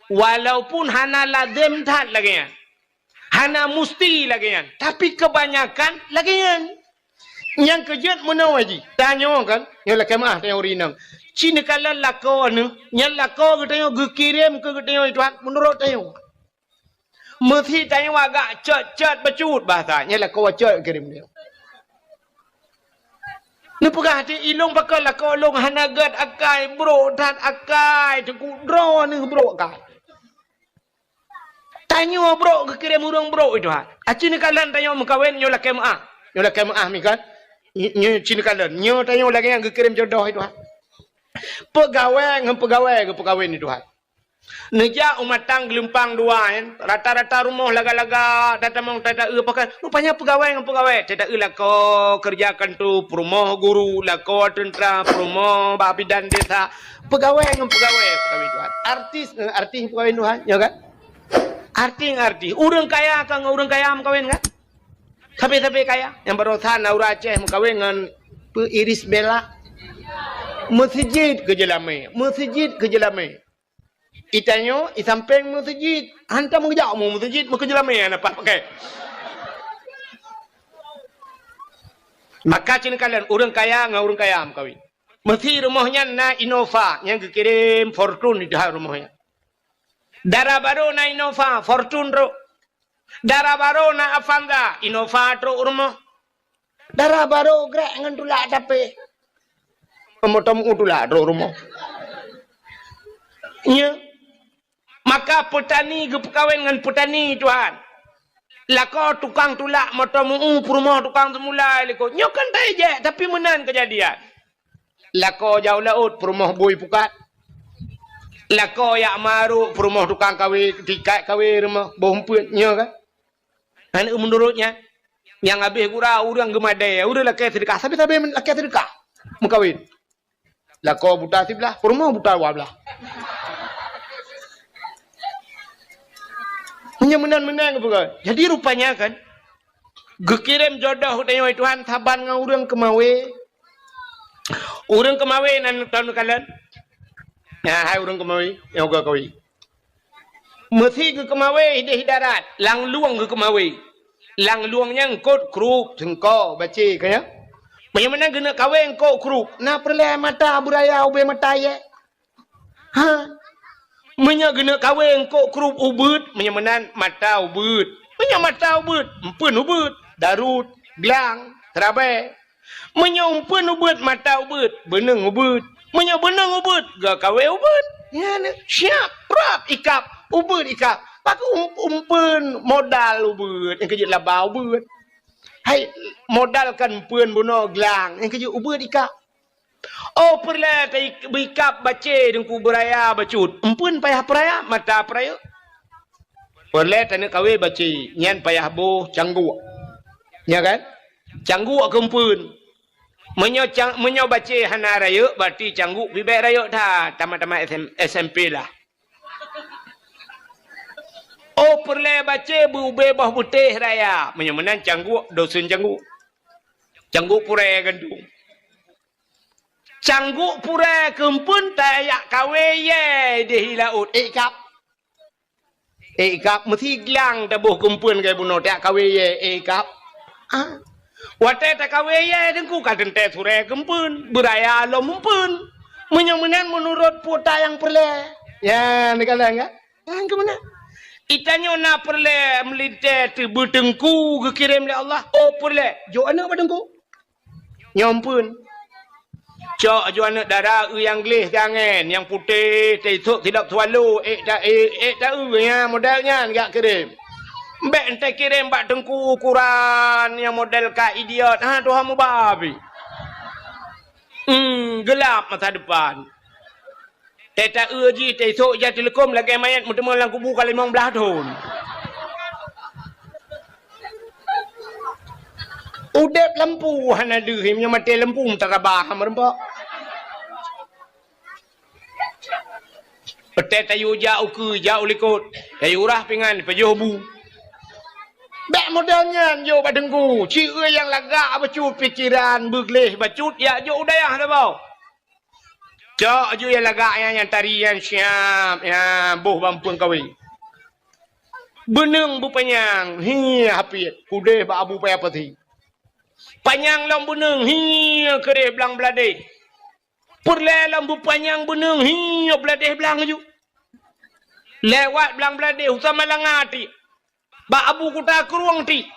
walaupun hana lazem that lagée nyan. Hana musti lagée nyan, tapi keubanyakan lagée nyan. Nyang keujeuet meunoe jih, tanyoe kan, nyoe lakée meuáh tanyoe ureuëng inong. Ci neukalon lakoe neuh, nyan lakoe geutanyoe geukirém keu geutanyoe Tuhan meunurot tanyoe. Meusi tanyoe agak cot-cot bacut bahasa, nyan lakoe cot geukirém tanyoe. Neupeugah di ilong pakon lakoe lôn hana gét akai, brok that akai, teungku droeneuh brok akai. Tanyoe brok geukirém ureuëng brok itu ha. Aci neukalon tanyoe meukawen nyoe lakée meuáh. Nyoe lakée meuáh mi kan. Nyoe ci neukalon. Nyoe tanyoe lagée nyang geukirém jodoh itu ha. Peugawée ngon peugawée geupeukawen itu ha. Neujak u matang geulumpang dua kan. Rata-rata rumoh laga-laga tatamong tata-eu pakai. Rupanya peugawée ngon peugawée. Tata-eu lakoe kerja kantu, peurumoh guru, lakoe teuntra, peurumoh bak bidan desa. Peugawée ngon peugawée peugawée Tuhan. Artis ngon artis peugawée Tuhan, ya kan? Artis ngon artis. Ureuëng kaya ka ngon ureuëng kaya meukawen kan? Sabe-sabe kaya. Nyang barosa na ureuëng Aceh meukawen ngon peu Iris Bella. Meuseujid keu jeulamé, meuseujid keu jeulamé. Itanyoe isampéng meuseujid, hantom geujak mu meuseujid meukeujeulamé na pat pakai. Maka ci neukalon ureuëng kaya ngon ureuëng kaya meukawen. Meusi rumoh nyan na Innova nyang geukirém Fortuner di dalam rumoh nyan. Dara barô na Innova, Fortuner trok. Dara barô na Avanza, Innova trok rumoh. Dara barô grek ngon tulak tapi. Moto meu tulak trok rumoh. Nya. Maka peutani geupeukawen ngon peutani Tuhan. Lakoe tukang tulak moto meu peurumoh tukang seumula likot. Nyoe kan tajak, tapi meunan keujadian. Lakoe jak u laôt peurumoh bui pukat. Lakoe jak marok peurumoh tukang kawé, tikat kawé rumoh boh umpeuet nyoe kan. Kan meunurot nyan, nyang habéh gura ureuëng geumadée, ureuëng lakée seudeukah, sabe-sabe lakée seudeukah meukawen. Lakoe buta siblah, peurumoh buta dua blah. Meunyoe meunan-meunan geupeugah. Jadi rupanya kan, geukirém jodoh tanyoe Tuhan saban ngon ureuëng keumawé. Ureuëng keumawé nan tahu neukalon. Nah, hai ureuëng keumawé, nyang uga kawi. Meusi geukeumawé idéh darat, lam lueng geukeumawé. Lam lueng nyan eungkôt krup, seungko, bacé, ka nyan. Meunyoe meunan geuneuk kawé eungkôt krup, na peureulée mata beuraya ubé mata yé. Ha. Meunyoe geuneuk kawé eungkôt krup ubeuet, meunyoe meunan mata ubeuet. Meunyoe mata ubeuet, eumpeuen ubeuet, darut, glang, seurabée. Meunyoe eumpeuen ubeuet mata ubeuet, beuneueng ubeuet. Meunyoe beuneueng ubeuet, geukawé ubeuet. Nyan, siap, prap, ikab, ubeuet ikab. Pakon um-, eumpeuen modal ubeuet, nyang keujeuet laba ubeuet. Hai, modal kan eumpeuen bunoe glang, nyang keujeuet ubeuet ikab. Oh, peureulée ta-, beuikab bacé teungku beuraya bacut. Eumpeuen payah peuraya, mata peurayeuk. Peureulée taneuk kawé bacé, nyan payah boh cangguk. Nya kan? Cangguk keu eumpeuen. Meunyoe cang-, meunyoe bacé hana rayeuk, berarti cangguk pih bék rayeuk that, tamat-tamat S M, S M P lah. Oh, peureulée bacé beu-, ubé boh beutéh raya. Meunyoe meunan cangguk, dosen cangguk. Cangguk purée gandong. Cangguk purée keu eumpeuen tajak kawé yé idéh laôt. Ék kab. Ék kab meusi glang taboh keu eumpeuen keu bunoe tajak kawé yé, ék kab. Ah. Watée takawé yé teungku ka teuntée surée keu eumpeuen, beuraya lom eumpeuen. Meunyoe meunan meunurot peue ta nyang peureulée. Ya, neukalon ka? Nyan keuh meunan. Itanyoe na peureulée meulintée teubeuteungku geukirém lé Allah. Oh, peureulée. Jok aneuëk bak teungku. Nyoe eumpeuen. Cok aju aneuëk dara eu nyang gleh siangén, nyang putéh, teisok silop swallow, ék ta-, ék, ék ta-eu nyan model nyan jak kirém. Bék entée kirém bak teungku ukuran nyang model ka idiot, ha, tuha mubabi. Hmm, gelap masa depan. Tée ta-eu jih, teisok ija teuleukom lagée manyét meuteumé lam kubu ka limong blaih thon. Udeb lampu hana deuh, meunyoe maté lampu meutarabah meureumpok. Peuté tayue jak ukeue, jak u likot. Tayue rah pingan, pajoh bu. Bèk mudah nyan jok bak teungku. Ci nyang lagak bacut pikeran, beugleh bacut, jak jok u dayah saboh. Cok aju nyang lagak nyan, nyang tari nyan siap, nyan boh bak eumpeuen kawé. Beuneueng beupanyang, hi hapiet, udeh bak Abu Paya Pati. Panyang lom beuneueng, hi keudeh blang bladeh. Peureulèe lom beupanyang beuneueng, hi bladeh blang aju. Lewat blang bladeh, u Samalanga tiek. Bak Abu Kuta Krueng tiek.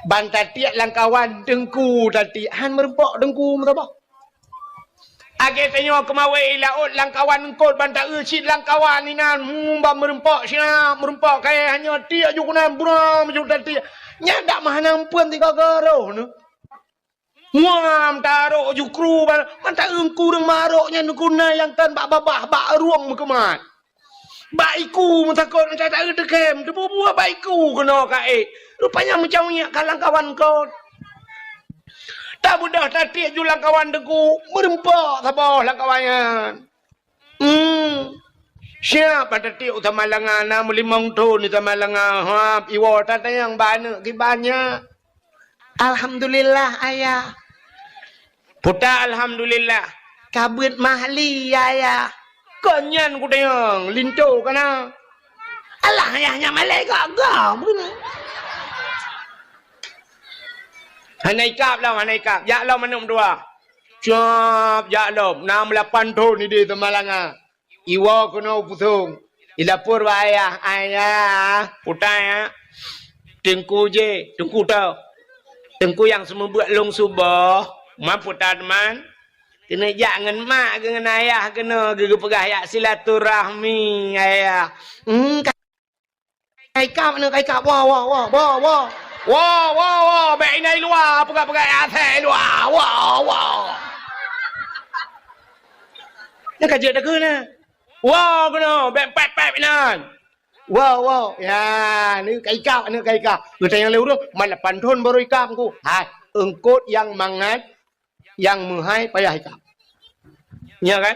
Ban tatiek lam kawan teungku tatiek, han meureumpok teungku meusaboh. Lagèe tanyoe keumawé i laôt lam kawan eungkôt ban taeu cit lam kawan inan, hmm, ban meureumpok siat, meureumpok kayèe hanyoe tiek ju keunan buram ju tatiek. Nyan dak meuhana eumpeuen tiga garoh neuh. Muam tarok ju kru ban, ban taeu kureueng marok nyan guna nyang tan bak babah, bak rueng meukeumat. Bak iku meutakot, nyang taeu teukem, teububuet bak iku keunoe ka ék. Rupanya meucaweuek ka lam kawan kon. Tabeudôh tatiek ju lam kawan teungku, meureumpok saboh lam kawan nyan. Hmm. Siap bak tatiek u Samalanga, na meulimong thon di Samalanga. Hap, iwoe tatanyong bak aneuk kiban nyak. Alhamdulillah, Ayah. Puta alhamdulillah. Ka beuet mahli, Ayah. Kon nyan kutanyong, linto kana. Alah, Ayah, nyan malaikat gam. Hana ikab lom, hana ikab. Jak lom aneuk dua. Siap, jak lom. Na meulapan thon di Samalanga. Iwoe keunoe u Pusong. Ilapor bak ayah, "Ayah, puta ya. Teungku jih, teungku teuh. Teungku nyang seumeubeuet lôn suboh, man puta teuma. Keuneuk jak ngon mak geuh ngon ayah keunoe geuh geupeugah jak silaturahmi, ayah." Hmm, ka ikab, aneuk ka ikab. Woe, woe, woe, woe, woe. Woe, woe, woe, bèk inan i luwa, peugah-peugah asèe i luwa. Woe, woe. Nyan ka jeuet takheun na. Woe keunoe, bèk pèp-pèp inan. Woe, woe. Ya, aneuk ka ikab, aneuk ka ikab. Geutanyong lé ureueng, "Man lapan thon baru ikab, Teungku?" "Hai, eungkôt nyang mangat, nyang meuhai payah ikab." Nyo kan?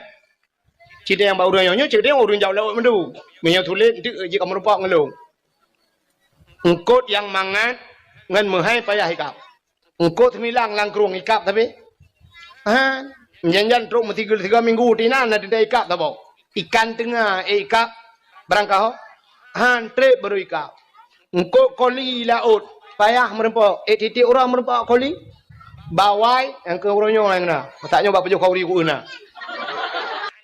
Cit nyang bak ureueng nyoe, cit nyang ureueng jak laôt meundu. Meunyoe tuléh, eunteuk jeuet ka meurumpok ngon lôn. Eungkôt nyang mangat ngon meuhai payah ikab. Eungkôt seumilang lam krueng ikab tapi. Ha, jan-jan trok meusigoe-sigoe minggu tinan na teuntèe ikab saboh. Ikan teunga, eh, ikab barangkaho. Han trép baru ikab. Eungkôt koli laôt, payah meurumpok. Eh, tiep-tiep uroe meurumpok koli. Bawai, nyang keu uroe nyoe nyang na. Masa nyoe bak pajoh khauri ku na.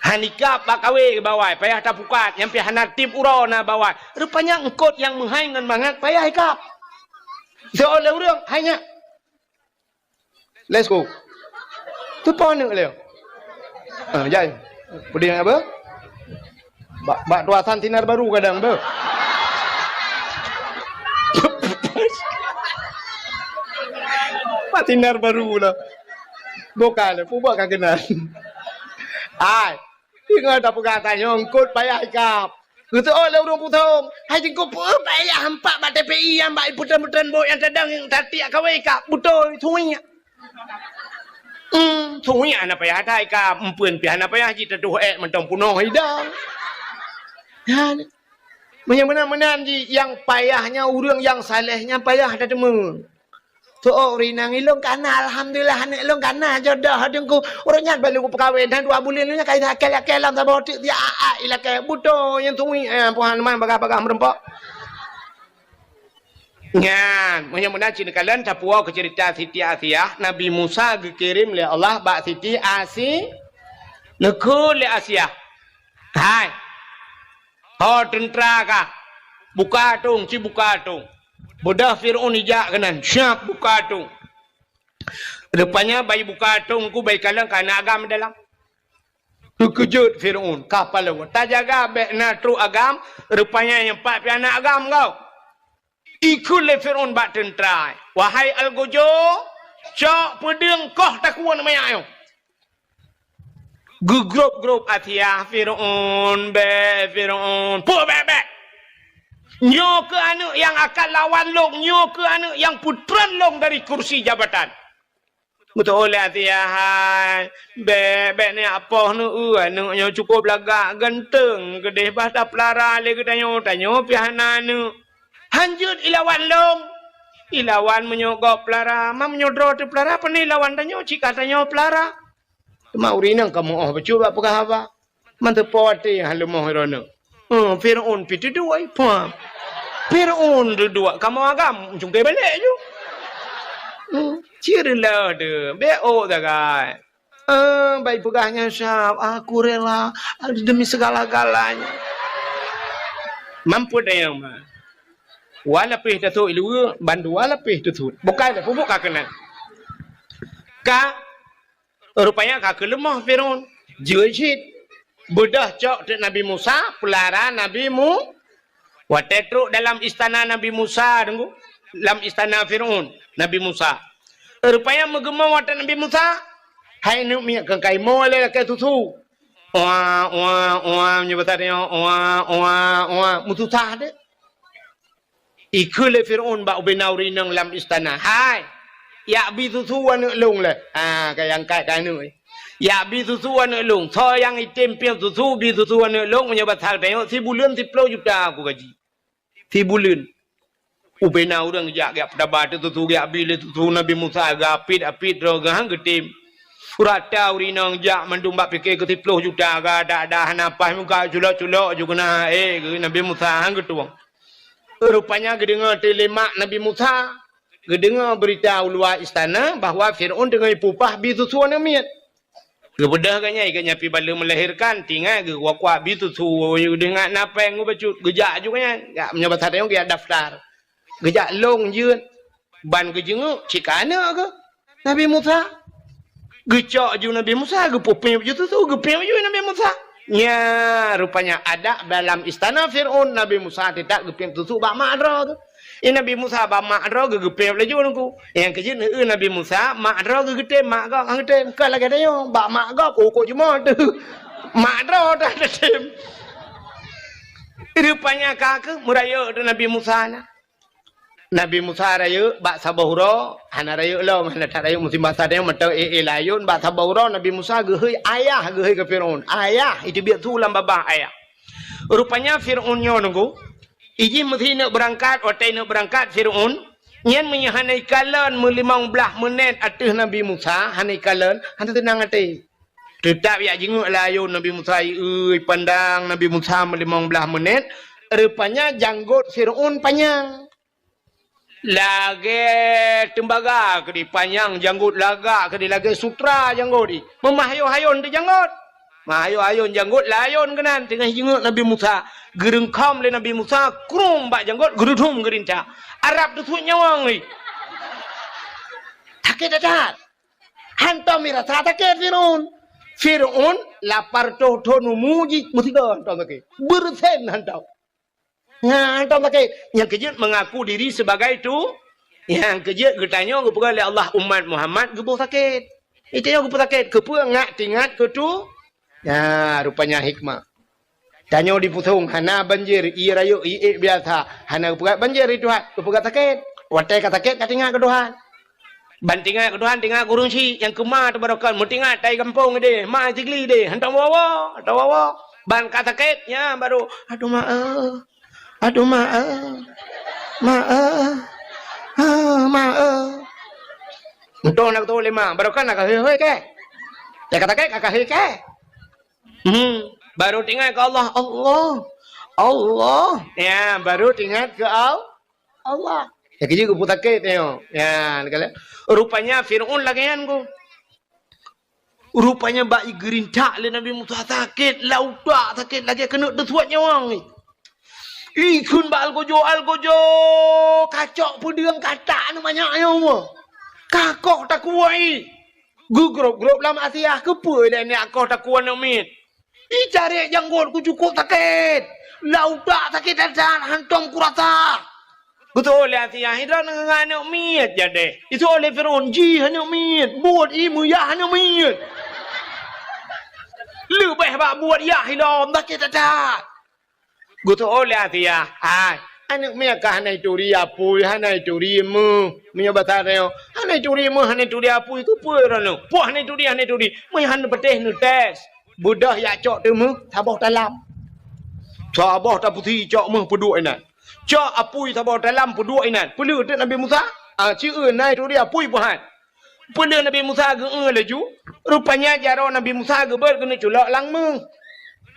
Han ikab bak kawé bawai, payah tapukat, nyang pih hana tiep uroe na bawai. Rupanya eungkôt nyang meuhai ngon mangat payah ikab. Soe lé ureueng, hai nyak. Let's go. Teupeue aneuk lé. Ah, jai. Peudeh apa? Bak, bak tuasan sinar baru kadang tu. Bak sinar baru lah. Bukan, pubak ka kenal. Ai. Ingat dah peugah tanyong, eungkôt payah ikab. Geuseuôt lé ureueng Pusong, hai Teungku, peue payah empat bak T P I nyang bak peuteun-peuteun bot nyang tadong nyang tatiek kawé ikab. Beutôi, suiek. Hmm, suiek hana payah that ikab, eumpeuen pih hana payah jitatuh ék mantong punoh idang. Nyan. Meunyoe meunan-meunan jih, nyang payah nyan ureueng nyang saleh nyan payah tateumé. Soe ureueng inong ilôn kana, alhamdulillah, aneuk lôn kana jodoh Teungku. Ureueng nyan baru kupeukawen, dan dua buleuen nyan ka ilakèe-lakèe lam saboh teuk, dia a-a ilakèe. Beutôi nyang tui, eh, Tuhan man bagah-bagah meurumpok. Nyan, meunyoe meunan cit neukalon tapuwoe keu ceurita Siti Asiah, Nabi Musa geukirém lé Allah bak Siti Asi-, neukheun lé Asiah. Hai, ho teuntra kah, buka atong, ci buka atong. Beudôh Fir'aun ijak keunan, siap buka atong. Rupanya bai buka atong ku bai kalon ka na agam dalam. Teukeujot Fir'aun, ka paloe. Tajaga bèk na trok agam, rupanya nyang pat pih na agam kau. Ikheun lé Fir'aun bak teuntra, "Wahai Algojo, cok peudeueng koh takue manyak nyoe." Geugrôp-grôp Asiah, "Fir'aun, bèk, Fir'aun." "Peue bèk-bèk?" Nyoe keuh aneuk nyang akan lawan lôn, nyoe keuh aneuk nyang peutreun lôn dari kursi jabatan. Beutôi lé Asia hai. Bèk, bèk neujak poh neueu, aneuk nyoe cukôp lagak, ganteung, keudeh bah tapeulara lé geutanyoe, tanyoe pih hana aneuk. Han jeuet ilawan lôn. Ilawan meunyoe gob peulara, ma meunyoe droe teupeulara, pane ilawan tanyoe, cit ka tanyoe peulara. Teuma ureueng inong ka meu'oh bacut bak peugah haba. Manteupo até han leumoh droeneuh. Heuh, Fir'aun pih teuduek, pah. Fir'aun teuduek, kamoe agam cungké balek ju. Heuh, cit lé deuh, bèk ôk sagai. Eh, bai peugah nyan siab, "Aku rela demi segala-galanya." Mampu dayang ma. Wa lapéh tasôk iluwa, bandua lapéh tasôk. Bukai dah pupuk ka keunan. Ka Rupanya ka keu leumoh Fir'aun. Jeuet cit. Beudôh cok teuk Nabi Musa, peulara Nabi Mu-, watèe trok dalam istana Nabi Musa, deungö, lam istana Fir'aun, Nabi Musa. Rupanya meugeumong watèe Nabi Musa, hai neuk miet keu kaimoe lé lakèe susu. Oa, oa, oa, meunyoe basa tanyoe, oa, oa, oa, meususah deh. Ikheun lé Fir'aun bak ubena ureueng inong lam istana, "Hai, jak bi susu aneuk lôn lé." Ha, ka nyang angkat keu aneuk. "Jak bi susu aneuk lôn. Soe nyang item piep susu, bi susu aneuk lôn, meunyoe basa tanyoe, sibuleuen siplôh juta aku gaji." Sibuleuen. Ubena ureueng jak, jak peutaba teuk susu, jak bi lé susu Nabi Musa, geuapit-apit droe geuh han geutem. Rata ureueng inong jak mandum bak pike keu siplôh juta, geudak-dak hana paih muka, culok-culok ju keunan, eh, geuh Nabi Musa han geutueng. Rupanya geudeungoe teuk lé mak Nabi Musa, geudeungoe beurita u luwa istana bahwa Fir'aun teungoh jipeupah bi susu aneuk miet. Geubeudôh geuh nyan, geuh nyan pih baleuem meulahirkan, tinggai geuh kuak-kuak bi susu, geudeungoe na péng geuh bacut, geujak ju geuh nyan. Jak meunyoe basa tanyoe geujak daftar. Geujak lôn jeuet, ban geujeunguk, cit ka aneuk geuh. Nabi Musa. Geucok ju Nabi Musa, geupeupiep ju susu, geupiep ju Nabi Musa. Nya, rupanya adat dalam istana Fir'aun, Nabi Musa teutap geupiep susu bak mak droe geuh. I Nabi Musa bak mak droe geuh, geupiep laju nungku. Nyang keujeuet neueu Nabi Musa, mak droe geuh geutem, mak gob han geutem. Kon lagèe tanyoe, bak mak gob, oh, kok jumoe teuh. Mak droe dah geutem. Rupanya ka keuh meurayeuk teuk Nabi Musa na. Nabi Musa rayeuk bak saboh uroe, hana rayeuk lom, hana that rayeuk musim basa tanyoe mantong éh-éh layôn, bak saboh uroe Nabi Musa geuhôi ayah, geuhôi keu Fir'aun. Ayah, iteubiet su lam babah ayah. Rupanya Fir'aun nyoe nungku, ijih meusi neuk beurangkat, watèe neuk beurangkat Fir'aun, nyan meunyoe hana ikalon meulimong blaih meunét ateueh Nabi Musa, hana ikalon, hana teunang até. Teutap jak jingeuek layôn Nabi Musa, ieu, ipandang Nabi Musa meulimong blaih meunét, rupanya janggot Fir'aun panyang. Lagèe teumbaga keudéh panyang janggot, lagak keudéh lagèe sutra janggot jih. Meumah hayôn-hayôn teuh janggot. Mah hayôn-hayôn janggot, layôn keunan teungoh jingeuek Nabi Musa. Geureungkhom lé Nabi Musa, krueng bak janggot, geurudum geurintak. Arab teusuet nyawöng jih. Sakét that-that. Hantom irasa sakét Fir'aun. Fir'aun lapan reutôh thon umu jih, meusigoe hantom sakét. Beureusen hantom. Nyan hantom sakét. Nyang keujeuet mengaku diri sebagai tu, nyang keujeuet geutanyoe geupeugah lé Allah umat Muhammad geuboh sakét. Geutanyoe geuboh sakét, keupeue ngat teuingat keu tu? Nyan rupanya hikmah. Tanyoe di Pusong hana banjir, ié rayeuk, ié ék biasa. Hana geupeugah banjir di Tuhan, geupeugah sakét. Watèe ka sakét ka teuingat keu Tuhan. Ban teuingat keu Tuhan, teuingat keu ureueng chik nyang keu ma teubarokan, meuteuingat tai gampông idéh, ma Sigli idéh, hantom woe-woe, hantom woe-woe. Ban ka sakét, nyan baru, "Aduh ma eh, aduh ma eh, ma eh, ah, ma eh." Untung na geutôh lé ma, barokan na ka hôi-hôi kèe. Nyang ka sakét ka hôi kèe. Hmm, baru teuingat keu Allah, Allah, Allah. Ya, baru teuingat keu Al-, Allah. Nyang keujeuet geupeusakét nyoe. Ya, rupanya Fir'aun lagèe nyan ku. Rupanya bak igeurintak lé Nabi Musa sakét, lam utak sakét lagèe keuneuk teusuet nyawöng. Ikheun bak algojo, algojo, kacok peudeueng katak aneuk manyak nyoe. Ka koh takue. Geugrôp-grôp lam asiah, keupeue ilèe nyak koh takue aneuk miet. Itarek janggot ku cukôp sakét. Lam utak sakét that-that, hantom kurasa. Geutu'oh lé asiah, "Droeneuh ngon aneuk miet jadeh." Itu'oh lé Fir'aun, "Jih aneuk miet, buet ie meuyah aneuk miet." Leubeh bak buet yah ilom, sakét that-that. Geutu'oh lé asiah, "Hai, Aneuk miet ka hana ituri apui, hana ituri méuh. Meunyoe basa tanyoe, hana ituri méuh, hana ituri apui, keupeue droeneuh? Poh hana ituri, hana ituri. Meunyoe hana patéh neutés. Beudôh jak cok teumeuh, saboh talam. Saboh tapusi cok méuh peuduek inan. Cok apui saboh talam peuduek inan. Peuleueh teuk Nabi Musa? Ah, ci eu na ituri apui peuhat. Peuleueh Nabi Musa geu-eu laju, rupanya jaroe Nabi Musa geubeuet keuneuk culok lam méuh.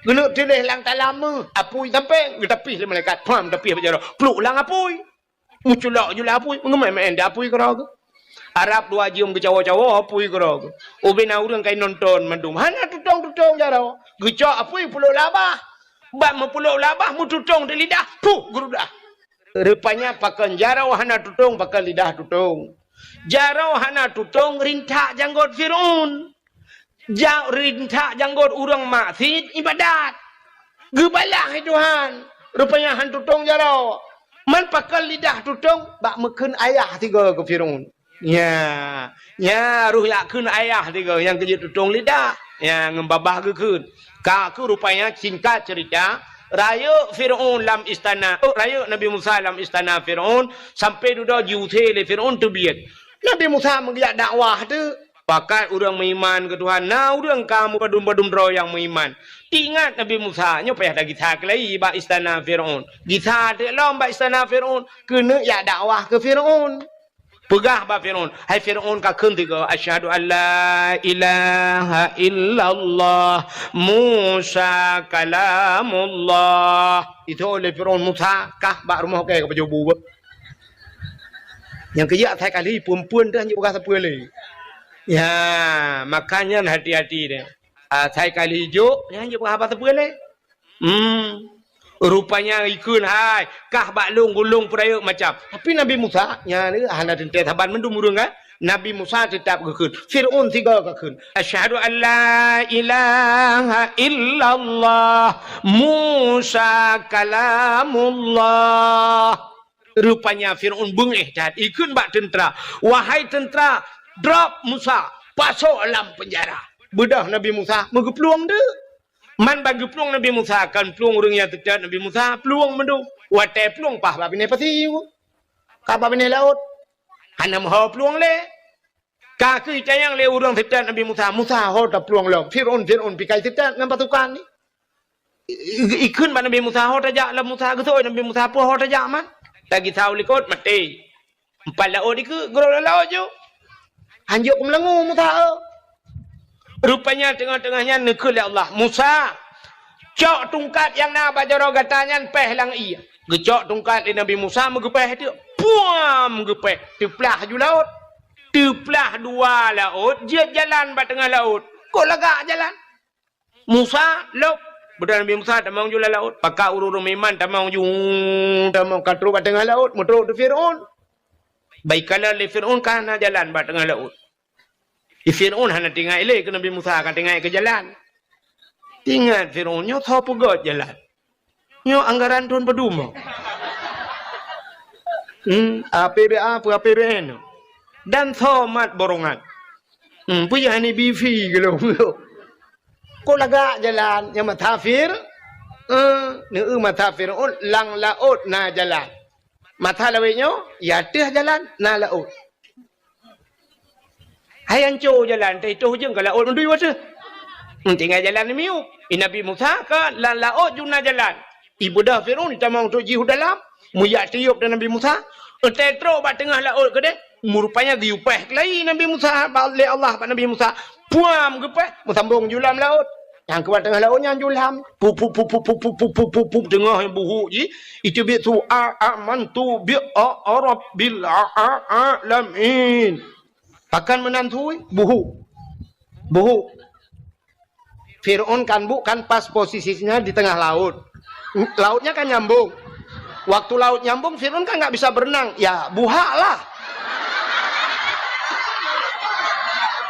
Keuneuk tuléh lam talam méuh, apui sampoe geutapih lé malaikat. Pham, tapih bak jaroe. Pluek lam apui. Meuculok ju lam apui, meungeumai-mai di apui keudroe geuh. Arab dua jeuem geucawoe-cawoe apui keudroe geuh. Ubena ureuëng kai nonton mandum. Hana tutong-tutong jaroe. Geucok apui pluek lam babah. Bak meupluek lam babah, meututong di lidah. Puh, geurudah. Rupanya pakon jaroe hana tutong, pakon lidah tutong. Jaroe hana tutong rintak janggot Firaun. Ja-, rintak janggot ureuëng maksiet ibadat. Geubalah lé Tuhan. Rupanya han tutong jaroe. Man pakon lidah tutong, bak meukheun ayah tiga keu Firaun. Nya, nya roh jak kheun ayah tiga nyang keujeuet tutong lidah. Nya ngon babah geukheun. Ka keuh rupanya singkat cerita, rayeuk Firaun lam istana, oh, rayeuk Nabi Musa lam istana Firaun, sampai dudoe jiusé lé Firaun teubiet. Nabi Musa meugeujak dakwah teuk. Pakat ureuëng meuiman keu Tuhan, na ureuëng ka meupadum-padum droe nyang meuiman. Ingat Nabi Musa, nyoe payah tagisa keulai bak istana Firaun. Gisa teuk lom bak istana Firaun, keuneuk jak dakwah keu Firaun. Peugah bak Firaun, "Hai Firaun, kakheun tiga, 'Asyhadu an la ilaha illallah Musa kalamullah.'" Itu oleh Firaun Musa kah bak rumoh kèe ka pajoh bu. Nyang keujak asai kali peumpun dah nyang peugah sapeue lé. Ya, makanya hati-hati deh. Asai kali jok, nyang jok peugah haba sapeue lé. Hmm. Rupanya ikheun hai, kah bak lôn gulong peurayeuk macam. Tapi Nabi Musa, nyan hana teuntèe saban mandum ureuëng kan. Nabi Musa teutap geukheun. Firaun sigoe kakheun. "Asyhadu an la ilaha illallah Musa kalamullah." Rupanya Firaun beungéh that. Ikheun bak teuntra, "Wahai teuntra, drop Musa, pasok lam peunjara." Beudôh Nabi Musa meugeuplueng deuk. Man ban geuplueng Nabi Musa, kon plueng ureuëng nyang teutot Nabi Musa, plueng mandum. Watèe plueng paih bak binéh pasi, ka bak binéh laôt. Hana meuho plueng lé. Ka keuh itanyong lé ureuëng teutot Nabi Musa, "Musa, ho taplueng lom? Firaun, Firaun pikai teutot ngon pasukan ni." I-, i-, ikheun bak Nabi Musa, "Ho tajak lom Musa." Geusoi Nabi Musa, "Peue ho tajak man?" Tagisa u likot, maté. Empat laôt dikeue, geurok lam laôt ju. Hanjeuet keu meulangue Musa, eh. Rupanya teungoh-teungoh nyan neukheun lé Allah, "Musa, cok tungkat nyang na bak jaroe gata nyan péh lam ié." Geucok tungkat lé Nabi Musa, meugeupéh teuk. Puam! Geupéh. Teuplah ju laôt. Teuplah dua laôt, jeuet jalan bak teungoh laôt. Kok lagak jalan? Musa, lôb. Beudôh Nabi Musa tamong ju lam laôt. Pakat ureuëng-ureuëng meuiman tamong ju, tamong ka trok bak teungoh laôt, meutrok di Firaun. Bak ikalon lé Firaun ka hana jalan bak teungoh laôt. Di Firaun hana teuingat lé keu Nabi Musa, ka teuingat keu jalan. Ingat Firaun, nyoe soe peugöt jalan. Nyoe anggaran thôn padum. Hmm, A P B A, peue A P B N. Dan soe mat borongan. Hmm, peue hana bifi geulong. Kok lagak jalan nyang mata Fir-, eh, neu mata Firaun lam laôt na jalan. Mata lawét nyoe, ya teuh jalan, na laôt. Hai anco jalan, teuh toh jeueng ka laôt meudui wateuh. Tinggai jalan miyueb. I Nabi Musa ka lam laôt ju na jalan. Ibeudôh Firaun tamong trok jih u dalam. Meujak tiôb dan Nabi Musa. Entée trok bak teungoh laôt keudeh. Meurupanya geuyue péh keulai Nabi Musa, ba-, lé Allah bak Nabi Musa. Puam geupéh, meusambong ju lam laôt. Nyang keubat teungoh laôt nyan ju lam. Pup, pup, pup, teungoh buhuk jih. Itu biet su a, amantu bi a, a rabbil a, a, alamin. Pakon meunan sui? Buhuk. Buhuk. Firaun kan bu-, kan pas posisinya di tengah laut. Lautnya kan nyambung. Waktu laut nyambung, Firaun kan nggak bisa berenang. Ya, buhak lah.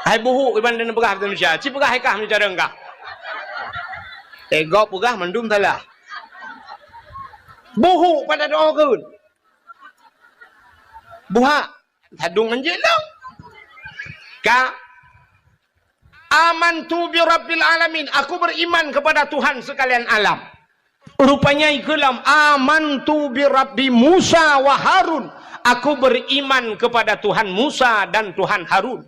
Hai buhuk, iban dan peugah bahasa Indonesia. Ci peugah hai kah meucara kah. Eh, gob peugah mandum salah. Buhuk pada doa keun. Buhak. Sadung anjeuk lom. Ka, "Amantu bi rabbil alamin." Aku beriman kepada Tuhan sekalian alam. Rupanya ikeulam, "Amantu bi Rabbi Musa wa Harun." Aku beriman kepada Tuhan Musa dan Tuhan Harun.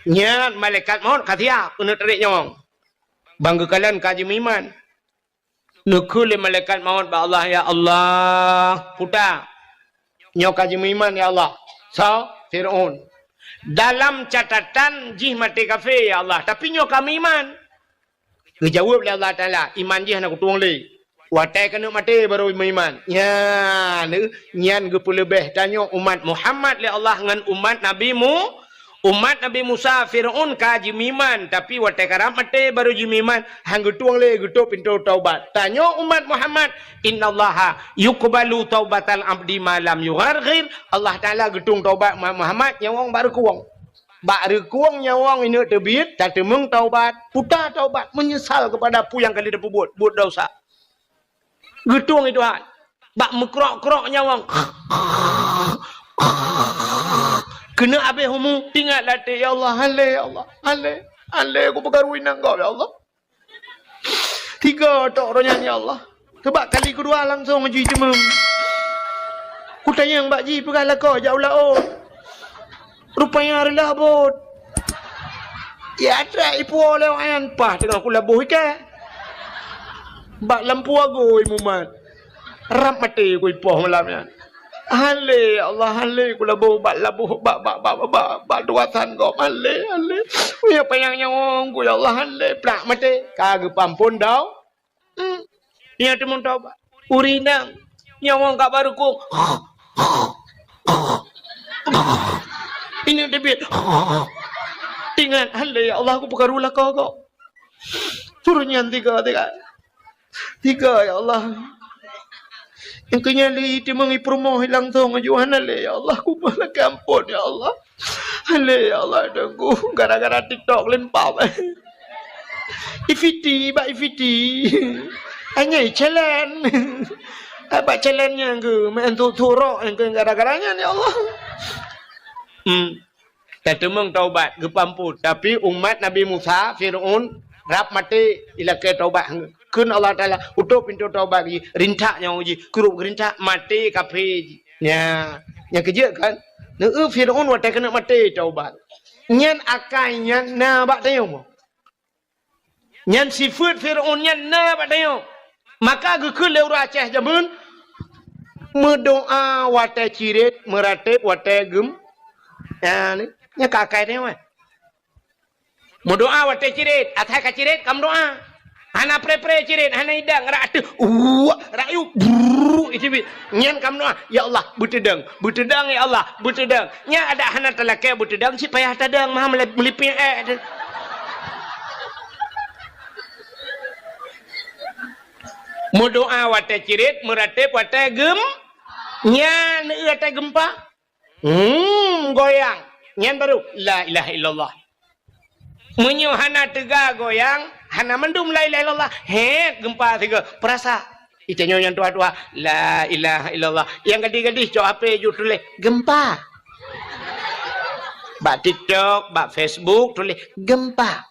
Nyan malaikat maut ka siap keuneuk tarék nyawöng. Bang geukalon ka jimeuiman. Neukheun lé malaikat maut bak Allah, "Ya Allah, puta, nyoe ka jimeuiman, ya Allah." Soe? Fir'aun. "Dalam catatan jih maté kafé, ya Allah, tapi nyoe ka meuiman." Geujaweueb lé Allah Taala, "Iman jih hana kutueng lé. Watée keuneuk maté barô meuiman." Nyan, nyan geupeuleubeh tanyoe umat Muhammad lé Allah ngon umat Nabi Mu-, umat Nabi Musa, Fir'aun ka jimeuiman, tapi watée karab maté barô jimeuiman, han geutueng lé geutôp pintoe taubat. Tanyoe umat Muhammad, "Innallaha yuqbalu taubatal abdi ma lam yugharghir." Allah Taala geutueng taubat umat Muhammad nyawöng bak reukueng. Bak reukueng nyawöng ineuk teubiet, tateumeung taubat, puta taubat, meunyeusal keupada peue nyang ka lheueh tapeubuet, buet desya. Geutueng, "Hai Tuhan, bak meukrok-krok nyawöng, keuneuk habéh umu, ingat latée, ya Allah, han lé, ya Allah, han lé, han lé kupeukaru inong gob, ya Allah." Tiga tok roh nyan, ya Allah. Teubak kali keudua langsong jiteumeung. Kutanyong bak jih peugah lakoe jak u laôt. Rupanya reulah bot. Ya, atra ipuwoe lé awak nyan, paih teungoh kulaboh ikat. Bak lampôh agui mumat. Rab maté kuipoh malam nyan. "Han lé, ya Allah, han lé kulaboh bak laboh, bak, bak, bak, bak, bak, bak tugasan gob. Han lé, han lé. Meunyoe panyang nyawöng ku, ya Allah, han lé." Plak maté. Ka geupeuamphon dau. Hmm. Nyan teumeung taubat. Ureueng inong nyawöng ka bak reukueng. Ineuk teubiet. Ingat, "Han lé, ya Allah, kupeukaru lakoe gob." Turun nyan tiga, tiga. Tiga, ya Allah. Nyang keu nyan lé teumeung ipeurumoh langsong aju, "Han lé, ya Allah, kumoh lakée amphon, ya Allah. Han lé, ya Allah, teungku, gara-gara TikTok limpah." Ifiti, bak ifiti. Anyai challenge. Bak challenge nyang keu main tu turok nyang keu gara-gara nyan, ya Allah. Hmm. Tateumeung taubat, geupeuamphon. Tapi umat Nabi Musa, Fir'aun, rab maté, ilakée taubat. Kheun Allah Taala, "Utôp pintoe taubat jih, rintak nyawöng jih, krup geurintak, maté kafé jih." Nya, nyang keujeuet kan? Neu Fir'aun watée keuneuk maté taubat. Nyan akai nyan na bak tanyoe. Nyan sifeuet Fir'aun nyan na bak tanyoe. Maka geukheun lé ureueng Aceh jameun, meudoá watée cirét, meuratéb watée geum-, nyan, nyan ka akai tanyoe. Meudoá watée cirét, asai ka cirét ka meudoá. Hana pré-pré cirét, hana idang, rak ateueh, uwak, rak yub, brrrr, iteubiet. Nyan ka meudoá, "Ya Allah, beuteudong, beuteudong, ya Allah, beuteudong." Nyan adak hana talakée beuteudong, cit payah tadong, meuha meuli-, meulipéng ék teuh. Meudoá watée cirét, meuratéb watée geum-, nyan, watée geumpa. Hmm, goyang. Nyan baru, "La ilaha illallah." Meunyoe hana teuga goyang, hana mandum la ilaha illallah, hét geumpa sigoe, peurasa. Itanyoe nyang tuha-tuha, "La ilaha illallah." Nyang gadih-gadih cok H P ju tuléh, "Geumpa." Bak TikTok, bak Facebook tuléh, "Geumpa."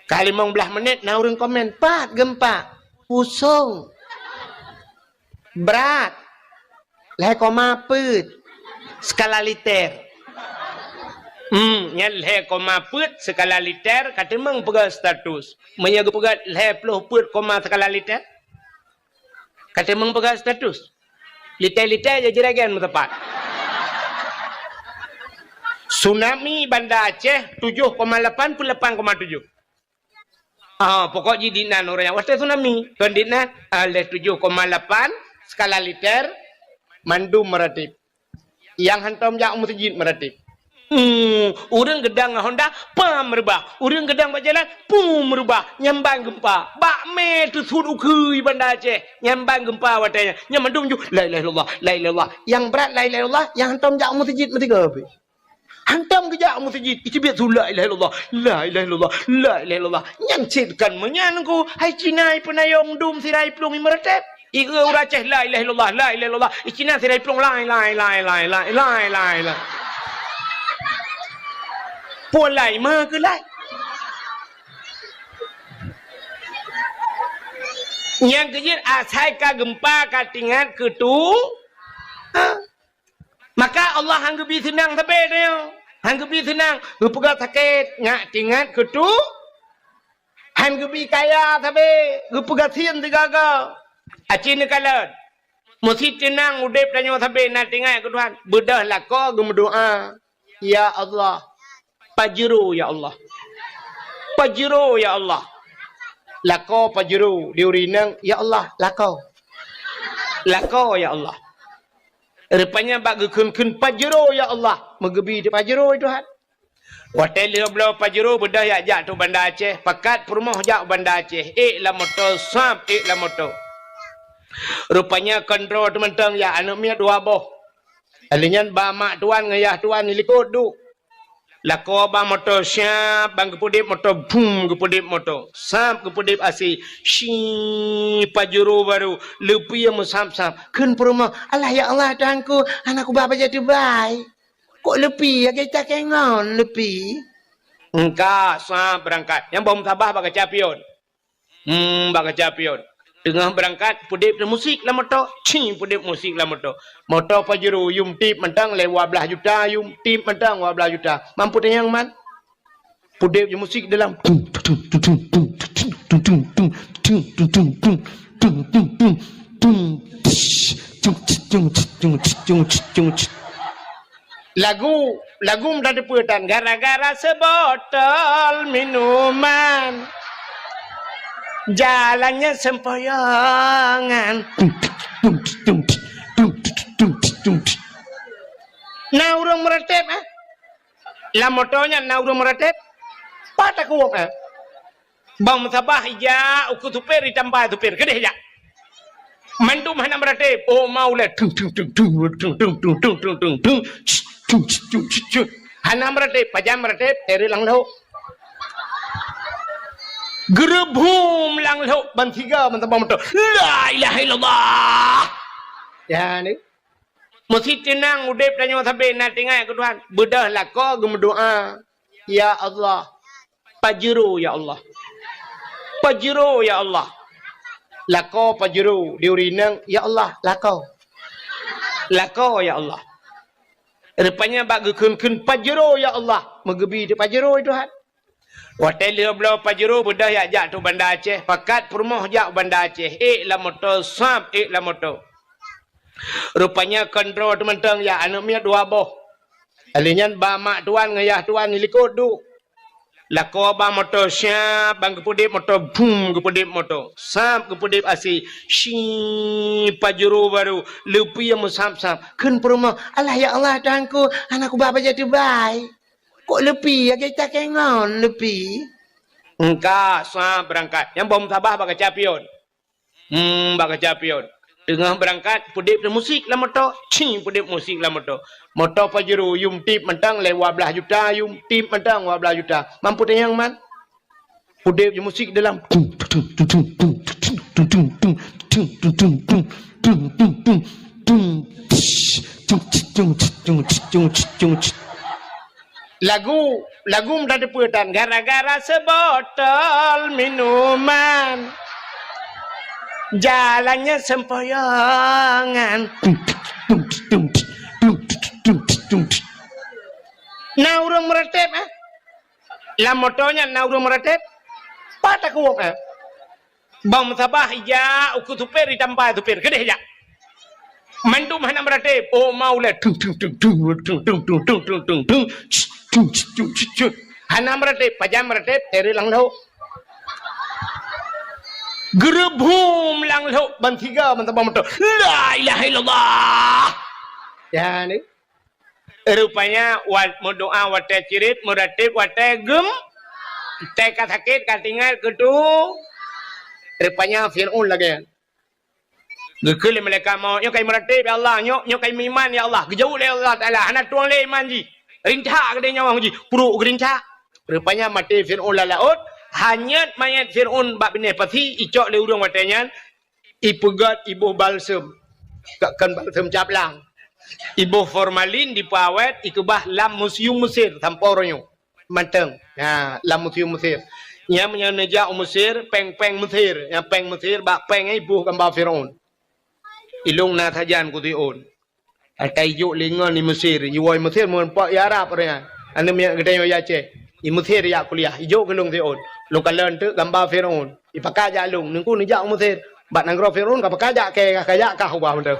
Ka limong blaih menit na ureuëng komen, "Pat geumpa?" "Pusong." "Brat?" "Lhée koma peuet skala liter." Hmm, nyan lhée koma peuet skala liter ka teumeung peugah status. Meunyoe geupeugah lhée ploh peuet koma skala liter, ka teumeung peugah status. Liter-liter ya jiragen meutepat. Tsunami Banda Aceh tujoh koma lapan peuet lapan koma tujoh. Ah, pokok jih dinan ureuëng nyang watée tsunami. Kon dinan, ah, lhée tujoh koma lapan skala liter mandum meuratéb. Nyang hantom jak u meuseujid meuratéb. Hmm, ureuëng geudang ngon honda, pam meurubah. Ureuëng geudang bak jalan, pum meurubah. Nyan ban geumpa. Bak mé teusuet ukeue Banda Aceh. Nyan ban geumpa watée nyan. Nyan mandum ju, "La ilaha illallah, la ilaha illallah." Nyang brat la ilaha illallah, nyang hantom jak u meuseujid meusigoe pih. Hantom geujak u meuseujid, iteubiet su la ilaha illallah, la ilaha illallah, la ilaha illallah. Nyan cit kon meunyan ku, hai Cina ipeunayong dum sira iplueng imeuratéb. Ieu ureuëng Aceh la ilaha illallah, la ilaha illallah. I Cina sira iplueng lai, lai, lai. Puan lai, ma keu lai. Nyang keujeuet asai ka geumpa ka teuingat keu tu. Ha. Maka Allah han geubi seunang sabe tanyoe. Han geubi seunang, geupeugah sakét, nyak teuingat keu tu. Han geubi kaya sabe, geupeugah sien sigaga. Aci neukalon. Meusi teunang udeb tanyoe sabe na teuingat keu Tuhan. Beudôh lakoe geumeudoa, "Ya Allah, Pajero ya Allah. Pajero ya Allah." Lakoe pajero, di ureueng inong, "Ya Allah, lakoe. Lakoe ya Allah." Rupanya bak geukheun-kheun, "Pajero ya Allah." Meugeubi di pajero Tuhan. Watée lheueh bloe pajero beudôh jak, jak tu Banda Aceh, pakat peurumoh jak u Banda Aceh, ék lam moto, sab ék lam moto. Rupanya kontrol teumantong jak, aneuk miet dua boh. Alèh nyan ba mak tuan ngon yah tuan di likot duek. Lakoe ba moto siab, ban geupeudeb moto, bum, geupeudeb moto. Sab geupeudeb asai, si pajero barô, leupie meusab-sab. Kheun peurumoh, "Alah ya Allah, Tuhanku, hana kuba bajèe tubai. Kok leupie, lagèe cakée ngon leupie?" Engka, sab beurangkat. Nyang boh meusabah bak kaca pion. Hmm, bak kaca pion. Teungoh beurangkat, peudeb musik lam moto. Cing, peudeb musik lam moto. Moto pajero, yum tip mantong lé dua blaih juta, yum tip mantong dua blaih juta. Mampu tanyong man? Peudeb musik dalam. Lagu, lagu meutateupeue tan, gara-gara seubotol minuman, jalannya sempoyongan. Na ureueng meuratéb, eh? Lam moto nyan na ureueng meuratéb? Pat takue, eh? Bang meusabah ija ukeue supir, ditampa supir, keudeh jak. Mandum hana meuratéb. Oh, mau lé. Tung, tung, tung, tung. Hana meuratéb, pajan meuratéb, teureuk lam lhok. Geureubum lam lhok, ban siga, ban tabang moto. La ilaha illallah. Ya, ni. Meusi teunang udeb tanyoe sabe na teuingat keu Tuhan. Beudôh lakoe geumeudoa, "Ya Allah, pajero ya Allah. Pajero ya Allah." Lakoe pajero, di ureueng inong, "Ya Allah, lakoe. Lakoe ya Allah." Rupanya bak geukheun-kheun, "Pajero ya Allah." Meugeubi di pajero Tuhan. Watée lheueh bloe pajero beudôh jak, jak tu Banda Aceh, pakat peurumoh jak u Banda Aceh, ék lam moto, sab ék lam moto. Rupanya kontrol teumantong jak, aneuk miet dua boh. Alèh nyan ba mak tuan ngon yah tuan di likot duek. Lakoe ba moto siab, ban geupeudeb moto, bum, geupeudeb moto. Sab geupeudeb asai, si pajero barô, leupie meusab-sab. Kheun peurumoh, "Alah ya Allah, Tuhanku, hana kuba bajèe tubai. Kok leupie, lagèe cakée ngon leupie?" Engka, sab beurangkat. Nyang boh meusabah bak kaca pion. Hmm, bak kaca pion. Teungoh beurangkat, peudeb musik lam moto. Cing, peudeb musik lam moto. Moto pajero, yum tip mantong lé dua blaih juta, yum tip mantong dua blaih juta. Mampu tanyong man? Peudeb musik dalam. Lagu, lagu meutateupeue tan, gara-gara seubotol minuman, jalannya sempoyongan. Na ureueng meuratéb, eh? Lam moto nyan na ureueng meuratéb? Pat takue, eh? Bang meusabah ija ukeue supir, ditampa supir, keudeh jak. Mandum hana meuratéb. Oh, mau lé. Tung, tung, tung. Hana meuratéb, pajan meuratéb, teureuk lam lhok. Geureubum lam lhok, ban siga, ban tabang moto. La ilaha illallah. Ya, ni. Rupanya, wat meudoa watée cirét, meuratéb watée gem, watée ka sakét, ka teuingat keu tu. Rupanya Fir'aun lagée nyan. Geukheun lé malaikat maut, "Nyoe kai meuratéb, ya Allah, nyoe, nyoe kai meuiman, ya Allah." Geujaweueb lé Allah Taala, "Hana tueng lé iman jih. Rintak keudeh nyawöng jih, pruet geurintak." Rupanya maté Fir'aun lam laôt, hanyot manyét Fir'aun bak binéh pasi, icok lé ureueng watée nyan, ipeugét iboh balsem, ka kon balsem caplang. Iboh formalin dipeuawét, ikeubah lam museum Mesir sampoe uroe nyoe. Mantong. Ha, lam museum Mesir. Nyan meunyoe neujak u Mesir, péng-péng Mesir, nyang péng Mesir bak péng nyan iboh gamba Firaun. Ilông na sajan keu Firaun. Ata ijok lé ngon i Mesir, iwoe i Mesir meurumpok i Arab ureueng nyan. Aneuk miet geutanyoe i Aceh. I Mesir ijak kuliah, ijok keu lông Firaun. Lông kalon teuk gamba Firaun. Ipakat jak lông, neungku neujak u Mesir. Bak nanggroe Firaun ka pakat jak kèe, ka jak kah ubah mantong.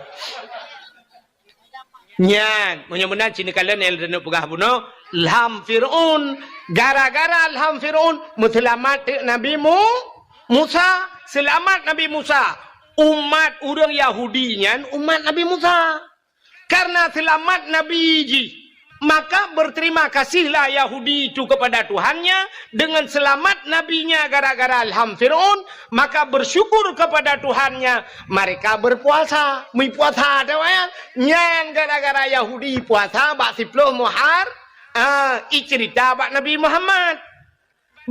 Nyan, meunyoe meunan cit neukalon nyang lôn peugah bunoe, lham Firaun. Gara-gara lham Firaun, meuseulamat teuk Nabi Mu-, Musa. Seulamat Nabi Musa. Umat ureueng Yahudi nyan umat Nabi Musa. Karena seulamat Nabi jih, maka berterima kasihlah Yahudi itu kepada Tuhannya dengan selamat nabinya gara-gara lham Firaun, maka bersyukur kepada Tuhannya, mereka berpuasa. Meupuasa, tahu ya? Nyan gara-gara Yahudi puasa bak siploh Muhar-, ah, icerita bak Nabi Muhammad.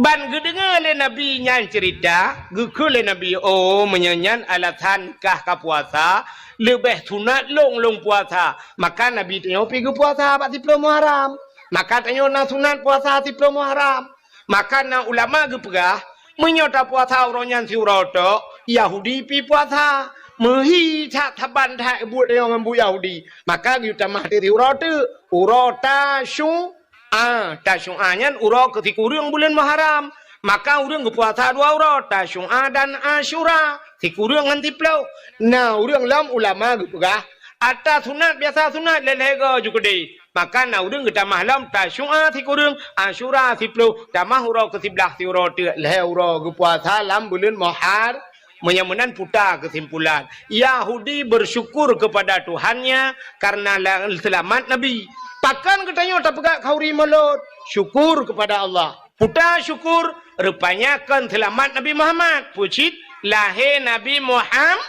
Ban geudeungoe lé Nabi nyan ceurita, geukheun lé Nabi, "Oh, meunyoe nyan alasan kah ka puasa, leubeh sunat lôn lôn puasa." Maka Nabi tanyoe pi geupuasa bak siploh Muharram. Maka tanyoe na sunat puasa siploh Muharram. Maka na ulama geupeugah, meunyoe tapuasa uroe nyan siuroe tok, Yahudi pi puasa. Meuhi that saban that buet tanyoe ngon buet Yahudi. Maka geuyue tamah teuk siuroe teuk, uroe Tasyu-, A, Tasyu'a nyan uroe keu sikureueng buleuen Muharram. Maka ureueng geupuasa dua uroe, Tasyu'a dan Asyura, sikureueng ngon siploh. Na ureueng lom ulama geupeugah, ata sunat biasa sunat lhèe-lhèe go ju keudeh. Maka na ureueng geutamah lom Tasyu'a sikureueng, Asyura siploh, tamah uroe keu siblaih siuroe teuk, lhèe uroe geupuasa lam buleuen Muhar-, Meunyoe meunan puta keusimpulan, Yahudi bersyukur kepada Tuhannya karena la-, seulamat Nabi. Pakon geutanyoe tapeugah khanduri mulod? Syukur kepada Allah. Puta syukur, rupanya kon seulamat Nabi Muhammad. Peue cit? Lahé Nabi Muham-,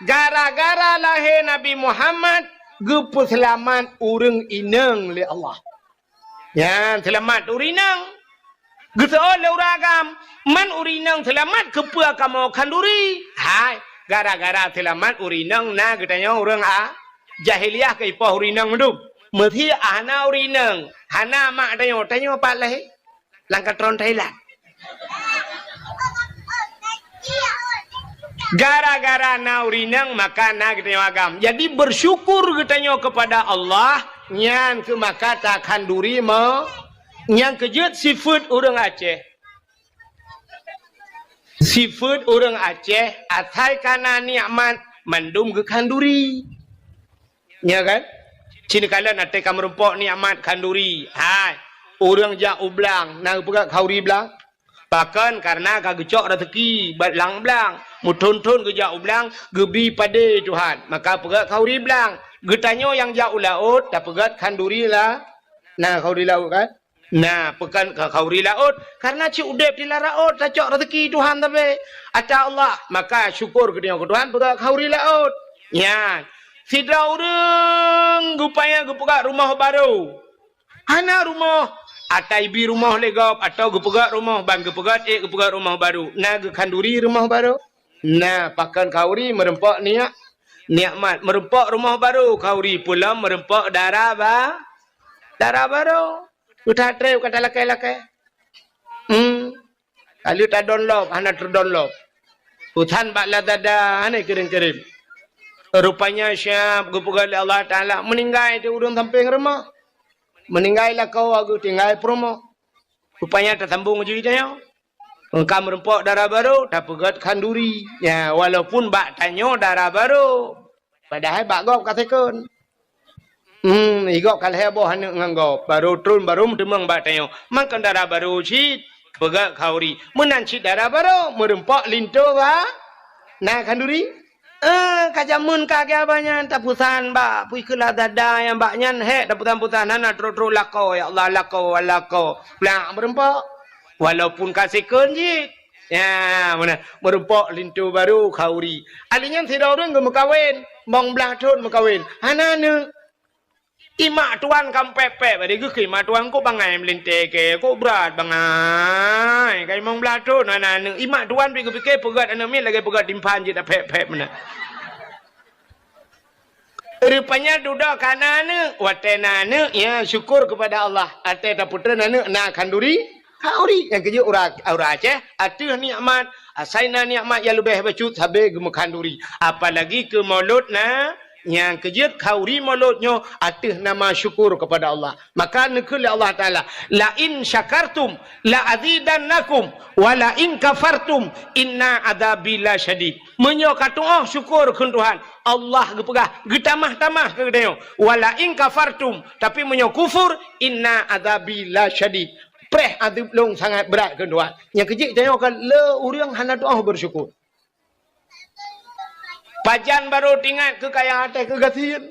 gara-gara lahé Nabi Muhammad, geupeuseulamat ureueng inong lé Allah. Nyan seulamat ureueng inong. Geuseuôt lé ureueng agam, "Man ureueng inong seulamat, keupeue kamoe khanduri?" Hai, gara-gara seulamat ureueng inong na geutanyoe ureueng a-, jahiliyah keu ipoh ureueng inong meudum. Meusé hana ureueng inong, hana mak tanyoe, tanyoe pat lahé? Lam katron Thailand. Gara-gara na ureueng inong, maka na geutanyoe agam. Jadi, bersyukur geutanyoe kepada Allah, nyan keuh maka takhanduri mo-, nyang keujeuet sifeuet ureueng Aceh. Sifeuet ureueng Aceh, asai ka na nikmat, mandum geukhanduri. Nya kan? Cit neukalon até ka meurumpok nikmat khanduri. Hai, ureueng jak u blang, na geupeugah khanduri blang? Pakon? Karena ka geucok raseuki bak lam blang. Meuthon-thon geujak u blang, geubi padé Tuhan. Maka peugah khanduri blang. Geutanyoe nyang jak u laôt, tapeugah khanduri la-, na khanduri laôt kan? Na, pakon ka khanduri laôt, karena cit udeb di lam laôt tacok raseuki Tuhan sabe atra Allah, maka syukur geutanyoe keu Tuhan peugah khanduri laôt. Nyan, sidroe ureueng geupaya geupeugah rumoh barô. Hana rumoh, ata ibi rumoh lé gob, atawa geupeugah rumoh, ban geupeugah ék geupeugah rumoh barô. Na geukhanduri rumoh barô? Na, pakon khanduri meurumpok niat, nikmat. Meurumpok rumoh barô khanduri, peulom meurumpok dara ba-, dara barô. Peue that treb ka talakée-lakée. Hmm. Ka lheueh tadonlop, hana teudonlop. Peue that bak Lazada, hana kirém-kirém. Rupanya siab geupeugah lé Allah Taala, meuninggai di ureueng sampéng rumoh. Meuninggai lakoe geutinggai peurumoh. Rupanya tasambong ju tanyoe. Ka meurumpok dara barô, tapeugah khanduri. Ya, walaupun bak tanyoe dara barô. Padahai bak gob ka second. Hmm, i gob ka lhèe boh aneuk ngon gob. Barô tron, barô meuteumeung bak tanyoe. Makon dara barô cit, peugah khanduri. Meunan cit dara barô, meurumpok linto ba-, na khanduri. Eh, ka jameun ka geuh abah nyan, tapusan bak, pui keu Lazada nyang bak nyan, hék, tapusan-pusan, hana trok-trok lakoe, ya Allah, lakoe, lakoe. Plak, meurumpok. Walaupun ka second cit. Ya, meunan. Meurumpok linto barô khanduri. Ahli nyan sidroe ureueng geumeukawen, limong blaih thon meukawen. Hana aneuk. Imak tuan ka pép-pép, bari geuh keu imak tuan kok bangai meulintèe kèe, kok brat bangai. Ka limong blaih thon hana aneuk. Imak tuan pih geupike peugöt aneuk miet lagèe peugöt timphan jeuet pép-pép meunan. Rupanya dudoe ka na aneuk. Watèe na aneuk, ya syukur kepada Allah. Watèe tapeutreun aneuk na khanduri. Khanduri. Nyang keujeuet ureueng, ureueng Aceh, ateueh nikmat, asai na nikmat nyang leubeh bacut sabe geumeukhanduri. Apalagi keu Maulud na, nyang keujeuet khanduri Maulud nyoe ateueh nama syukur kepada Allah. Maka neukheun lé Allah Taala, "La in syakartum la azidannakum, wa la in kafartum inna adzabi lasyadid." Meunyoe katu'oh syukur kheun Tuhan, Allah geupeugah, geutamah-tamah keu geutanyoe, "Wa la in kafartum," tapi meunyoe kufur, "inna adzabi lasyadid." Preh azeub lôn sangat brat kheun Tuhan. Nyang keujeuet tanyoe ka le ureueng hana tu'oh beusyukur. Pajan barô teuingat keu kaya até keu gasien.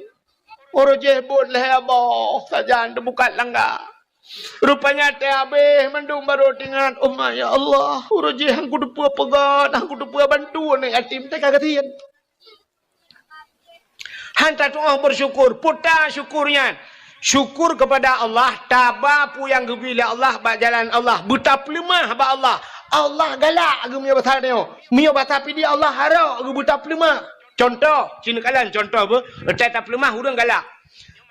Uroe jih buet lhèe boh sajan teubukat langga. Rupanya até abéh mandum barô teuingat, "Oh ma, ya Allah, uroe jih han kuteupeue peugöt, han kuteupeue bantu aneuk yatim teuka gasien." Han tatu'oh beusyukur, peue ta syukur nyan? Syukur kepada Allah, taba peue nyang geubri lé Allah bak jalan Allah, beutapeuleumah bak Allah. Allah galak geumeunyoe basa tanyoe. Meunyoe basa Pidie Allah harok geubeutapeuleumah. Contoh, ci neukalon contoh beuh, teuka tapeuleumah ureueng galak.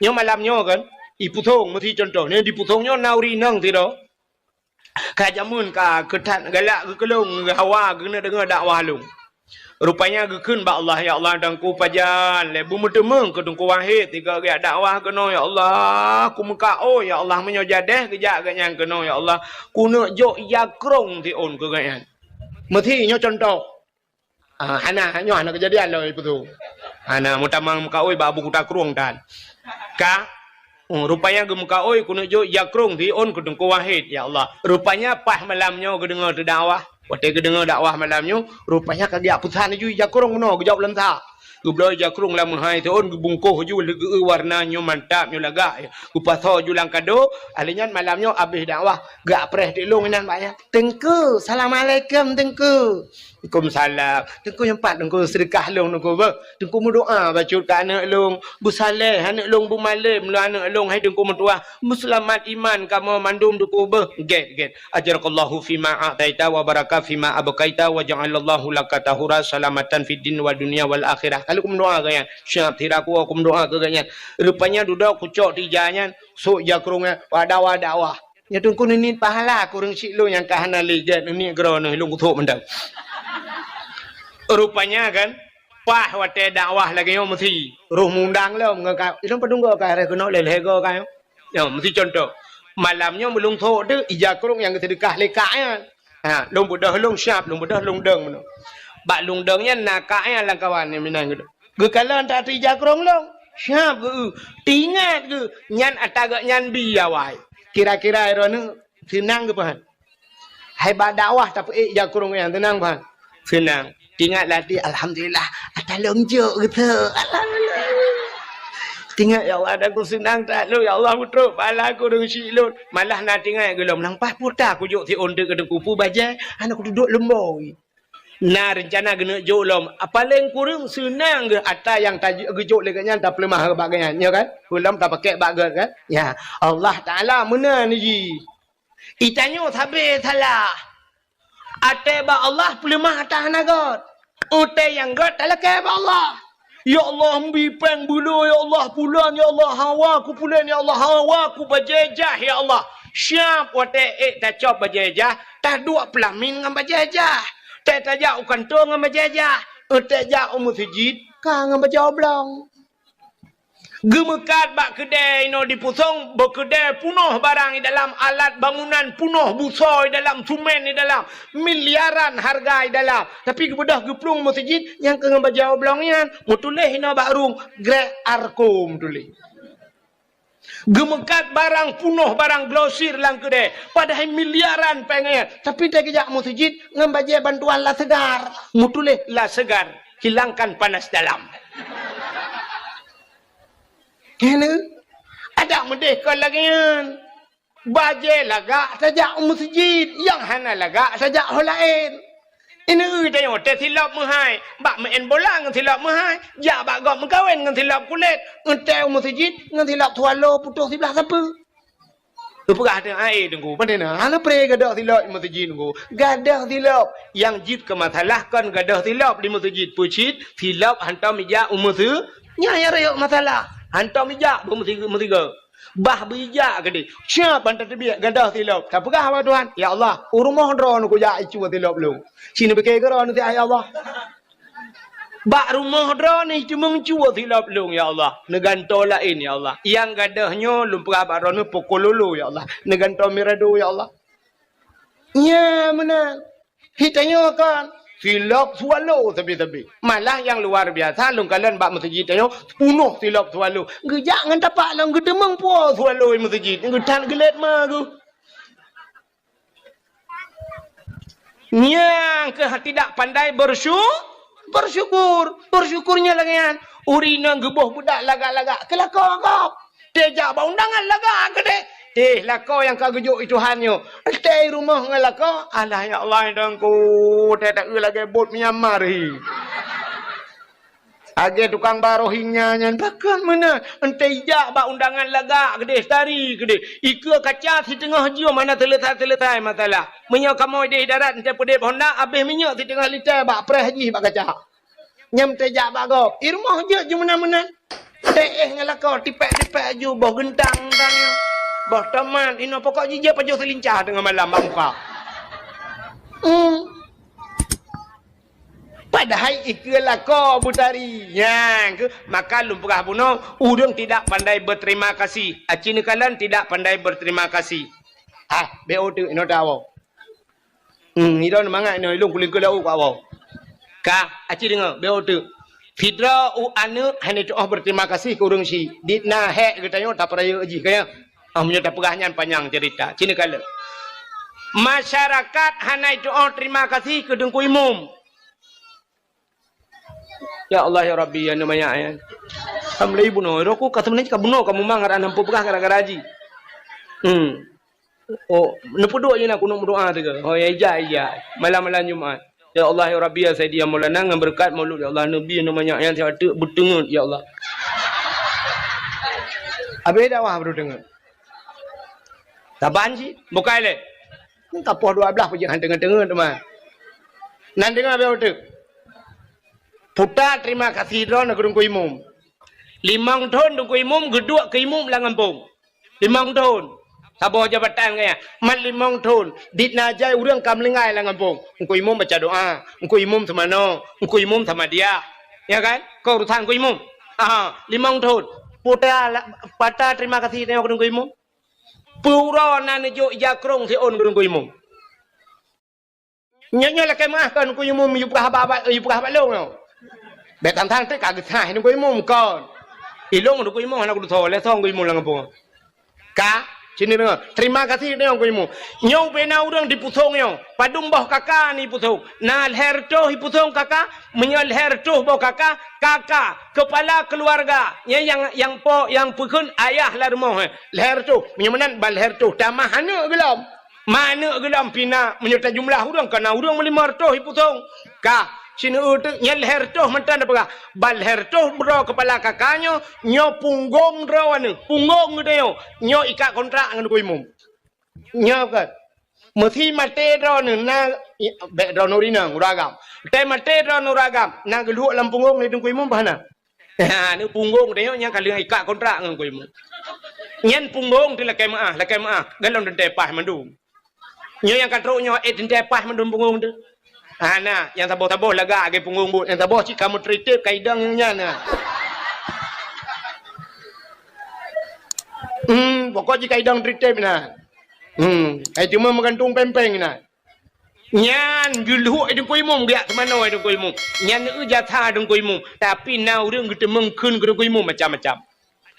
Nyoe malam nyoe kan, i Pusong meusi contoh. Nyoe di Pusong nyoe na ureueng inong sidroe. Ka jameun ka keu that galak geukeulong hawa geuneuk deungoe dakwah lôn. Rupanya geukheun bak Allah, "Ya Allah, Teungku pajan lé beumeuteumeung keu Teungku Wahid sigoe geujak dakwah keunoe, ya Allah. Kumeukaôi, ya Allah, meunyoe jadeh geujak geuhnyan keunoe, ya Allah, kuneuk jok ija krông siôn keu geuhnyan." Meusi nyoe contoh. Ah, hana, nyoe hana keujadian lom ipeue tu. Hana, meutamang meukaôi bak Abu Kuta Krueng tan. Ka, hmm, rupanya geumeukaôi kuneuk jok ija krông siôn keu Teungku Wahid, ya Allah. Rupanya paih malam nyoe geudeungoe teudakwah. Watèe geudeungoe dakwah malam nyoe, rupanya ka geujak peusan laju ija krông meunoe geujok lam sa. Geubloe ija krông lam meuhai siôn geubungkoh laju lé geu warna nyoe mantap nyoe lagak. Geupasoe laju lam kado, ahli nyan malam nyoe abéh dakwah, geupreh teuk lôn inan bak nyan. "Teungku, assalamualaikum Teungku." "Waalaikumsalam." "Teungku, nyoe pat Teungku seudeukah lôn Teungku beuh. Teungku meudoa bacut keu aneuk lôn, beusaleh aneuk lôn, beumalém lôn aneuk lôn, hai Teungku meutuah, beuseulamat iman kamoe mandum Teungku beuh." "Gèt, gèt. Ajarakallahu fima a'taita wa baraka fima abqaita wa ja'alallahu laka tahura salamatan fid din wa dunya wal akhirah." Ka lheueh kumeudoa keu nyan. Siap, sira ku kumeudoa keu nyan. Rupanya dudoe kucok tija nyan, sôk ija krông nyan, wada-wada wah. Nyan Teungku neuniet pahala keu ureueng syiek lôn nyang ka hana lé gèt, neuniet keudroe neuh lôn kuthok mantong. Rupanya kan, paih watèe dakwah lagèe nyoe meusi, roh meuundang lom ngon ka, ilôn padum goe ka harôh keunoe lé lhèe goe ka nyoe. Nyoe meusi contoh. Malam nyoe meulôn thok teuk ija krông nyang geuseudeukah lé kak nyan. Ha, lôn beudôh lôn siap, lôn beudôh lôn dong meunoe. Bak lôn dong nyan na kak nyan lam kawan nyang meunan geuh. Geukalon that ija krông lôn, siap geu, teuingat geu, nyan ata geuh nyan bi awai. Kira-kira droeneuh seunang geuh pahan? Hai bak dakwah tapeuék ija krông nyan seunang pahan? Seunang. Teuingat lam até, "Alhamdulillah, ata lôn jok geuh." Alhamdulillah. Teuingat, "Ya Allah, ata ku seunang that lôn, ya Allah, beutrok pahala ku deungon syiek lôn." Malah na teuingat geuh lom, "Nang paih peue ata kujok siôn teuk keu Teungku, peue bajèe, hana kuduek leumbôi." Na reuncana geuneuk jok lom. Paleng kureueng seunang geuh ata nyang ta-, geujok lé geuhnyan tapeuleumah bak geuhnyan, nyo kan? Peue lom tapakèk bak geuh kan? Ya, Allah Taala meunan jih. Itanyoe sabe salah. Até bak Allah peuleumah ata hana göt. Até nyang göt talakèe bak Allah. Ya Allah, mbi péng beuloe, ya Allah, pulan, ya Allah, hawa kupulan, ya Allah, hawa kubajèe jah, ya Allah. Siap watèe ék tacok bajèe jah, taduek peulamin ngon bajèe jah. Tée tajak u kantô ngon bajèe jah, tée jak u meuseujid ka ngon bajèe oblong. Geumeukat bak keudè inoe di Pusong, bak keudè punoh barang i dalam, alat bangunan punoh, busoe i dalam, sumen i dalam, miliaran hareuga i dalam. Tapi geubeudôh geuplueng meuseujid nyang keu ngon bajèe oblong nyan, meutuléh inoe bak rueng, Grek Arko meutuléh. Geumeukat barang punoh, barang glosir lam keudè, padahai miliaran péng nyan. Tapi tée geujak meuseujid ngon bajèe bantuan La Segar, meutuléh La Segar, hilangkan panas dalam. Keuneuk adak meudeh kon lagèe nyan. Bajèe lagak tajak u meuseujid, nyang hana lagak tajak ho laén. Ineuk tanyoe tée silop meuhai, bak meu'en bola ngon silop meuhai, jak bak gob meukawen ngon silop kulét, eunteuk u meuseujid ngon silop swallow putôh siblah sapeue. Geupeugah teuh, "Ai, Teungku, pane na hana pre gadôh silop di meuseujid, Teungku." Gadôh silop, nyang jeuet keu masalah kon gadôh silop di meuseujid, peue cit silop hantom ijak u meuseu-, nyan nyang rayeuk masalah. Hantom ijak bak meusi-, meusigoe. Bah beujak keudeh. Siap ban tateubiet gadoh silop. Tapeugah bak Tuhan, "Ya Allah, u rumoh droeneuh kujak icu silop lôn." Sinoe pike keudroe neusiah, "Ya Allah." Bak rumoh droeneuh teumeung cu silop lôn, ya Allah. Neugantoe laén, ya Allah. Nyang gadoh nyoe lôn peugah bak droeneuh poko lolo, ya Allah. Neugantoe mirado, ya Allah. Nya meunan. Hi tanyoe kan, silop swallow sabe-sabe. Malah nyang luar biasa, lôn kalon bak meuseujid tanyoe, punoh silop swallow. Geujak ngon tapak lom geuteumeung po swallow meuseujid. Geuthat geulet ma geuh. Nyang keuh tidak pandai bersyu-, bersyukur. Bersyukur nyan lagèe nyan. Ureueng inong geuboh budak lagak-lagak, keu lakoe gob. Teuh jak bak undangan lagak keudeh. Teuh lakoe nyang ka geujok i Tuhan nyoe. Teuh i rumoh ngon lakoe, alah ya Allah, Tuhanku, teuh taeu lagèe bot Myanmar hi. Lagèe tukang ba Rohingya nyan, pakon meunan. Entah ijak bak undangan lagak keudeh, tari keudeh. Ikeue kaca siteungoh jeuem hana seuleusai-seuleusai masalah. Meunyoe kamoe deh darat, entah peudeb honda, abéh minyeuk siteungoh lita bak preh jih bak kaca. Nyang teuh jak bak gob, i rumoh jeuet ju meunan-meunan. Teuh éh ngon lakoe, tipék-tipék aju, boh geuntang-geuntang nyoe. Boh tomat, inoe pokok jih jeuet pajoh seulincah teungoh malam bak muka. Hmm. Padahai ikeue lakoe beutari. Nyang keuh, maka lôn peugah bunoe, ureueng tidak pandai berterima kasih. Aci neukalon tidak pandai berterima kasih. Ah, B O teuk, inoe tawoe. Hmm, idong mangat inoe, ilong kuling keu laôt ka woe. Ka, aci deungoe, B O teuk. Sidroe u aneuk hana tuoh berterima kasih keu ureueng syiek. Dit na hék geutanyoe tapeurayeuk jih, ka nyan. Ah, meunyoe tapeugah nyan panyang cerita. Ci neukalon. Masyarakat hana tuoh terima kasih keu Teungku Imum. Ya Allah, ya Rabbi, ya Namayak, ya. Alhamdulillah, bunoe. Roh ku ka seubeunajih ka bunoe, ka mumang, aran hampa peugah gara-gara jih. Hmm. Oh, neupeuduek jih na kunut meudoa teuka. Oh, ya, ija, ija. Malam-malam Jumat. Ya Allah, ya Rabbi, ya Sayyidi, ya Maulana, ngon beureukat Maulud, ya Allah, Nabi, Namayak, ya, siat teuk beuteungeut, ya Allah. Habéh dakwah baru teungeut. Saban cit, bukai lé. Ka poh dua blaih pajeuet han teungeut-teungeut teuma. Nan deungoe beu teuk. Puta terima kasih droeneuh keu Teungku Imum. Limong thon Teungku Imum geuduek keu imum lam gampông. Limong thon. Saboh jabatan gaya. Mat limong thon. Dit na jai ureueng ka meulinggai lam gampông. Teungku Imum baca doa. Teungku Imum seumanoe. Teungku Imum samadiyah. Ya kan? Keu urusan Teungku Imum. Aha, limong thon. Puta la-, pata terima kasih tanyoe keu Teungku Imum. Peue uroe na neujok ija krông siôn keu Teungku Imum. Nyoe, nyoe lakèe meu'ah kon Teungku Imum yue peugah bak, bak, yue peugah bak lôn nyoe. Bèk tang-tang teuk ka geusaih Teungku Imum kon. Ilôn Teungku Imum hana kutusoe, lé song Teungku Imum lam gampông. Ka, sini deungoe. Terima kasih deungoe Teungku Imum. Nyoe ubé na ureueng dipeusong nyoe. Padum boh kaka ni ipeusong. Na lhèe reutôh ipeusong kaka, meunyoe lhèe reutôh boh kaka, kaka, kepala keluarga. Nyan nyang, nyang po, nyang peukheun ayah lam rumoh, eh. Lhèe reutôh. Meunyoe meunan ban lhèe reutôh tamah aneuk geulom. Ma aneuk geulom pina, meunyoe tajumlah ureueng, ka na ureueng limong reutôh ipeusong. Ka, sineuk teuk nyan lhèe reutôh mantong tapeugah. Ban lhèe reutôh droe kepala kaka nyoe, nyoe punggong droe nyoe. Punggong geutanyoe, nyoe ikat kontrak ngon Teungku Imum. Nyoe kan. Meusi maté droeneuh na, bèk droeneuh rinong, ureueng agam. Teuh maté droeneuh ureueng agam, na geulhok lam punggong lé Teungku Imum bah na. Ha, ni punggong tanyoe nyang ka lheueh ikat kontrak ngon Teungku Imum. Nyan punggong teuh lakèe meu'ah, lakèe meu'ah. Golom teuntèe paih mandum. Nyoe nyang ka trok nyoe, eh, teuntèe paih mandum punggong teuh. Ha, na, nyang saboh-saboh lagak lagèe punggong buet. Nyang saboh cit ka meutritép ka idong nyan na. Hmm, pokok jih ka idong tritép na. Hmm, ai cuma meugantung péng-péng na. Nyan geulhok Teungku Imum, geujak seumanoe Teungku Imum. Nyan eu jasa Teungku Imum. Tapi na ureueng geuteumeung kheun keu Teungku Imum macam-macam.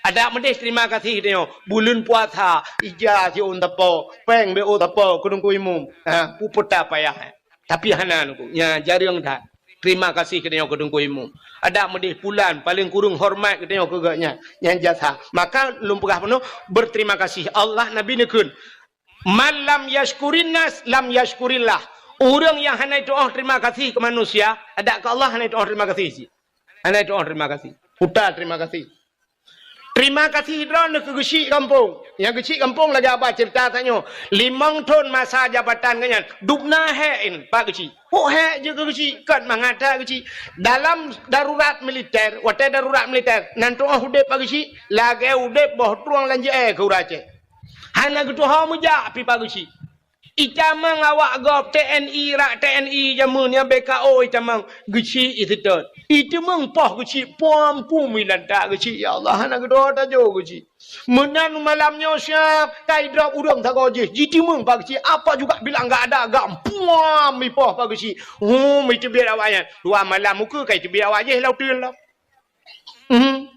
Adak meudeh terima kasih tanyoe. Buleuen puasa, ija siôn sapo, péng B O sapo keu Teungku Imum. Ha, peue payah. Tapi hana Teungku. Nya jareueng that. Terima kasih keu tanyoe keu Teungku Imum. Adak meudeh pulan, paleng kureueng hormat keu tanyoe keu gobnyan. Nyan jasa. Maka lôn peugah bunoe, berterima kasih. Allah, Nabi neukheun, "Man lam yashkurin nas, lam yashkurillah." Ureueng nyang hana tuoh terima kasih keu manusia, adak keu Allah hana tuoh terima kasih cit. Hana tuoh terima kasih. Puta terima kasih. Terima kasih droeneuh keu geuchik gampông. Nyang geuchik gampông lagèe haba ceurita tanyoe. Limong thon masa jabatan geuh nyan, dubna hék in Pak Geuchik. Pok hék jeuet keu geuchik, kon mangat that geuchik. Dalam darurat militer, watèe darurat militer, nan tu'oh udép Pak Geuchik, lagèe udép boh trueng lam jeu'èe keu ureueng Aceh. Hana geutuho meujak pih Pak Geuchik. Itamong awak gob T N I, rak T N I jameun nyan B K O itamong geuchik iseutôt. Iteumeung poh geuchik puam pum ilantak geuchik, ya Allah, hana geutuho tajo geuchik. Meunan malam nyoe siap, ka idrop ureueng sagoe jih, jiteumeung Pak Geuchik, apa juga bilang gak ada gam, puam ipoh Pak Geuchik. Hum, iteubiet awak nyan. Dua malam ukeue ka iteubiet awak jih lam uteuen lom. Hmm.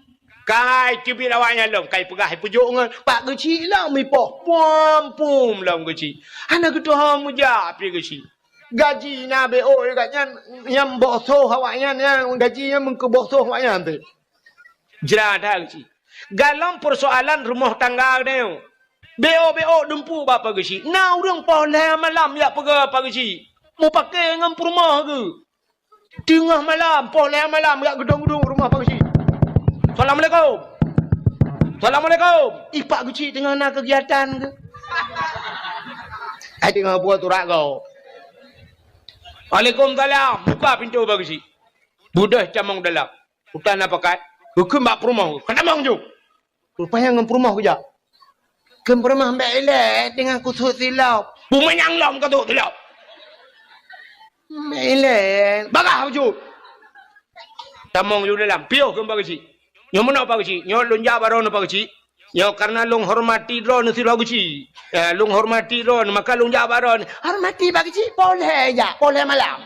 Kai teubiet awak nyan lom, kai peugah ipeujok ngon Pak Geuchik lom ipoh. Puam pum lom geuchik. Hana geutuho meujak pih geuchik. Gaji na B O geuh nyan, nyang boh soh awak nyan, nyang gaji nyan meukeu boh soh awak nyan teuh. Jra that geuchik. Galom peusoalan rumoh tangga geutanyoe. B O B O dumpeue bak Pak Geuchik. Na ureueng poh lhèe malam jak peugah Pak Geuchik. Mupakè ngon peurumoh geuh. Teungoh malam, poh lhèe malam, jak geudong-geudong rumoh Pak Geuchik. "Assalamualaikum. Assalamualaikum." Ih, Pak Geuchik teungoh na keugiatan keuh. Ai teungoh buet urat gob. "Waalaikumsalam." Buka pintoe Pak Geuchik. Beudôh tamong dalam. Utan na pakat. Geukheun bak peurumoh. "Ka tamong ju." Rupanya ngon peurumoh geujak. Kheun peurumoh, "Bèk ilèe, teungoh kusut silop." "Peue manyang lom ka sut silop?" "Bèk ilèe." "Bagah bacut." Tamong ju dalam. "Piôh," kheun Pak Geuchik. "Nyoe meunoe Pak Geuchik. Nyoe lôn jak bak droeneuh Pak Geuchik. Nyoe karena lôn hormati droeneuh sidroe Geuchik. Ya, lôn hormati droeneuh, maka lôn jak bak droeneuh." "Hormati Pak Geuchik, poh lhèe jak, poh lhèe malam."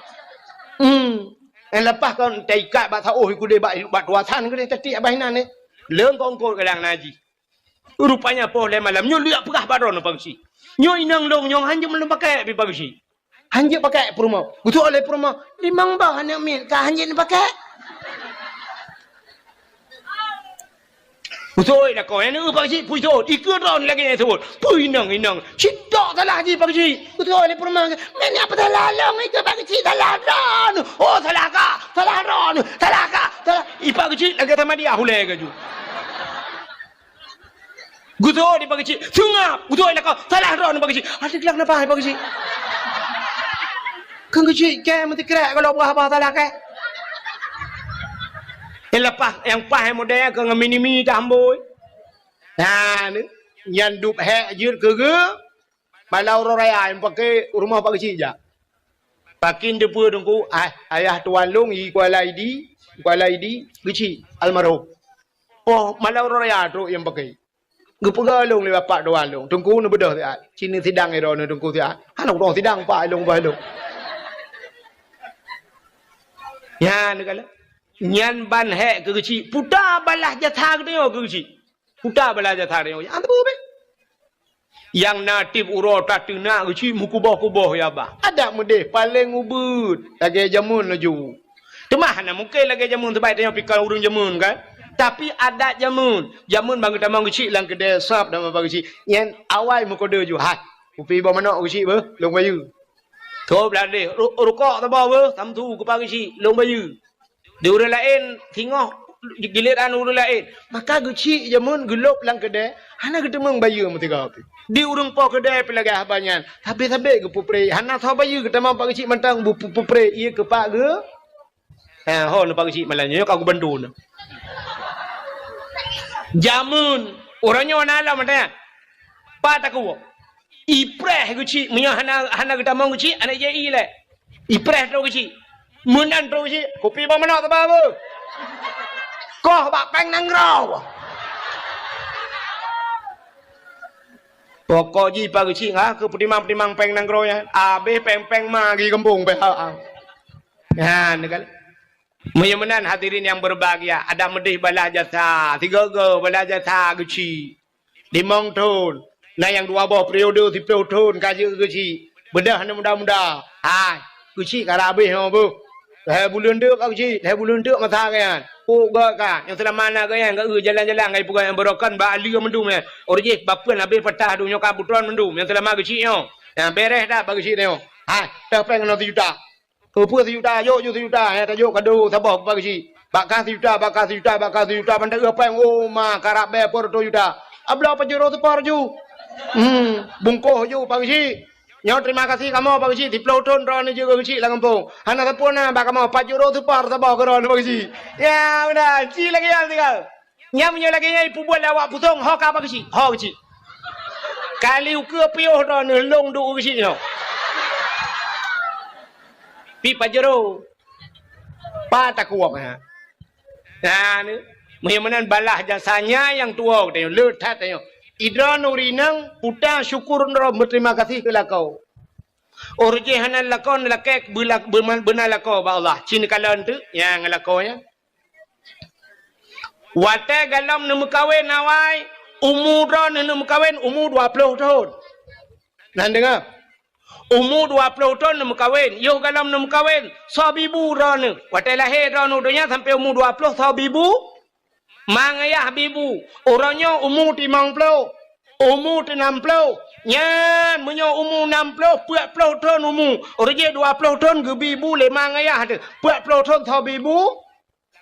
Hmm. Eh, leupah kon taikat bak saôh ikudeh bak, bak tuasan keudeh tatiek bak inan eh. Leueng kongkot kadang na jih. Rupanya poh lhèe malam nyoe lheueh peugah bak droeneuh Pak Geuchik. "Nyoe inong lôn nyoe hanjeuet lôn pakèk pih Pak Geuchik." Hanjeuet pakèk peurumoh. Geuseuôt lé peurumoh, "Limong boh aneuk miet ka hanjeuet pakèk." Geuseuôt lakoe, "Nyan Pak Geuchik, peue seuôt? Ikeue droeneuh lagèe nyan seuôt. Peue inong-inong? Sidok salah jih Pak Geuchik." Geuseuôt lé peurumoh, "Meunyo peue salah lôn, ikeue Pak Geuchik salah droeneuh. Oh, salah kah? Salah droeneuh. Salah kah? Salah." Ih, Pak Geuchik lagèe sama dia hulèe gaju. Geuseuôt di Pak Geuchik, seungab. Geuseuôt lakoe, salah droeneuh Pak Geuchik. Adak lôn napa hai Pak Geuchik? Kheun Geuchik kèe meusikrek kalau peugah haba salah kèe. Nyang leupah, nyang paih model nyan keu ngon mini-mi tambôi. Nah, ni, nyan dub hék jeuet keu geuh. Malam uroe raya nyang pakè rumoh Pak Geuchik jak. Pakè teupeue Teungku, ah, ayah tuan lôn i Kuala Idi, Kuala Idi, Geuchik almarhum. Oh, malam uroe raya trok nyang pakè. Geupeugah lôn lé bapak tuan lôn, "Teungku neubeudôh siat, ci neusidang droeneuh Teungku siat." "Hana udong sidang Pak, ilôn bah ilôn." Nyan kala. Nyan ban hék keu Geuchik, puta balah jasa geutanyoe keu Geuchik. Puta balah jasa geutanyoe. Nyan teupeue beh. Nyang na tiep uroe tateunak Geuchik meukuboh-kuboh ya bah. Adat meudeh paleng ubit lagèe jameun laju. Teuma hana mungken lagèe jameun, sabab tanyoe pih kon ureueng jameun kan. Tapi adat jameun, jameun ban geutamong Geuchik lam keudè sab dan Pak Geuchik. Nyan awai meukodè ju, "Hai, kupi boh manok Geuchik beuh, lôn bayeue." Tôb ladeh, "Ru-, rukok saboh beuh, samsu keu Pak Geuchik, lôn bayeue." Di ureueng laén singoh giliran ureueng laén. Maka Geuchik jameun geulôb lam keudè, hana geuteumeung bayeue meusigoe pih. Di ureueng po keudè pih lagèe haba nyan. Sabé-sabé geupeupreh, hana soe bayeue geutamong Pak Geuchik mantong bu-, pu-, peupreh, ié keu Pak Geu-, ha, ho nyoe Pak Geuchik malam nyoe ka geubantu nyoe. Jameun, uroe nyoe na lom mantong nyan. Pat takue. Ipreh Geuchik, meunyoe hana, hana geutamong Geuchik, hana jai lé. Ipreh trok Geuchik. Meunan trok Geuchik, kupi boh manok teuba beuh. Koh bak péng nanggroe. Pokok jih Pak Geuchik, ha, keu peutimang-timang péng nanggroe nyan. Abéh péng-péng ma geugampông pih, ha, ha. Nyan kan. Meunyoe meunan hadirin yang berbahagia, adak meudeh balah jasa, sigoe-goe balah jasa Geuchik. Limong thon. Na nyang dua boh periode siplôh thon ka jeuet Geuchik. Beudôh aneuk muda-muda. Hai, Geuchik ka rab abéh nyoe beuh. Lhèe buleuen teuk ka Geuchik, lhèe buleuen teuk masa geuh nyan. Pok gèt ka, nyang seulama na geuh nyan, geuh jalan-jalan, geuh peugah nyang beurokon, bak aleue mandum nyan. Ureueng jih bak peue abéh patah, donya ka butron mandum, nyang seulama Geuchik nyoe. Nyang bèrèh that bak Geuchik nyoe. Hai, teuh péng keunoe sijuta. Keupeue sijuta, jok ju sijuta, nyang tajok kado saboh bak Geuchik. Bak kah sijuta, bak kah sijuta, bak kah sijuta, ban teuh péng, oh, ma, karab bèe peuet reutôh juta. Abloe Pajero seupar ju. Hmm, bungkôh ju, Pak Geuchik. Nyoe terima kasih kamoe, Pak Geuchik, siplôh thôn droeneuh jeuet keu Geuchik lam gampông. Hana sapeue na bak kamoe, Pajero seupar saboh keu droeneuh, Pak Geuchik. Ya, meunan, ci lagèe nyan tinggai. Nyan meunyoe lagèe nyan ipeubuet lé awak Pusong, ho ka Pak Geuchik, ho Geuchik. Kali ukeue piôh droeneuh lôn duek Geuchik nyoe. Pih Pajero. Pat takue meuhat. Nah, ni. Meunyoe meunan balah jasanya nyang tuwoe geutanyoe, le that tanyoe. Idroeneuh ureueng inong, peue ta syukur droe, beuterima kasih keu lakoe. Óh jih hana lakoe, lakèe beula-, beuma-, beuna lakoe bak Allah. Ci neukalon teuk nyang lakoe nyan. Watèe galom neumeukawen awai, umu droeneuh neumeukawen umu dua ploh thôn. Nan deungö. Umu dua ploh thôn neumeukawen, yoh galom neumeukawen, soe bibu droeneuh. Watèe lahé droeneuh u donya sampoe umu dua ploh, soe bibu? Ma ngayah bibu. Uroe nyoe umu limong ploh, umu teunam ploh. Nyan meunyoe umu nam ploh, peuet ploh thôn umu. Uroe jih dua ploh thôn geubi bu lé ma ngayah teuh. Peuet ploh thôn soe bibu?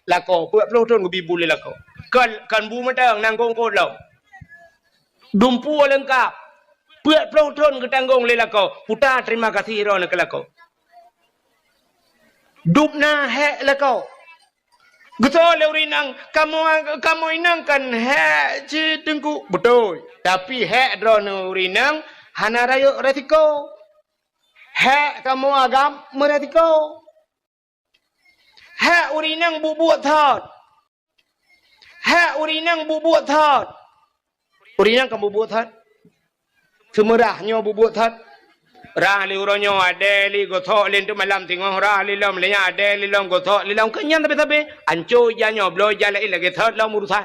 Lakoe, peuet ploh thôn geubi bu lé lakoe. Kon, kon bu mantong, tanggong kot lom. Dumpeue leungkap. Peuet ploh thôn geutanggong lé lakoe. Peue ta terima kasih droeneuh keu lakoe. Dub na hék lakoe. Geutanyoe lé ureueng inong, kamoe, kamoe inong kan hék cit Teungku. Beutôi. Tapi hék droeneuh ureueng inong hana rayeuk resiko. Hék kamoe agam meuresiko. Hék ureueng inong buet-buet thot. Hék ureueng inong buet-buet thot. Ureueng inong kan buet-buet thot. Seumeurah nyoe buet-buet thot. Rhah lé uroe nyoe, adèe lé gosok lé teuk malam singoh, rhah lé lom lé nyan, adèe lé lom gosok lé lom. Keu nyan sabe-sabe, ancô ija nyoe, bloe ija laén lagèe thot lom urusan.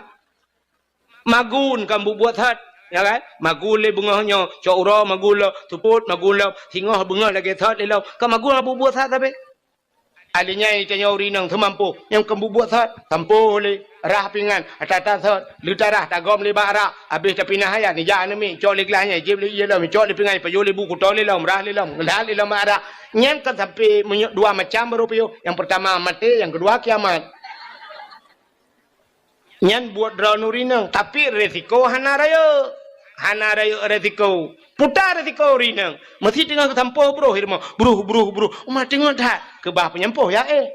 Magun kan buet-buet thot, ya kan? Magun lé beungoh nyoe, cok uroe magun lom, seupôt magun lom, singoh beungoh lagèe thot lé lom. Kan magun buet-buet thot sabe. Alèh nyan tanyoe ureueng inong seumampoh, nyang keu buet-buet thot, sampôh lé, rhah pingan, ata-ata thot, lheueh tarhah tagom lé bak rak, abéh tapinah ayat, neujak aneuk miet, cok lé glah nyan, jieb lé ié lom, cok lé pingan, pajoh lé bu, kuto lé lom, rhah lé lom, lhah lé lom bak rak. Nyan kan sampé meunyoe dua macam baru piôh, nyang peurtama maté, nyang keudua kiamat. Nyan buet droeneuh ureueng inong, tapi resiko hana rayeuk. Hana rayeuk resiko. Peue ta resiko ureueng inong. Meusi teungoh geusampôh broh i rumoh. Broh, broh, broh. Uma teungoh that. Keubah peunyampôh ya éh.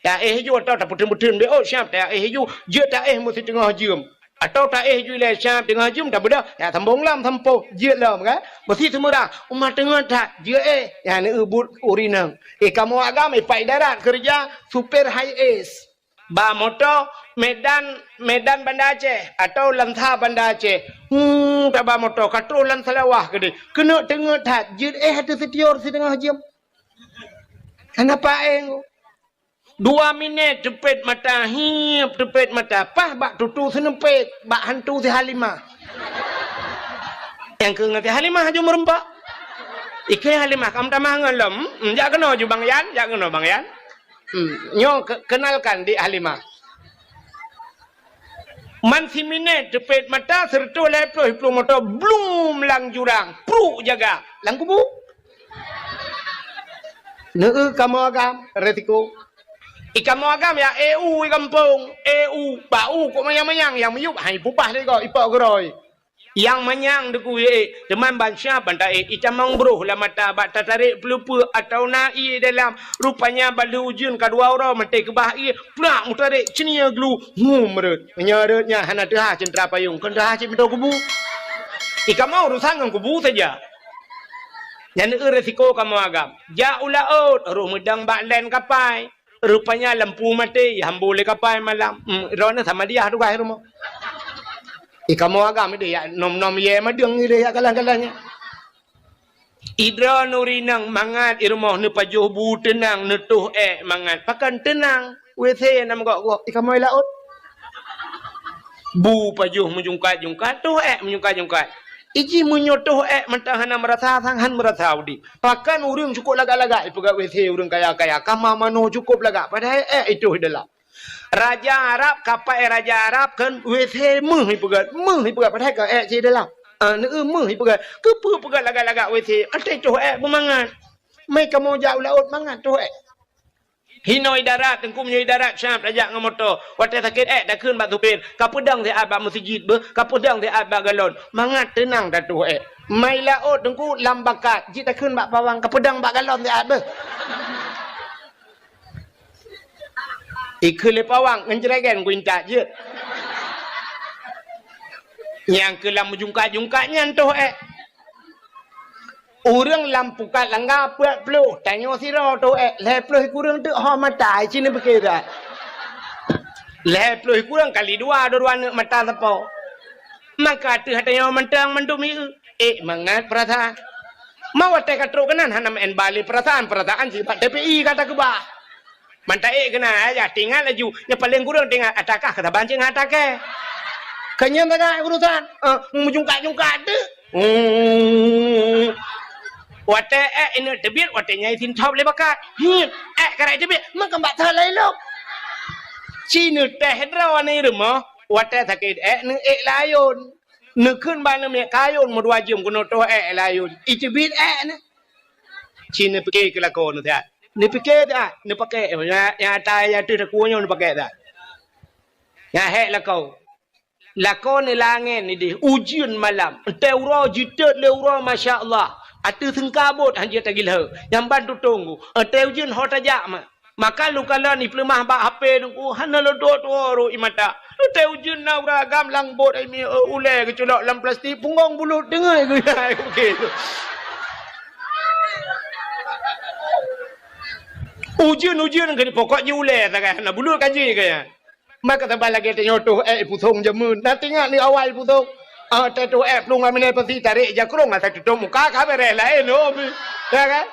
Ta éh ju atawa tapeuteun-peuteun beuôt siab ta éh ju. Jeuet ta éh meusi teungoh jeuem. Atawa ta éh ju ilèe siab teungoh jeuem tabeudôh. Ya sambông lom sampôh. Jeuet lom kan. Meusi seumeurah. Uma teungoh that. Jeuet éh. Nyan eu buet ureueng inong. Eh kamoe agam eh pat idarat keureuja supir high S. Ba moto Medan, Medan Banda Aceh atawa Lansa Banda Aceh. Hmm, taba moto ka troh lam Seulawah keudéh. Keuneuk teungeut that, jeuet éh ateueh sitior siteungoh jeuem. Hana paéng. Dua minèt teupet mata, hiep teupet mata, paih bak tutoe seuneupet, bak hantu si Halimah. Nyang keu ngon si Halimah aju meureumpok. Ikeu Halimah, kam tamah ngon lom. Hmm, jak keunoe ju Bang Yan, jak keunoe Bang Yan. Hmm, nyoe ke-, kenalkan Dik Halimah. Man siminèt teupet mata, seureutôh lhèe ploh iplueng moto, blum lam jurang, pruk jaga, lam kubu. Neu kamoe agam, resiko. I kamoe agam ya, eu i gampông, eu, bak u kok manyang-manyang, nyang miyueb hai pubah lé gob, ipok geurôi. Nyang manyang deukui ék, teuma ban siab ban taék, itamong broh lam mata bak tatarek peuleupeue atawa na ié dalam. Rupanya ban lheueh ujeuen ka dua uroe maté keubah ié, prak meutarek ceunie glu, hum rhot. Meunyoe rhot nyan hana teuhah ceuntara payong, kon teuhah cit meutoe kubu. I kamoe urusan ngon kubu saja. Nyan eu resiko kamoe agam. Jak u laôt, roh meudong bak len kapai. Rupanya lampu maté, ihambô lé kapai malam. Hmm, droeneuh Samadiyah tugaih rumoh. I kamoe agam idéh, yak nom-nom yé madeueng idéh yak galah-galah nyan. I droeneuh rinang mangat i rumoh neupajoh bu teunang, neutoh ék mangat. Pakon teunang? W C nam gok-gok, i kamoe laôt. Bu pajoh meujungkat-jungkat, toh ék meujungkat-jungkat. Iji meunyoe toh ék mantong hana meurasa, sang han meurasa udép. Pakon ureuëng cukôp lagak-lagak ipeugah W C ureuëng kaya-kaya, kama manoe cukôp lagak, padahai ék itoh i dalam. Raja Arab, kapai raja Arab kan W C meuh ipeugah, meuh ipeugah, padahai ka ék cit i dalam. Ah, neu meuh ipeugah. Keupeue peugah lagak-lagak W C? Até toh ék beumangat. Mé kamoe jak u laôt mangat toh ék. Hinoe darat, Teungku, meunyoe darat siab tajak ngon moto. Watèe sakét èk takheun bak supir, "Kapeudong siat bak meuseujid beuh, kapeudong siat bak galon." Mangat teunang tatoh èk. Mai laôt, Teungku, lam bakat, jeuet takheun bak pawang, "Kapeudong bak galon siat beuh." Ikheun lé pawang, ngon jregen kuintat jeuet. Nyang keu lam meujungkat-jungkat nyan toh èk. Ureueng lam pukat langga peuet ploh, tanyoe sidroe toh èk, lhèe ploh kureueng teuk ho mata, ci neupike that. Lhèe ploh kureueng kali dua, dua-dua neuk mata sapo. Maka ateueh tanyoe mantong mandum ieu, ék mangat peurasaan. Ma watèe ka trok keunan hana meu'en ba lé peurasaan, peurasaan sifat T P I ka takeubah. Mantong ék keunan, ayah, tingat laju. Nyang paleng kureueng tingat, ata kah keu saban cit ngon ata kèe. Keu nyan sagai urusan, eh, meujungkat-jungkat teuk. Hmm. Watèe èk ineuk teubiet, watèe nyan isintop lé bakat. Hmm. Èk karai teubiet, meukeumbat that lé lom. Ci neuteh droeneuh i rumoh, watèe sakét èk neuék layôn. Neukheun bak aneuk miet kayôn meudua jeuem keunoe toh èk layôn. Iteubiet èk nyan. Ci neupike keu lakoe neuh siat. Neupike siat, neupakèk. Nyang, nyang ata nyang ateueh takue nyoe neupakèk siat. Nyang hék lakoe. Lakoe nibak langèt nideh, ujeuen malam. Watèe uroe jiteuet lé uroe, masya Allah. Ateueh seungkabot hanjeuet tagilheu. Nyang ban tutông. Watèe ujeuen ho tajak ma. Maka lôn kalon ipeuleumah bak H P Teungku, hana lôn tuwoe-tuwoe rot ie mata. Watèe ujeuen na ureueng agam lam bot, ai mi, eh, ulèe geuculok lam plastik, punggong bulut deungon geuh. Ujeuen-ujeuen keu pokok jih ulèe sagai, hana bulut ka jih keu nyan. Maka saban lagèe tanyoe toh èk ipusong jameun. Na teuingat neuh awai ipusong? Ah, watèe toh èk plueng lam inan pasi tarek jakrong, asai tutông muka ka bèrèh laén, oh, mi. Ya kan?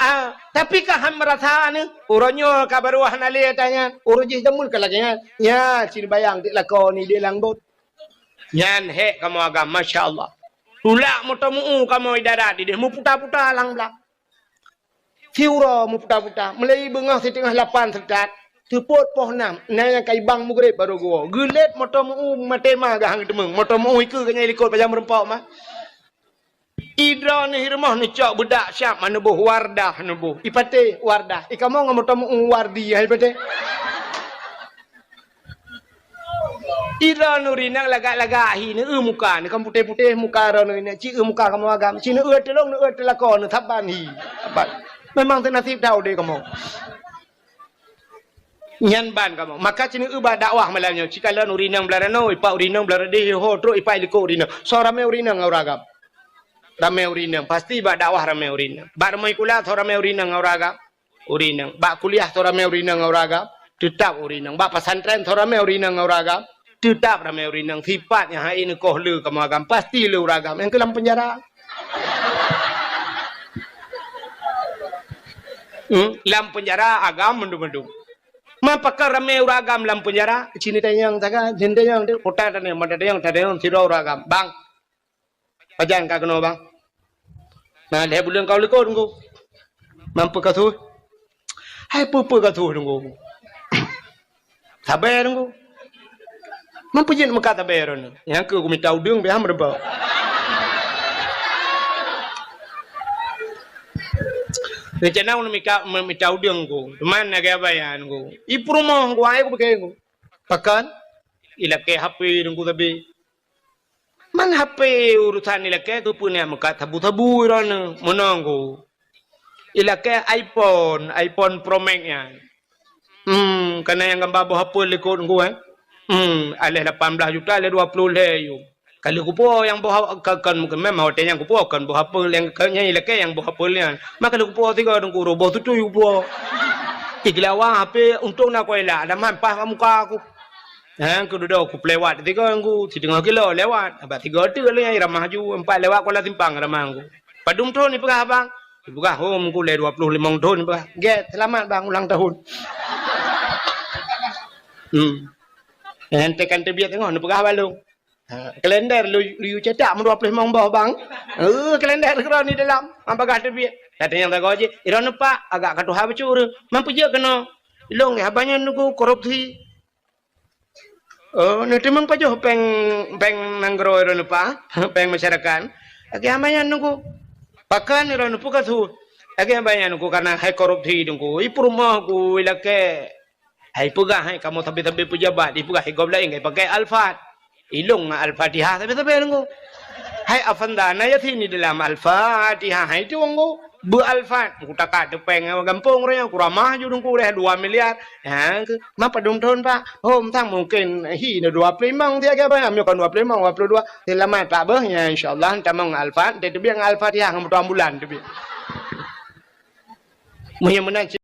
Ah, tapi ka han meurasa neuh, uroe nyoe ka barô hana lé ata nyan, uroe jih jameun ka lagèe nyan. Nyan, ci neubayang teuk lakoe nideh lam bot. Nyan hék kamoe agam, masya Allah. Tulak moto meu-u kamoe i darat ideh, meuputa-puta lam blang. Siuroe meuputa-puta, mulai beungoh siteungoh lapan seutôt, seupôt poh nam, na nyang ka ibang mugreb barô geuwoe. Geulét moto meu-u maté ma geuh han geuteumeung, moto meu-u ikeue geuh nyan ilikot pajan meurumpok ma. Idroeneuh i rumoh neucok beudak siab ma neuboh Wardah neuboh. Ipatéh Wardah. Ikamoe ngon moto meu-u Wardi hai ipatéh. Idroeneuh rinang lagak-lagak hi neueu muka, neuh kan putéh-putéh muka droeneuh rinang. Ci eu muka kamoe agam. Ci neueu teulông, neueu teulakon, neueu saban hi. Saban. Memang teunasib that udép kamoe. Nyan ban kamoe. Maka ci neueu bak dakwah malam nyoe. Ci kalon ureueng inong Beularoe, ipak ureueng inong Beularoe, ho trok ipak ilikot ureueng inong. Soe ramé ureueng inong ngon ureueng agam? Ramé ureueng inong. Pasti bak dakwah ramé ureueng inong. Bak rumoh sikula soe ramé ureueng inong ngon ureueng agam? Ureueng inong. Bak kuliah soe ramé ureueng inong ngon ureueng agam? Teutap ureueng inong. Bak pesantren soe ramé ureueng inong ngon ureueng agam? Teutap ramé ureueng inong. Sifat nyang hai neukoh le kamoe agam, pasti le ureueng agam. Nyang keu lam peunjara. Hmm, lam peunjara agam mandum-mandum. Man pakon ramé ureueng agam lam peunjara, ci neutanyong sagai, ci neutanyong di kota tanyong, mata tanyong, tanyong sidroe ureueng agam. Bang, pajan ka keunoe, Bang? Na lhèe buleuen ka u likot, Teungku. Man peue ka su? Hai peue-peue ka su, Teungku. Sabe, Teungku. Man peue jeuet meukat sabe droeneuh? Nyang keu kumita udeueng pih han meurumpok. Rencana ulôn mika, mita udeueng, Teungku. Teuma na gaya bayan, Teungku. I peurumoh, Teungku, ai kupike, Teungku. Pakon? Ilakèe H P Teungku sabe. Man H P urusan ilakèe keupeue nyan meukat sabu-sabu droeneuh, meunoe Teungku. Ilakèe iPhone, iPhone Pro Max nyan. Hmm, kana nyang gamba boh apel likot Teungku, eh. Hmm, aléh lapan blah juta, aléh dua ploh lhèe yum. Ka lheueh kupuwoe nyang boh ha-, ka, kon, memang watèe nyan kupuwoe kon boh apel nyang, nyang ilakèe nyang boh apel nyan. Maka lheueh kupuwoe sigoe Teungku, roh boh tutui kupuwoe. Igeulawa H P untông na kuela, ada man paih bak muka ku. Nyang keududoe kupeuléwat sigoe Teungku, siteungoh kilo lewat. Bak sigoe teuk lé nyang ramah ju, empat lewat Kuala Simpang ramah Teungku. Padum thon ipeugah abang? Ipeugah, "Oh, Teungku, lé dua ploh limong thon," ipeugah. "Gèt, seulamat bang ulang tahun." Hmm. Nyang tekan teubiet teungoh neupeugah bak lôn. Ha, kalender lu, lu cetak meudua ploh limong boh, Bang. Eh, kalender keudroe ni dalam, han bagah teubiet. Ka tanyong sagoe jih, "Droeneuh Pak, agak ka tuha bacut ureueng. Man peue jeuet keunoe?" "Ilôn haba nyan Teungku korupsi." "Oh, neuteumeung pajoh péng, péng nanggroe droeneuh Pak, péng masyarakat?" "Lagèe haba nyan Teungku." "Pakon droeneuh, peue ka su?" Lagèe bayan ku kana hai korupsi dengku. I peurumoh ku i lakèe. Hai peugah hai kamoe sabe-sabe peujabat, i peugah i gob laén kai pakai Al-Fat. Ilong ngon Al-Fatihah sabe-sabe dengku. Hai Afanda na Yasin di dalam Al-Fatihah hai tu dengku. Beu Al-Fat, ku takat teupeng gampông raya, ku ramah ju dengku deh dua miliar. Ha, ke, ma padum thon, Pak? Hom sang mungkin hi na dua puluh lima dia ke apa? Nyoe kan dua puluh lima, dua puluh dua. Selamat Pak beuh, ya insyaallah tamong Al-Fat, teubiet Al-Fatihah ngon moto ambulan teubiet. Meunyoe meunan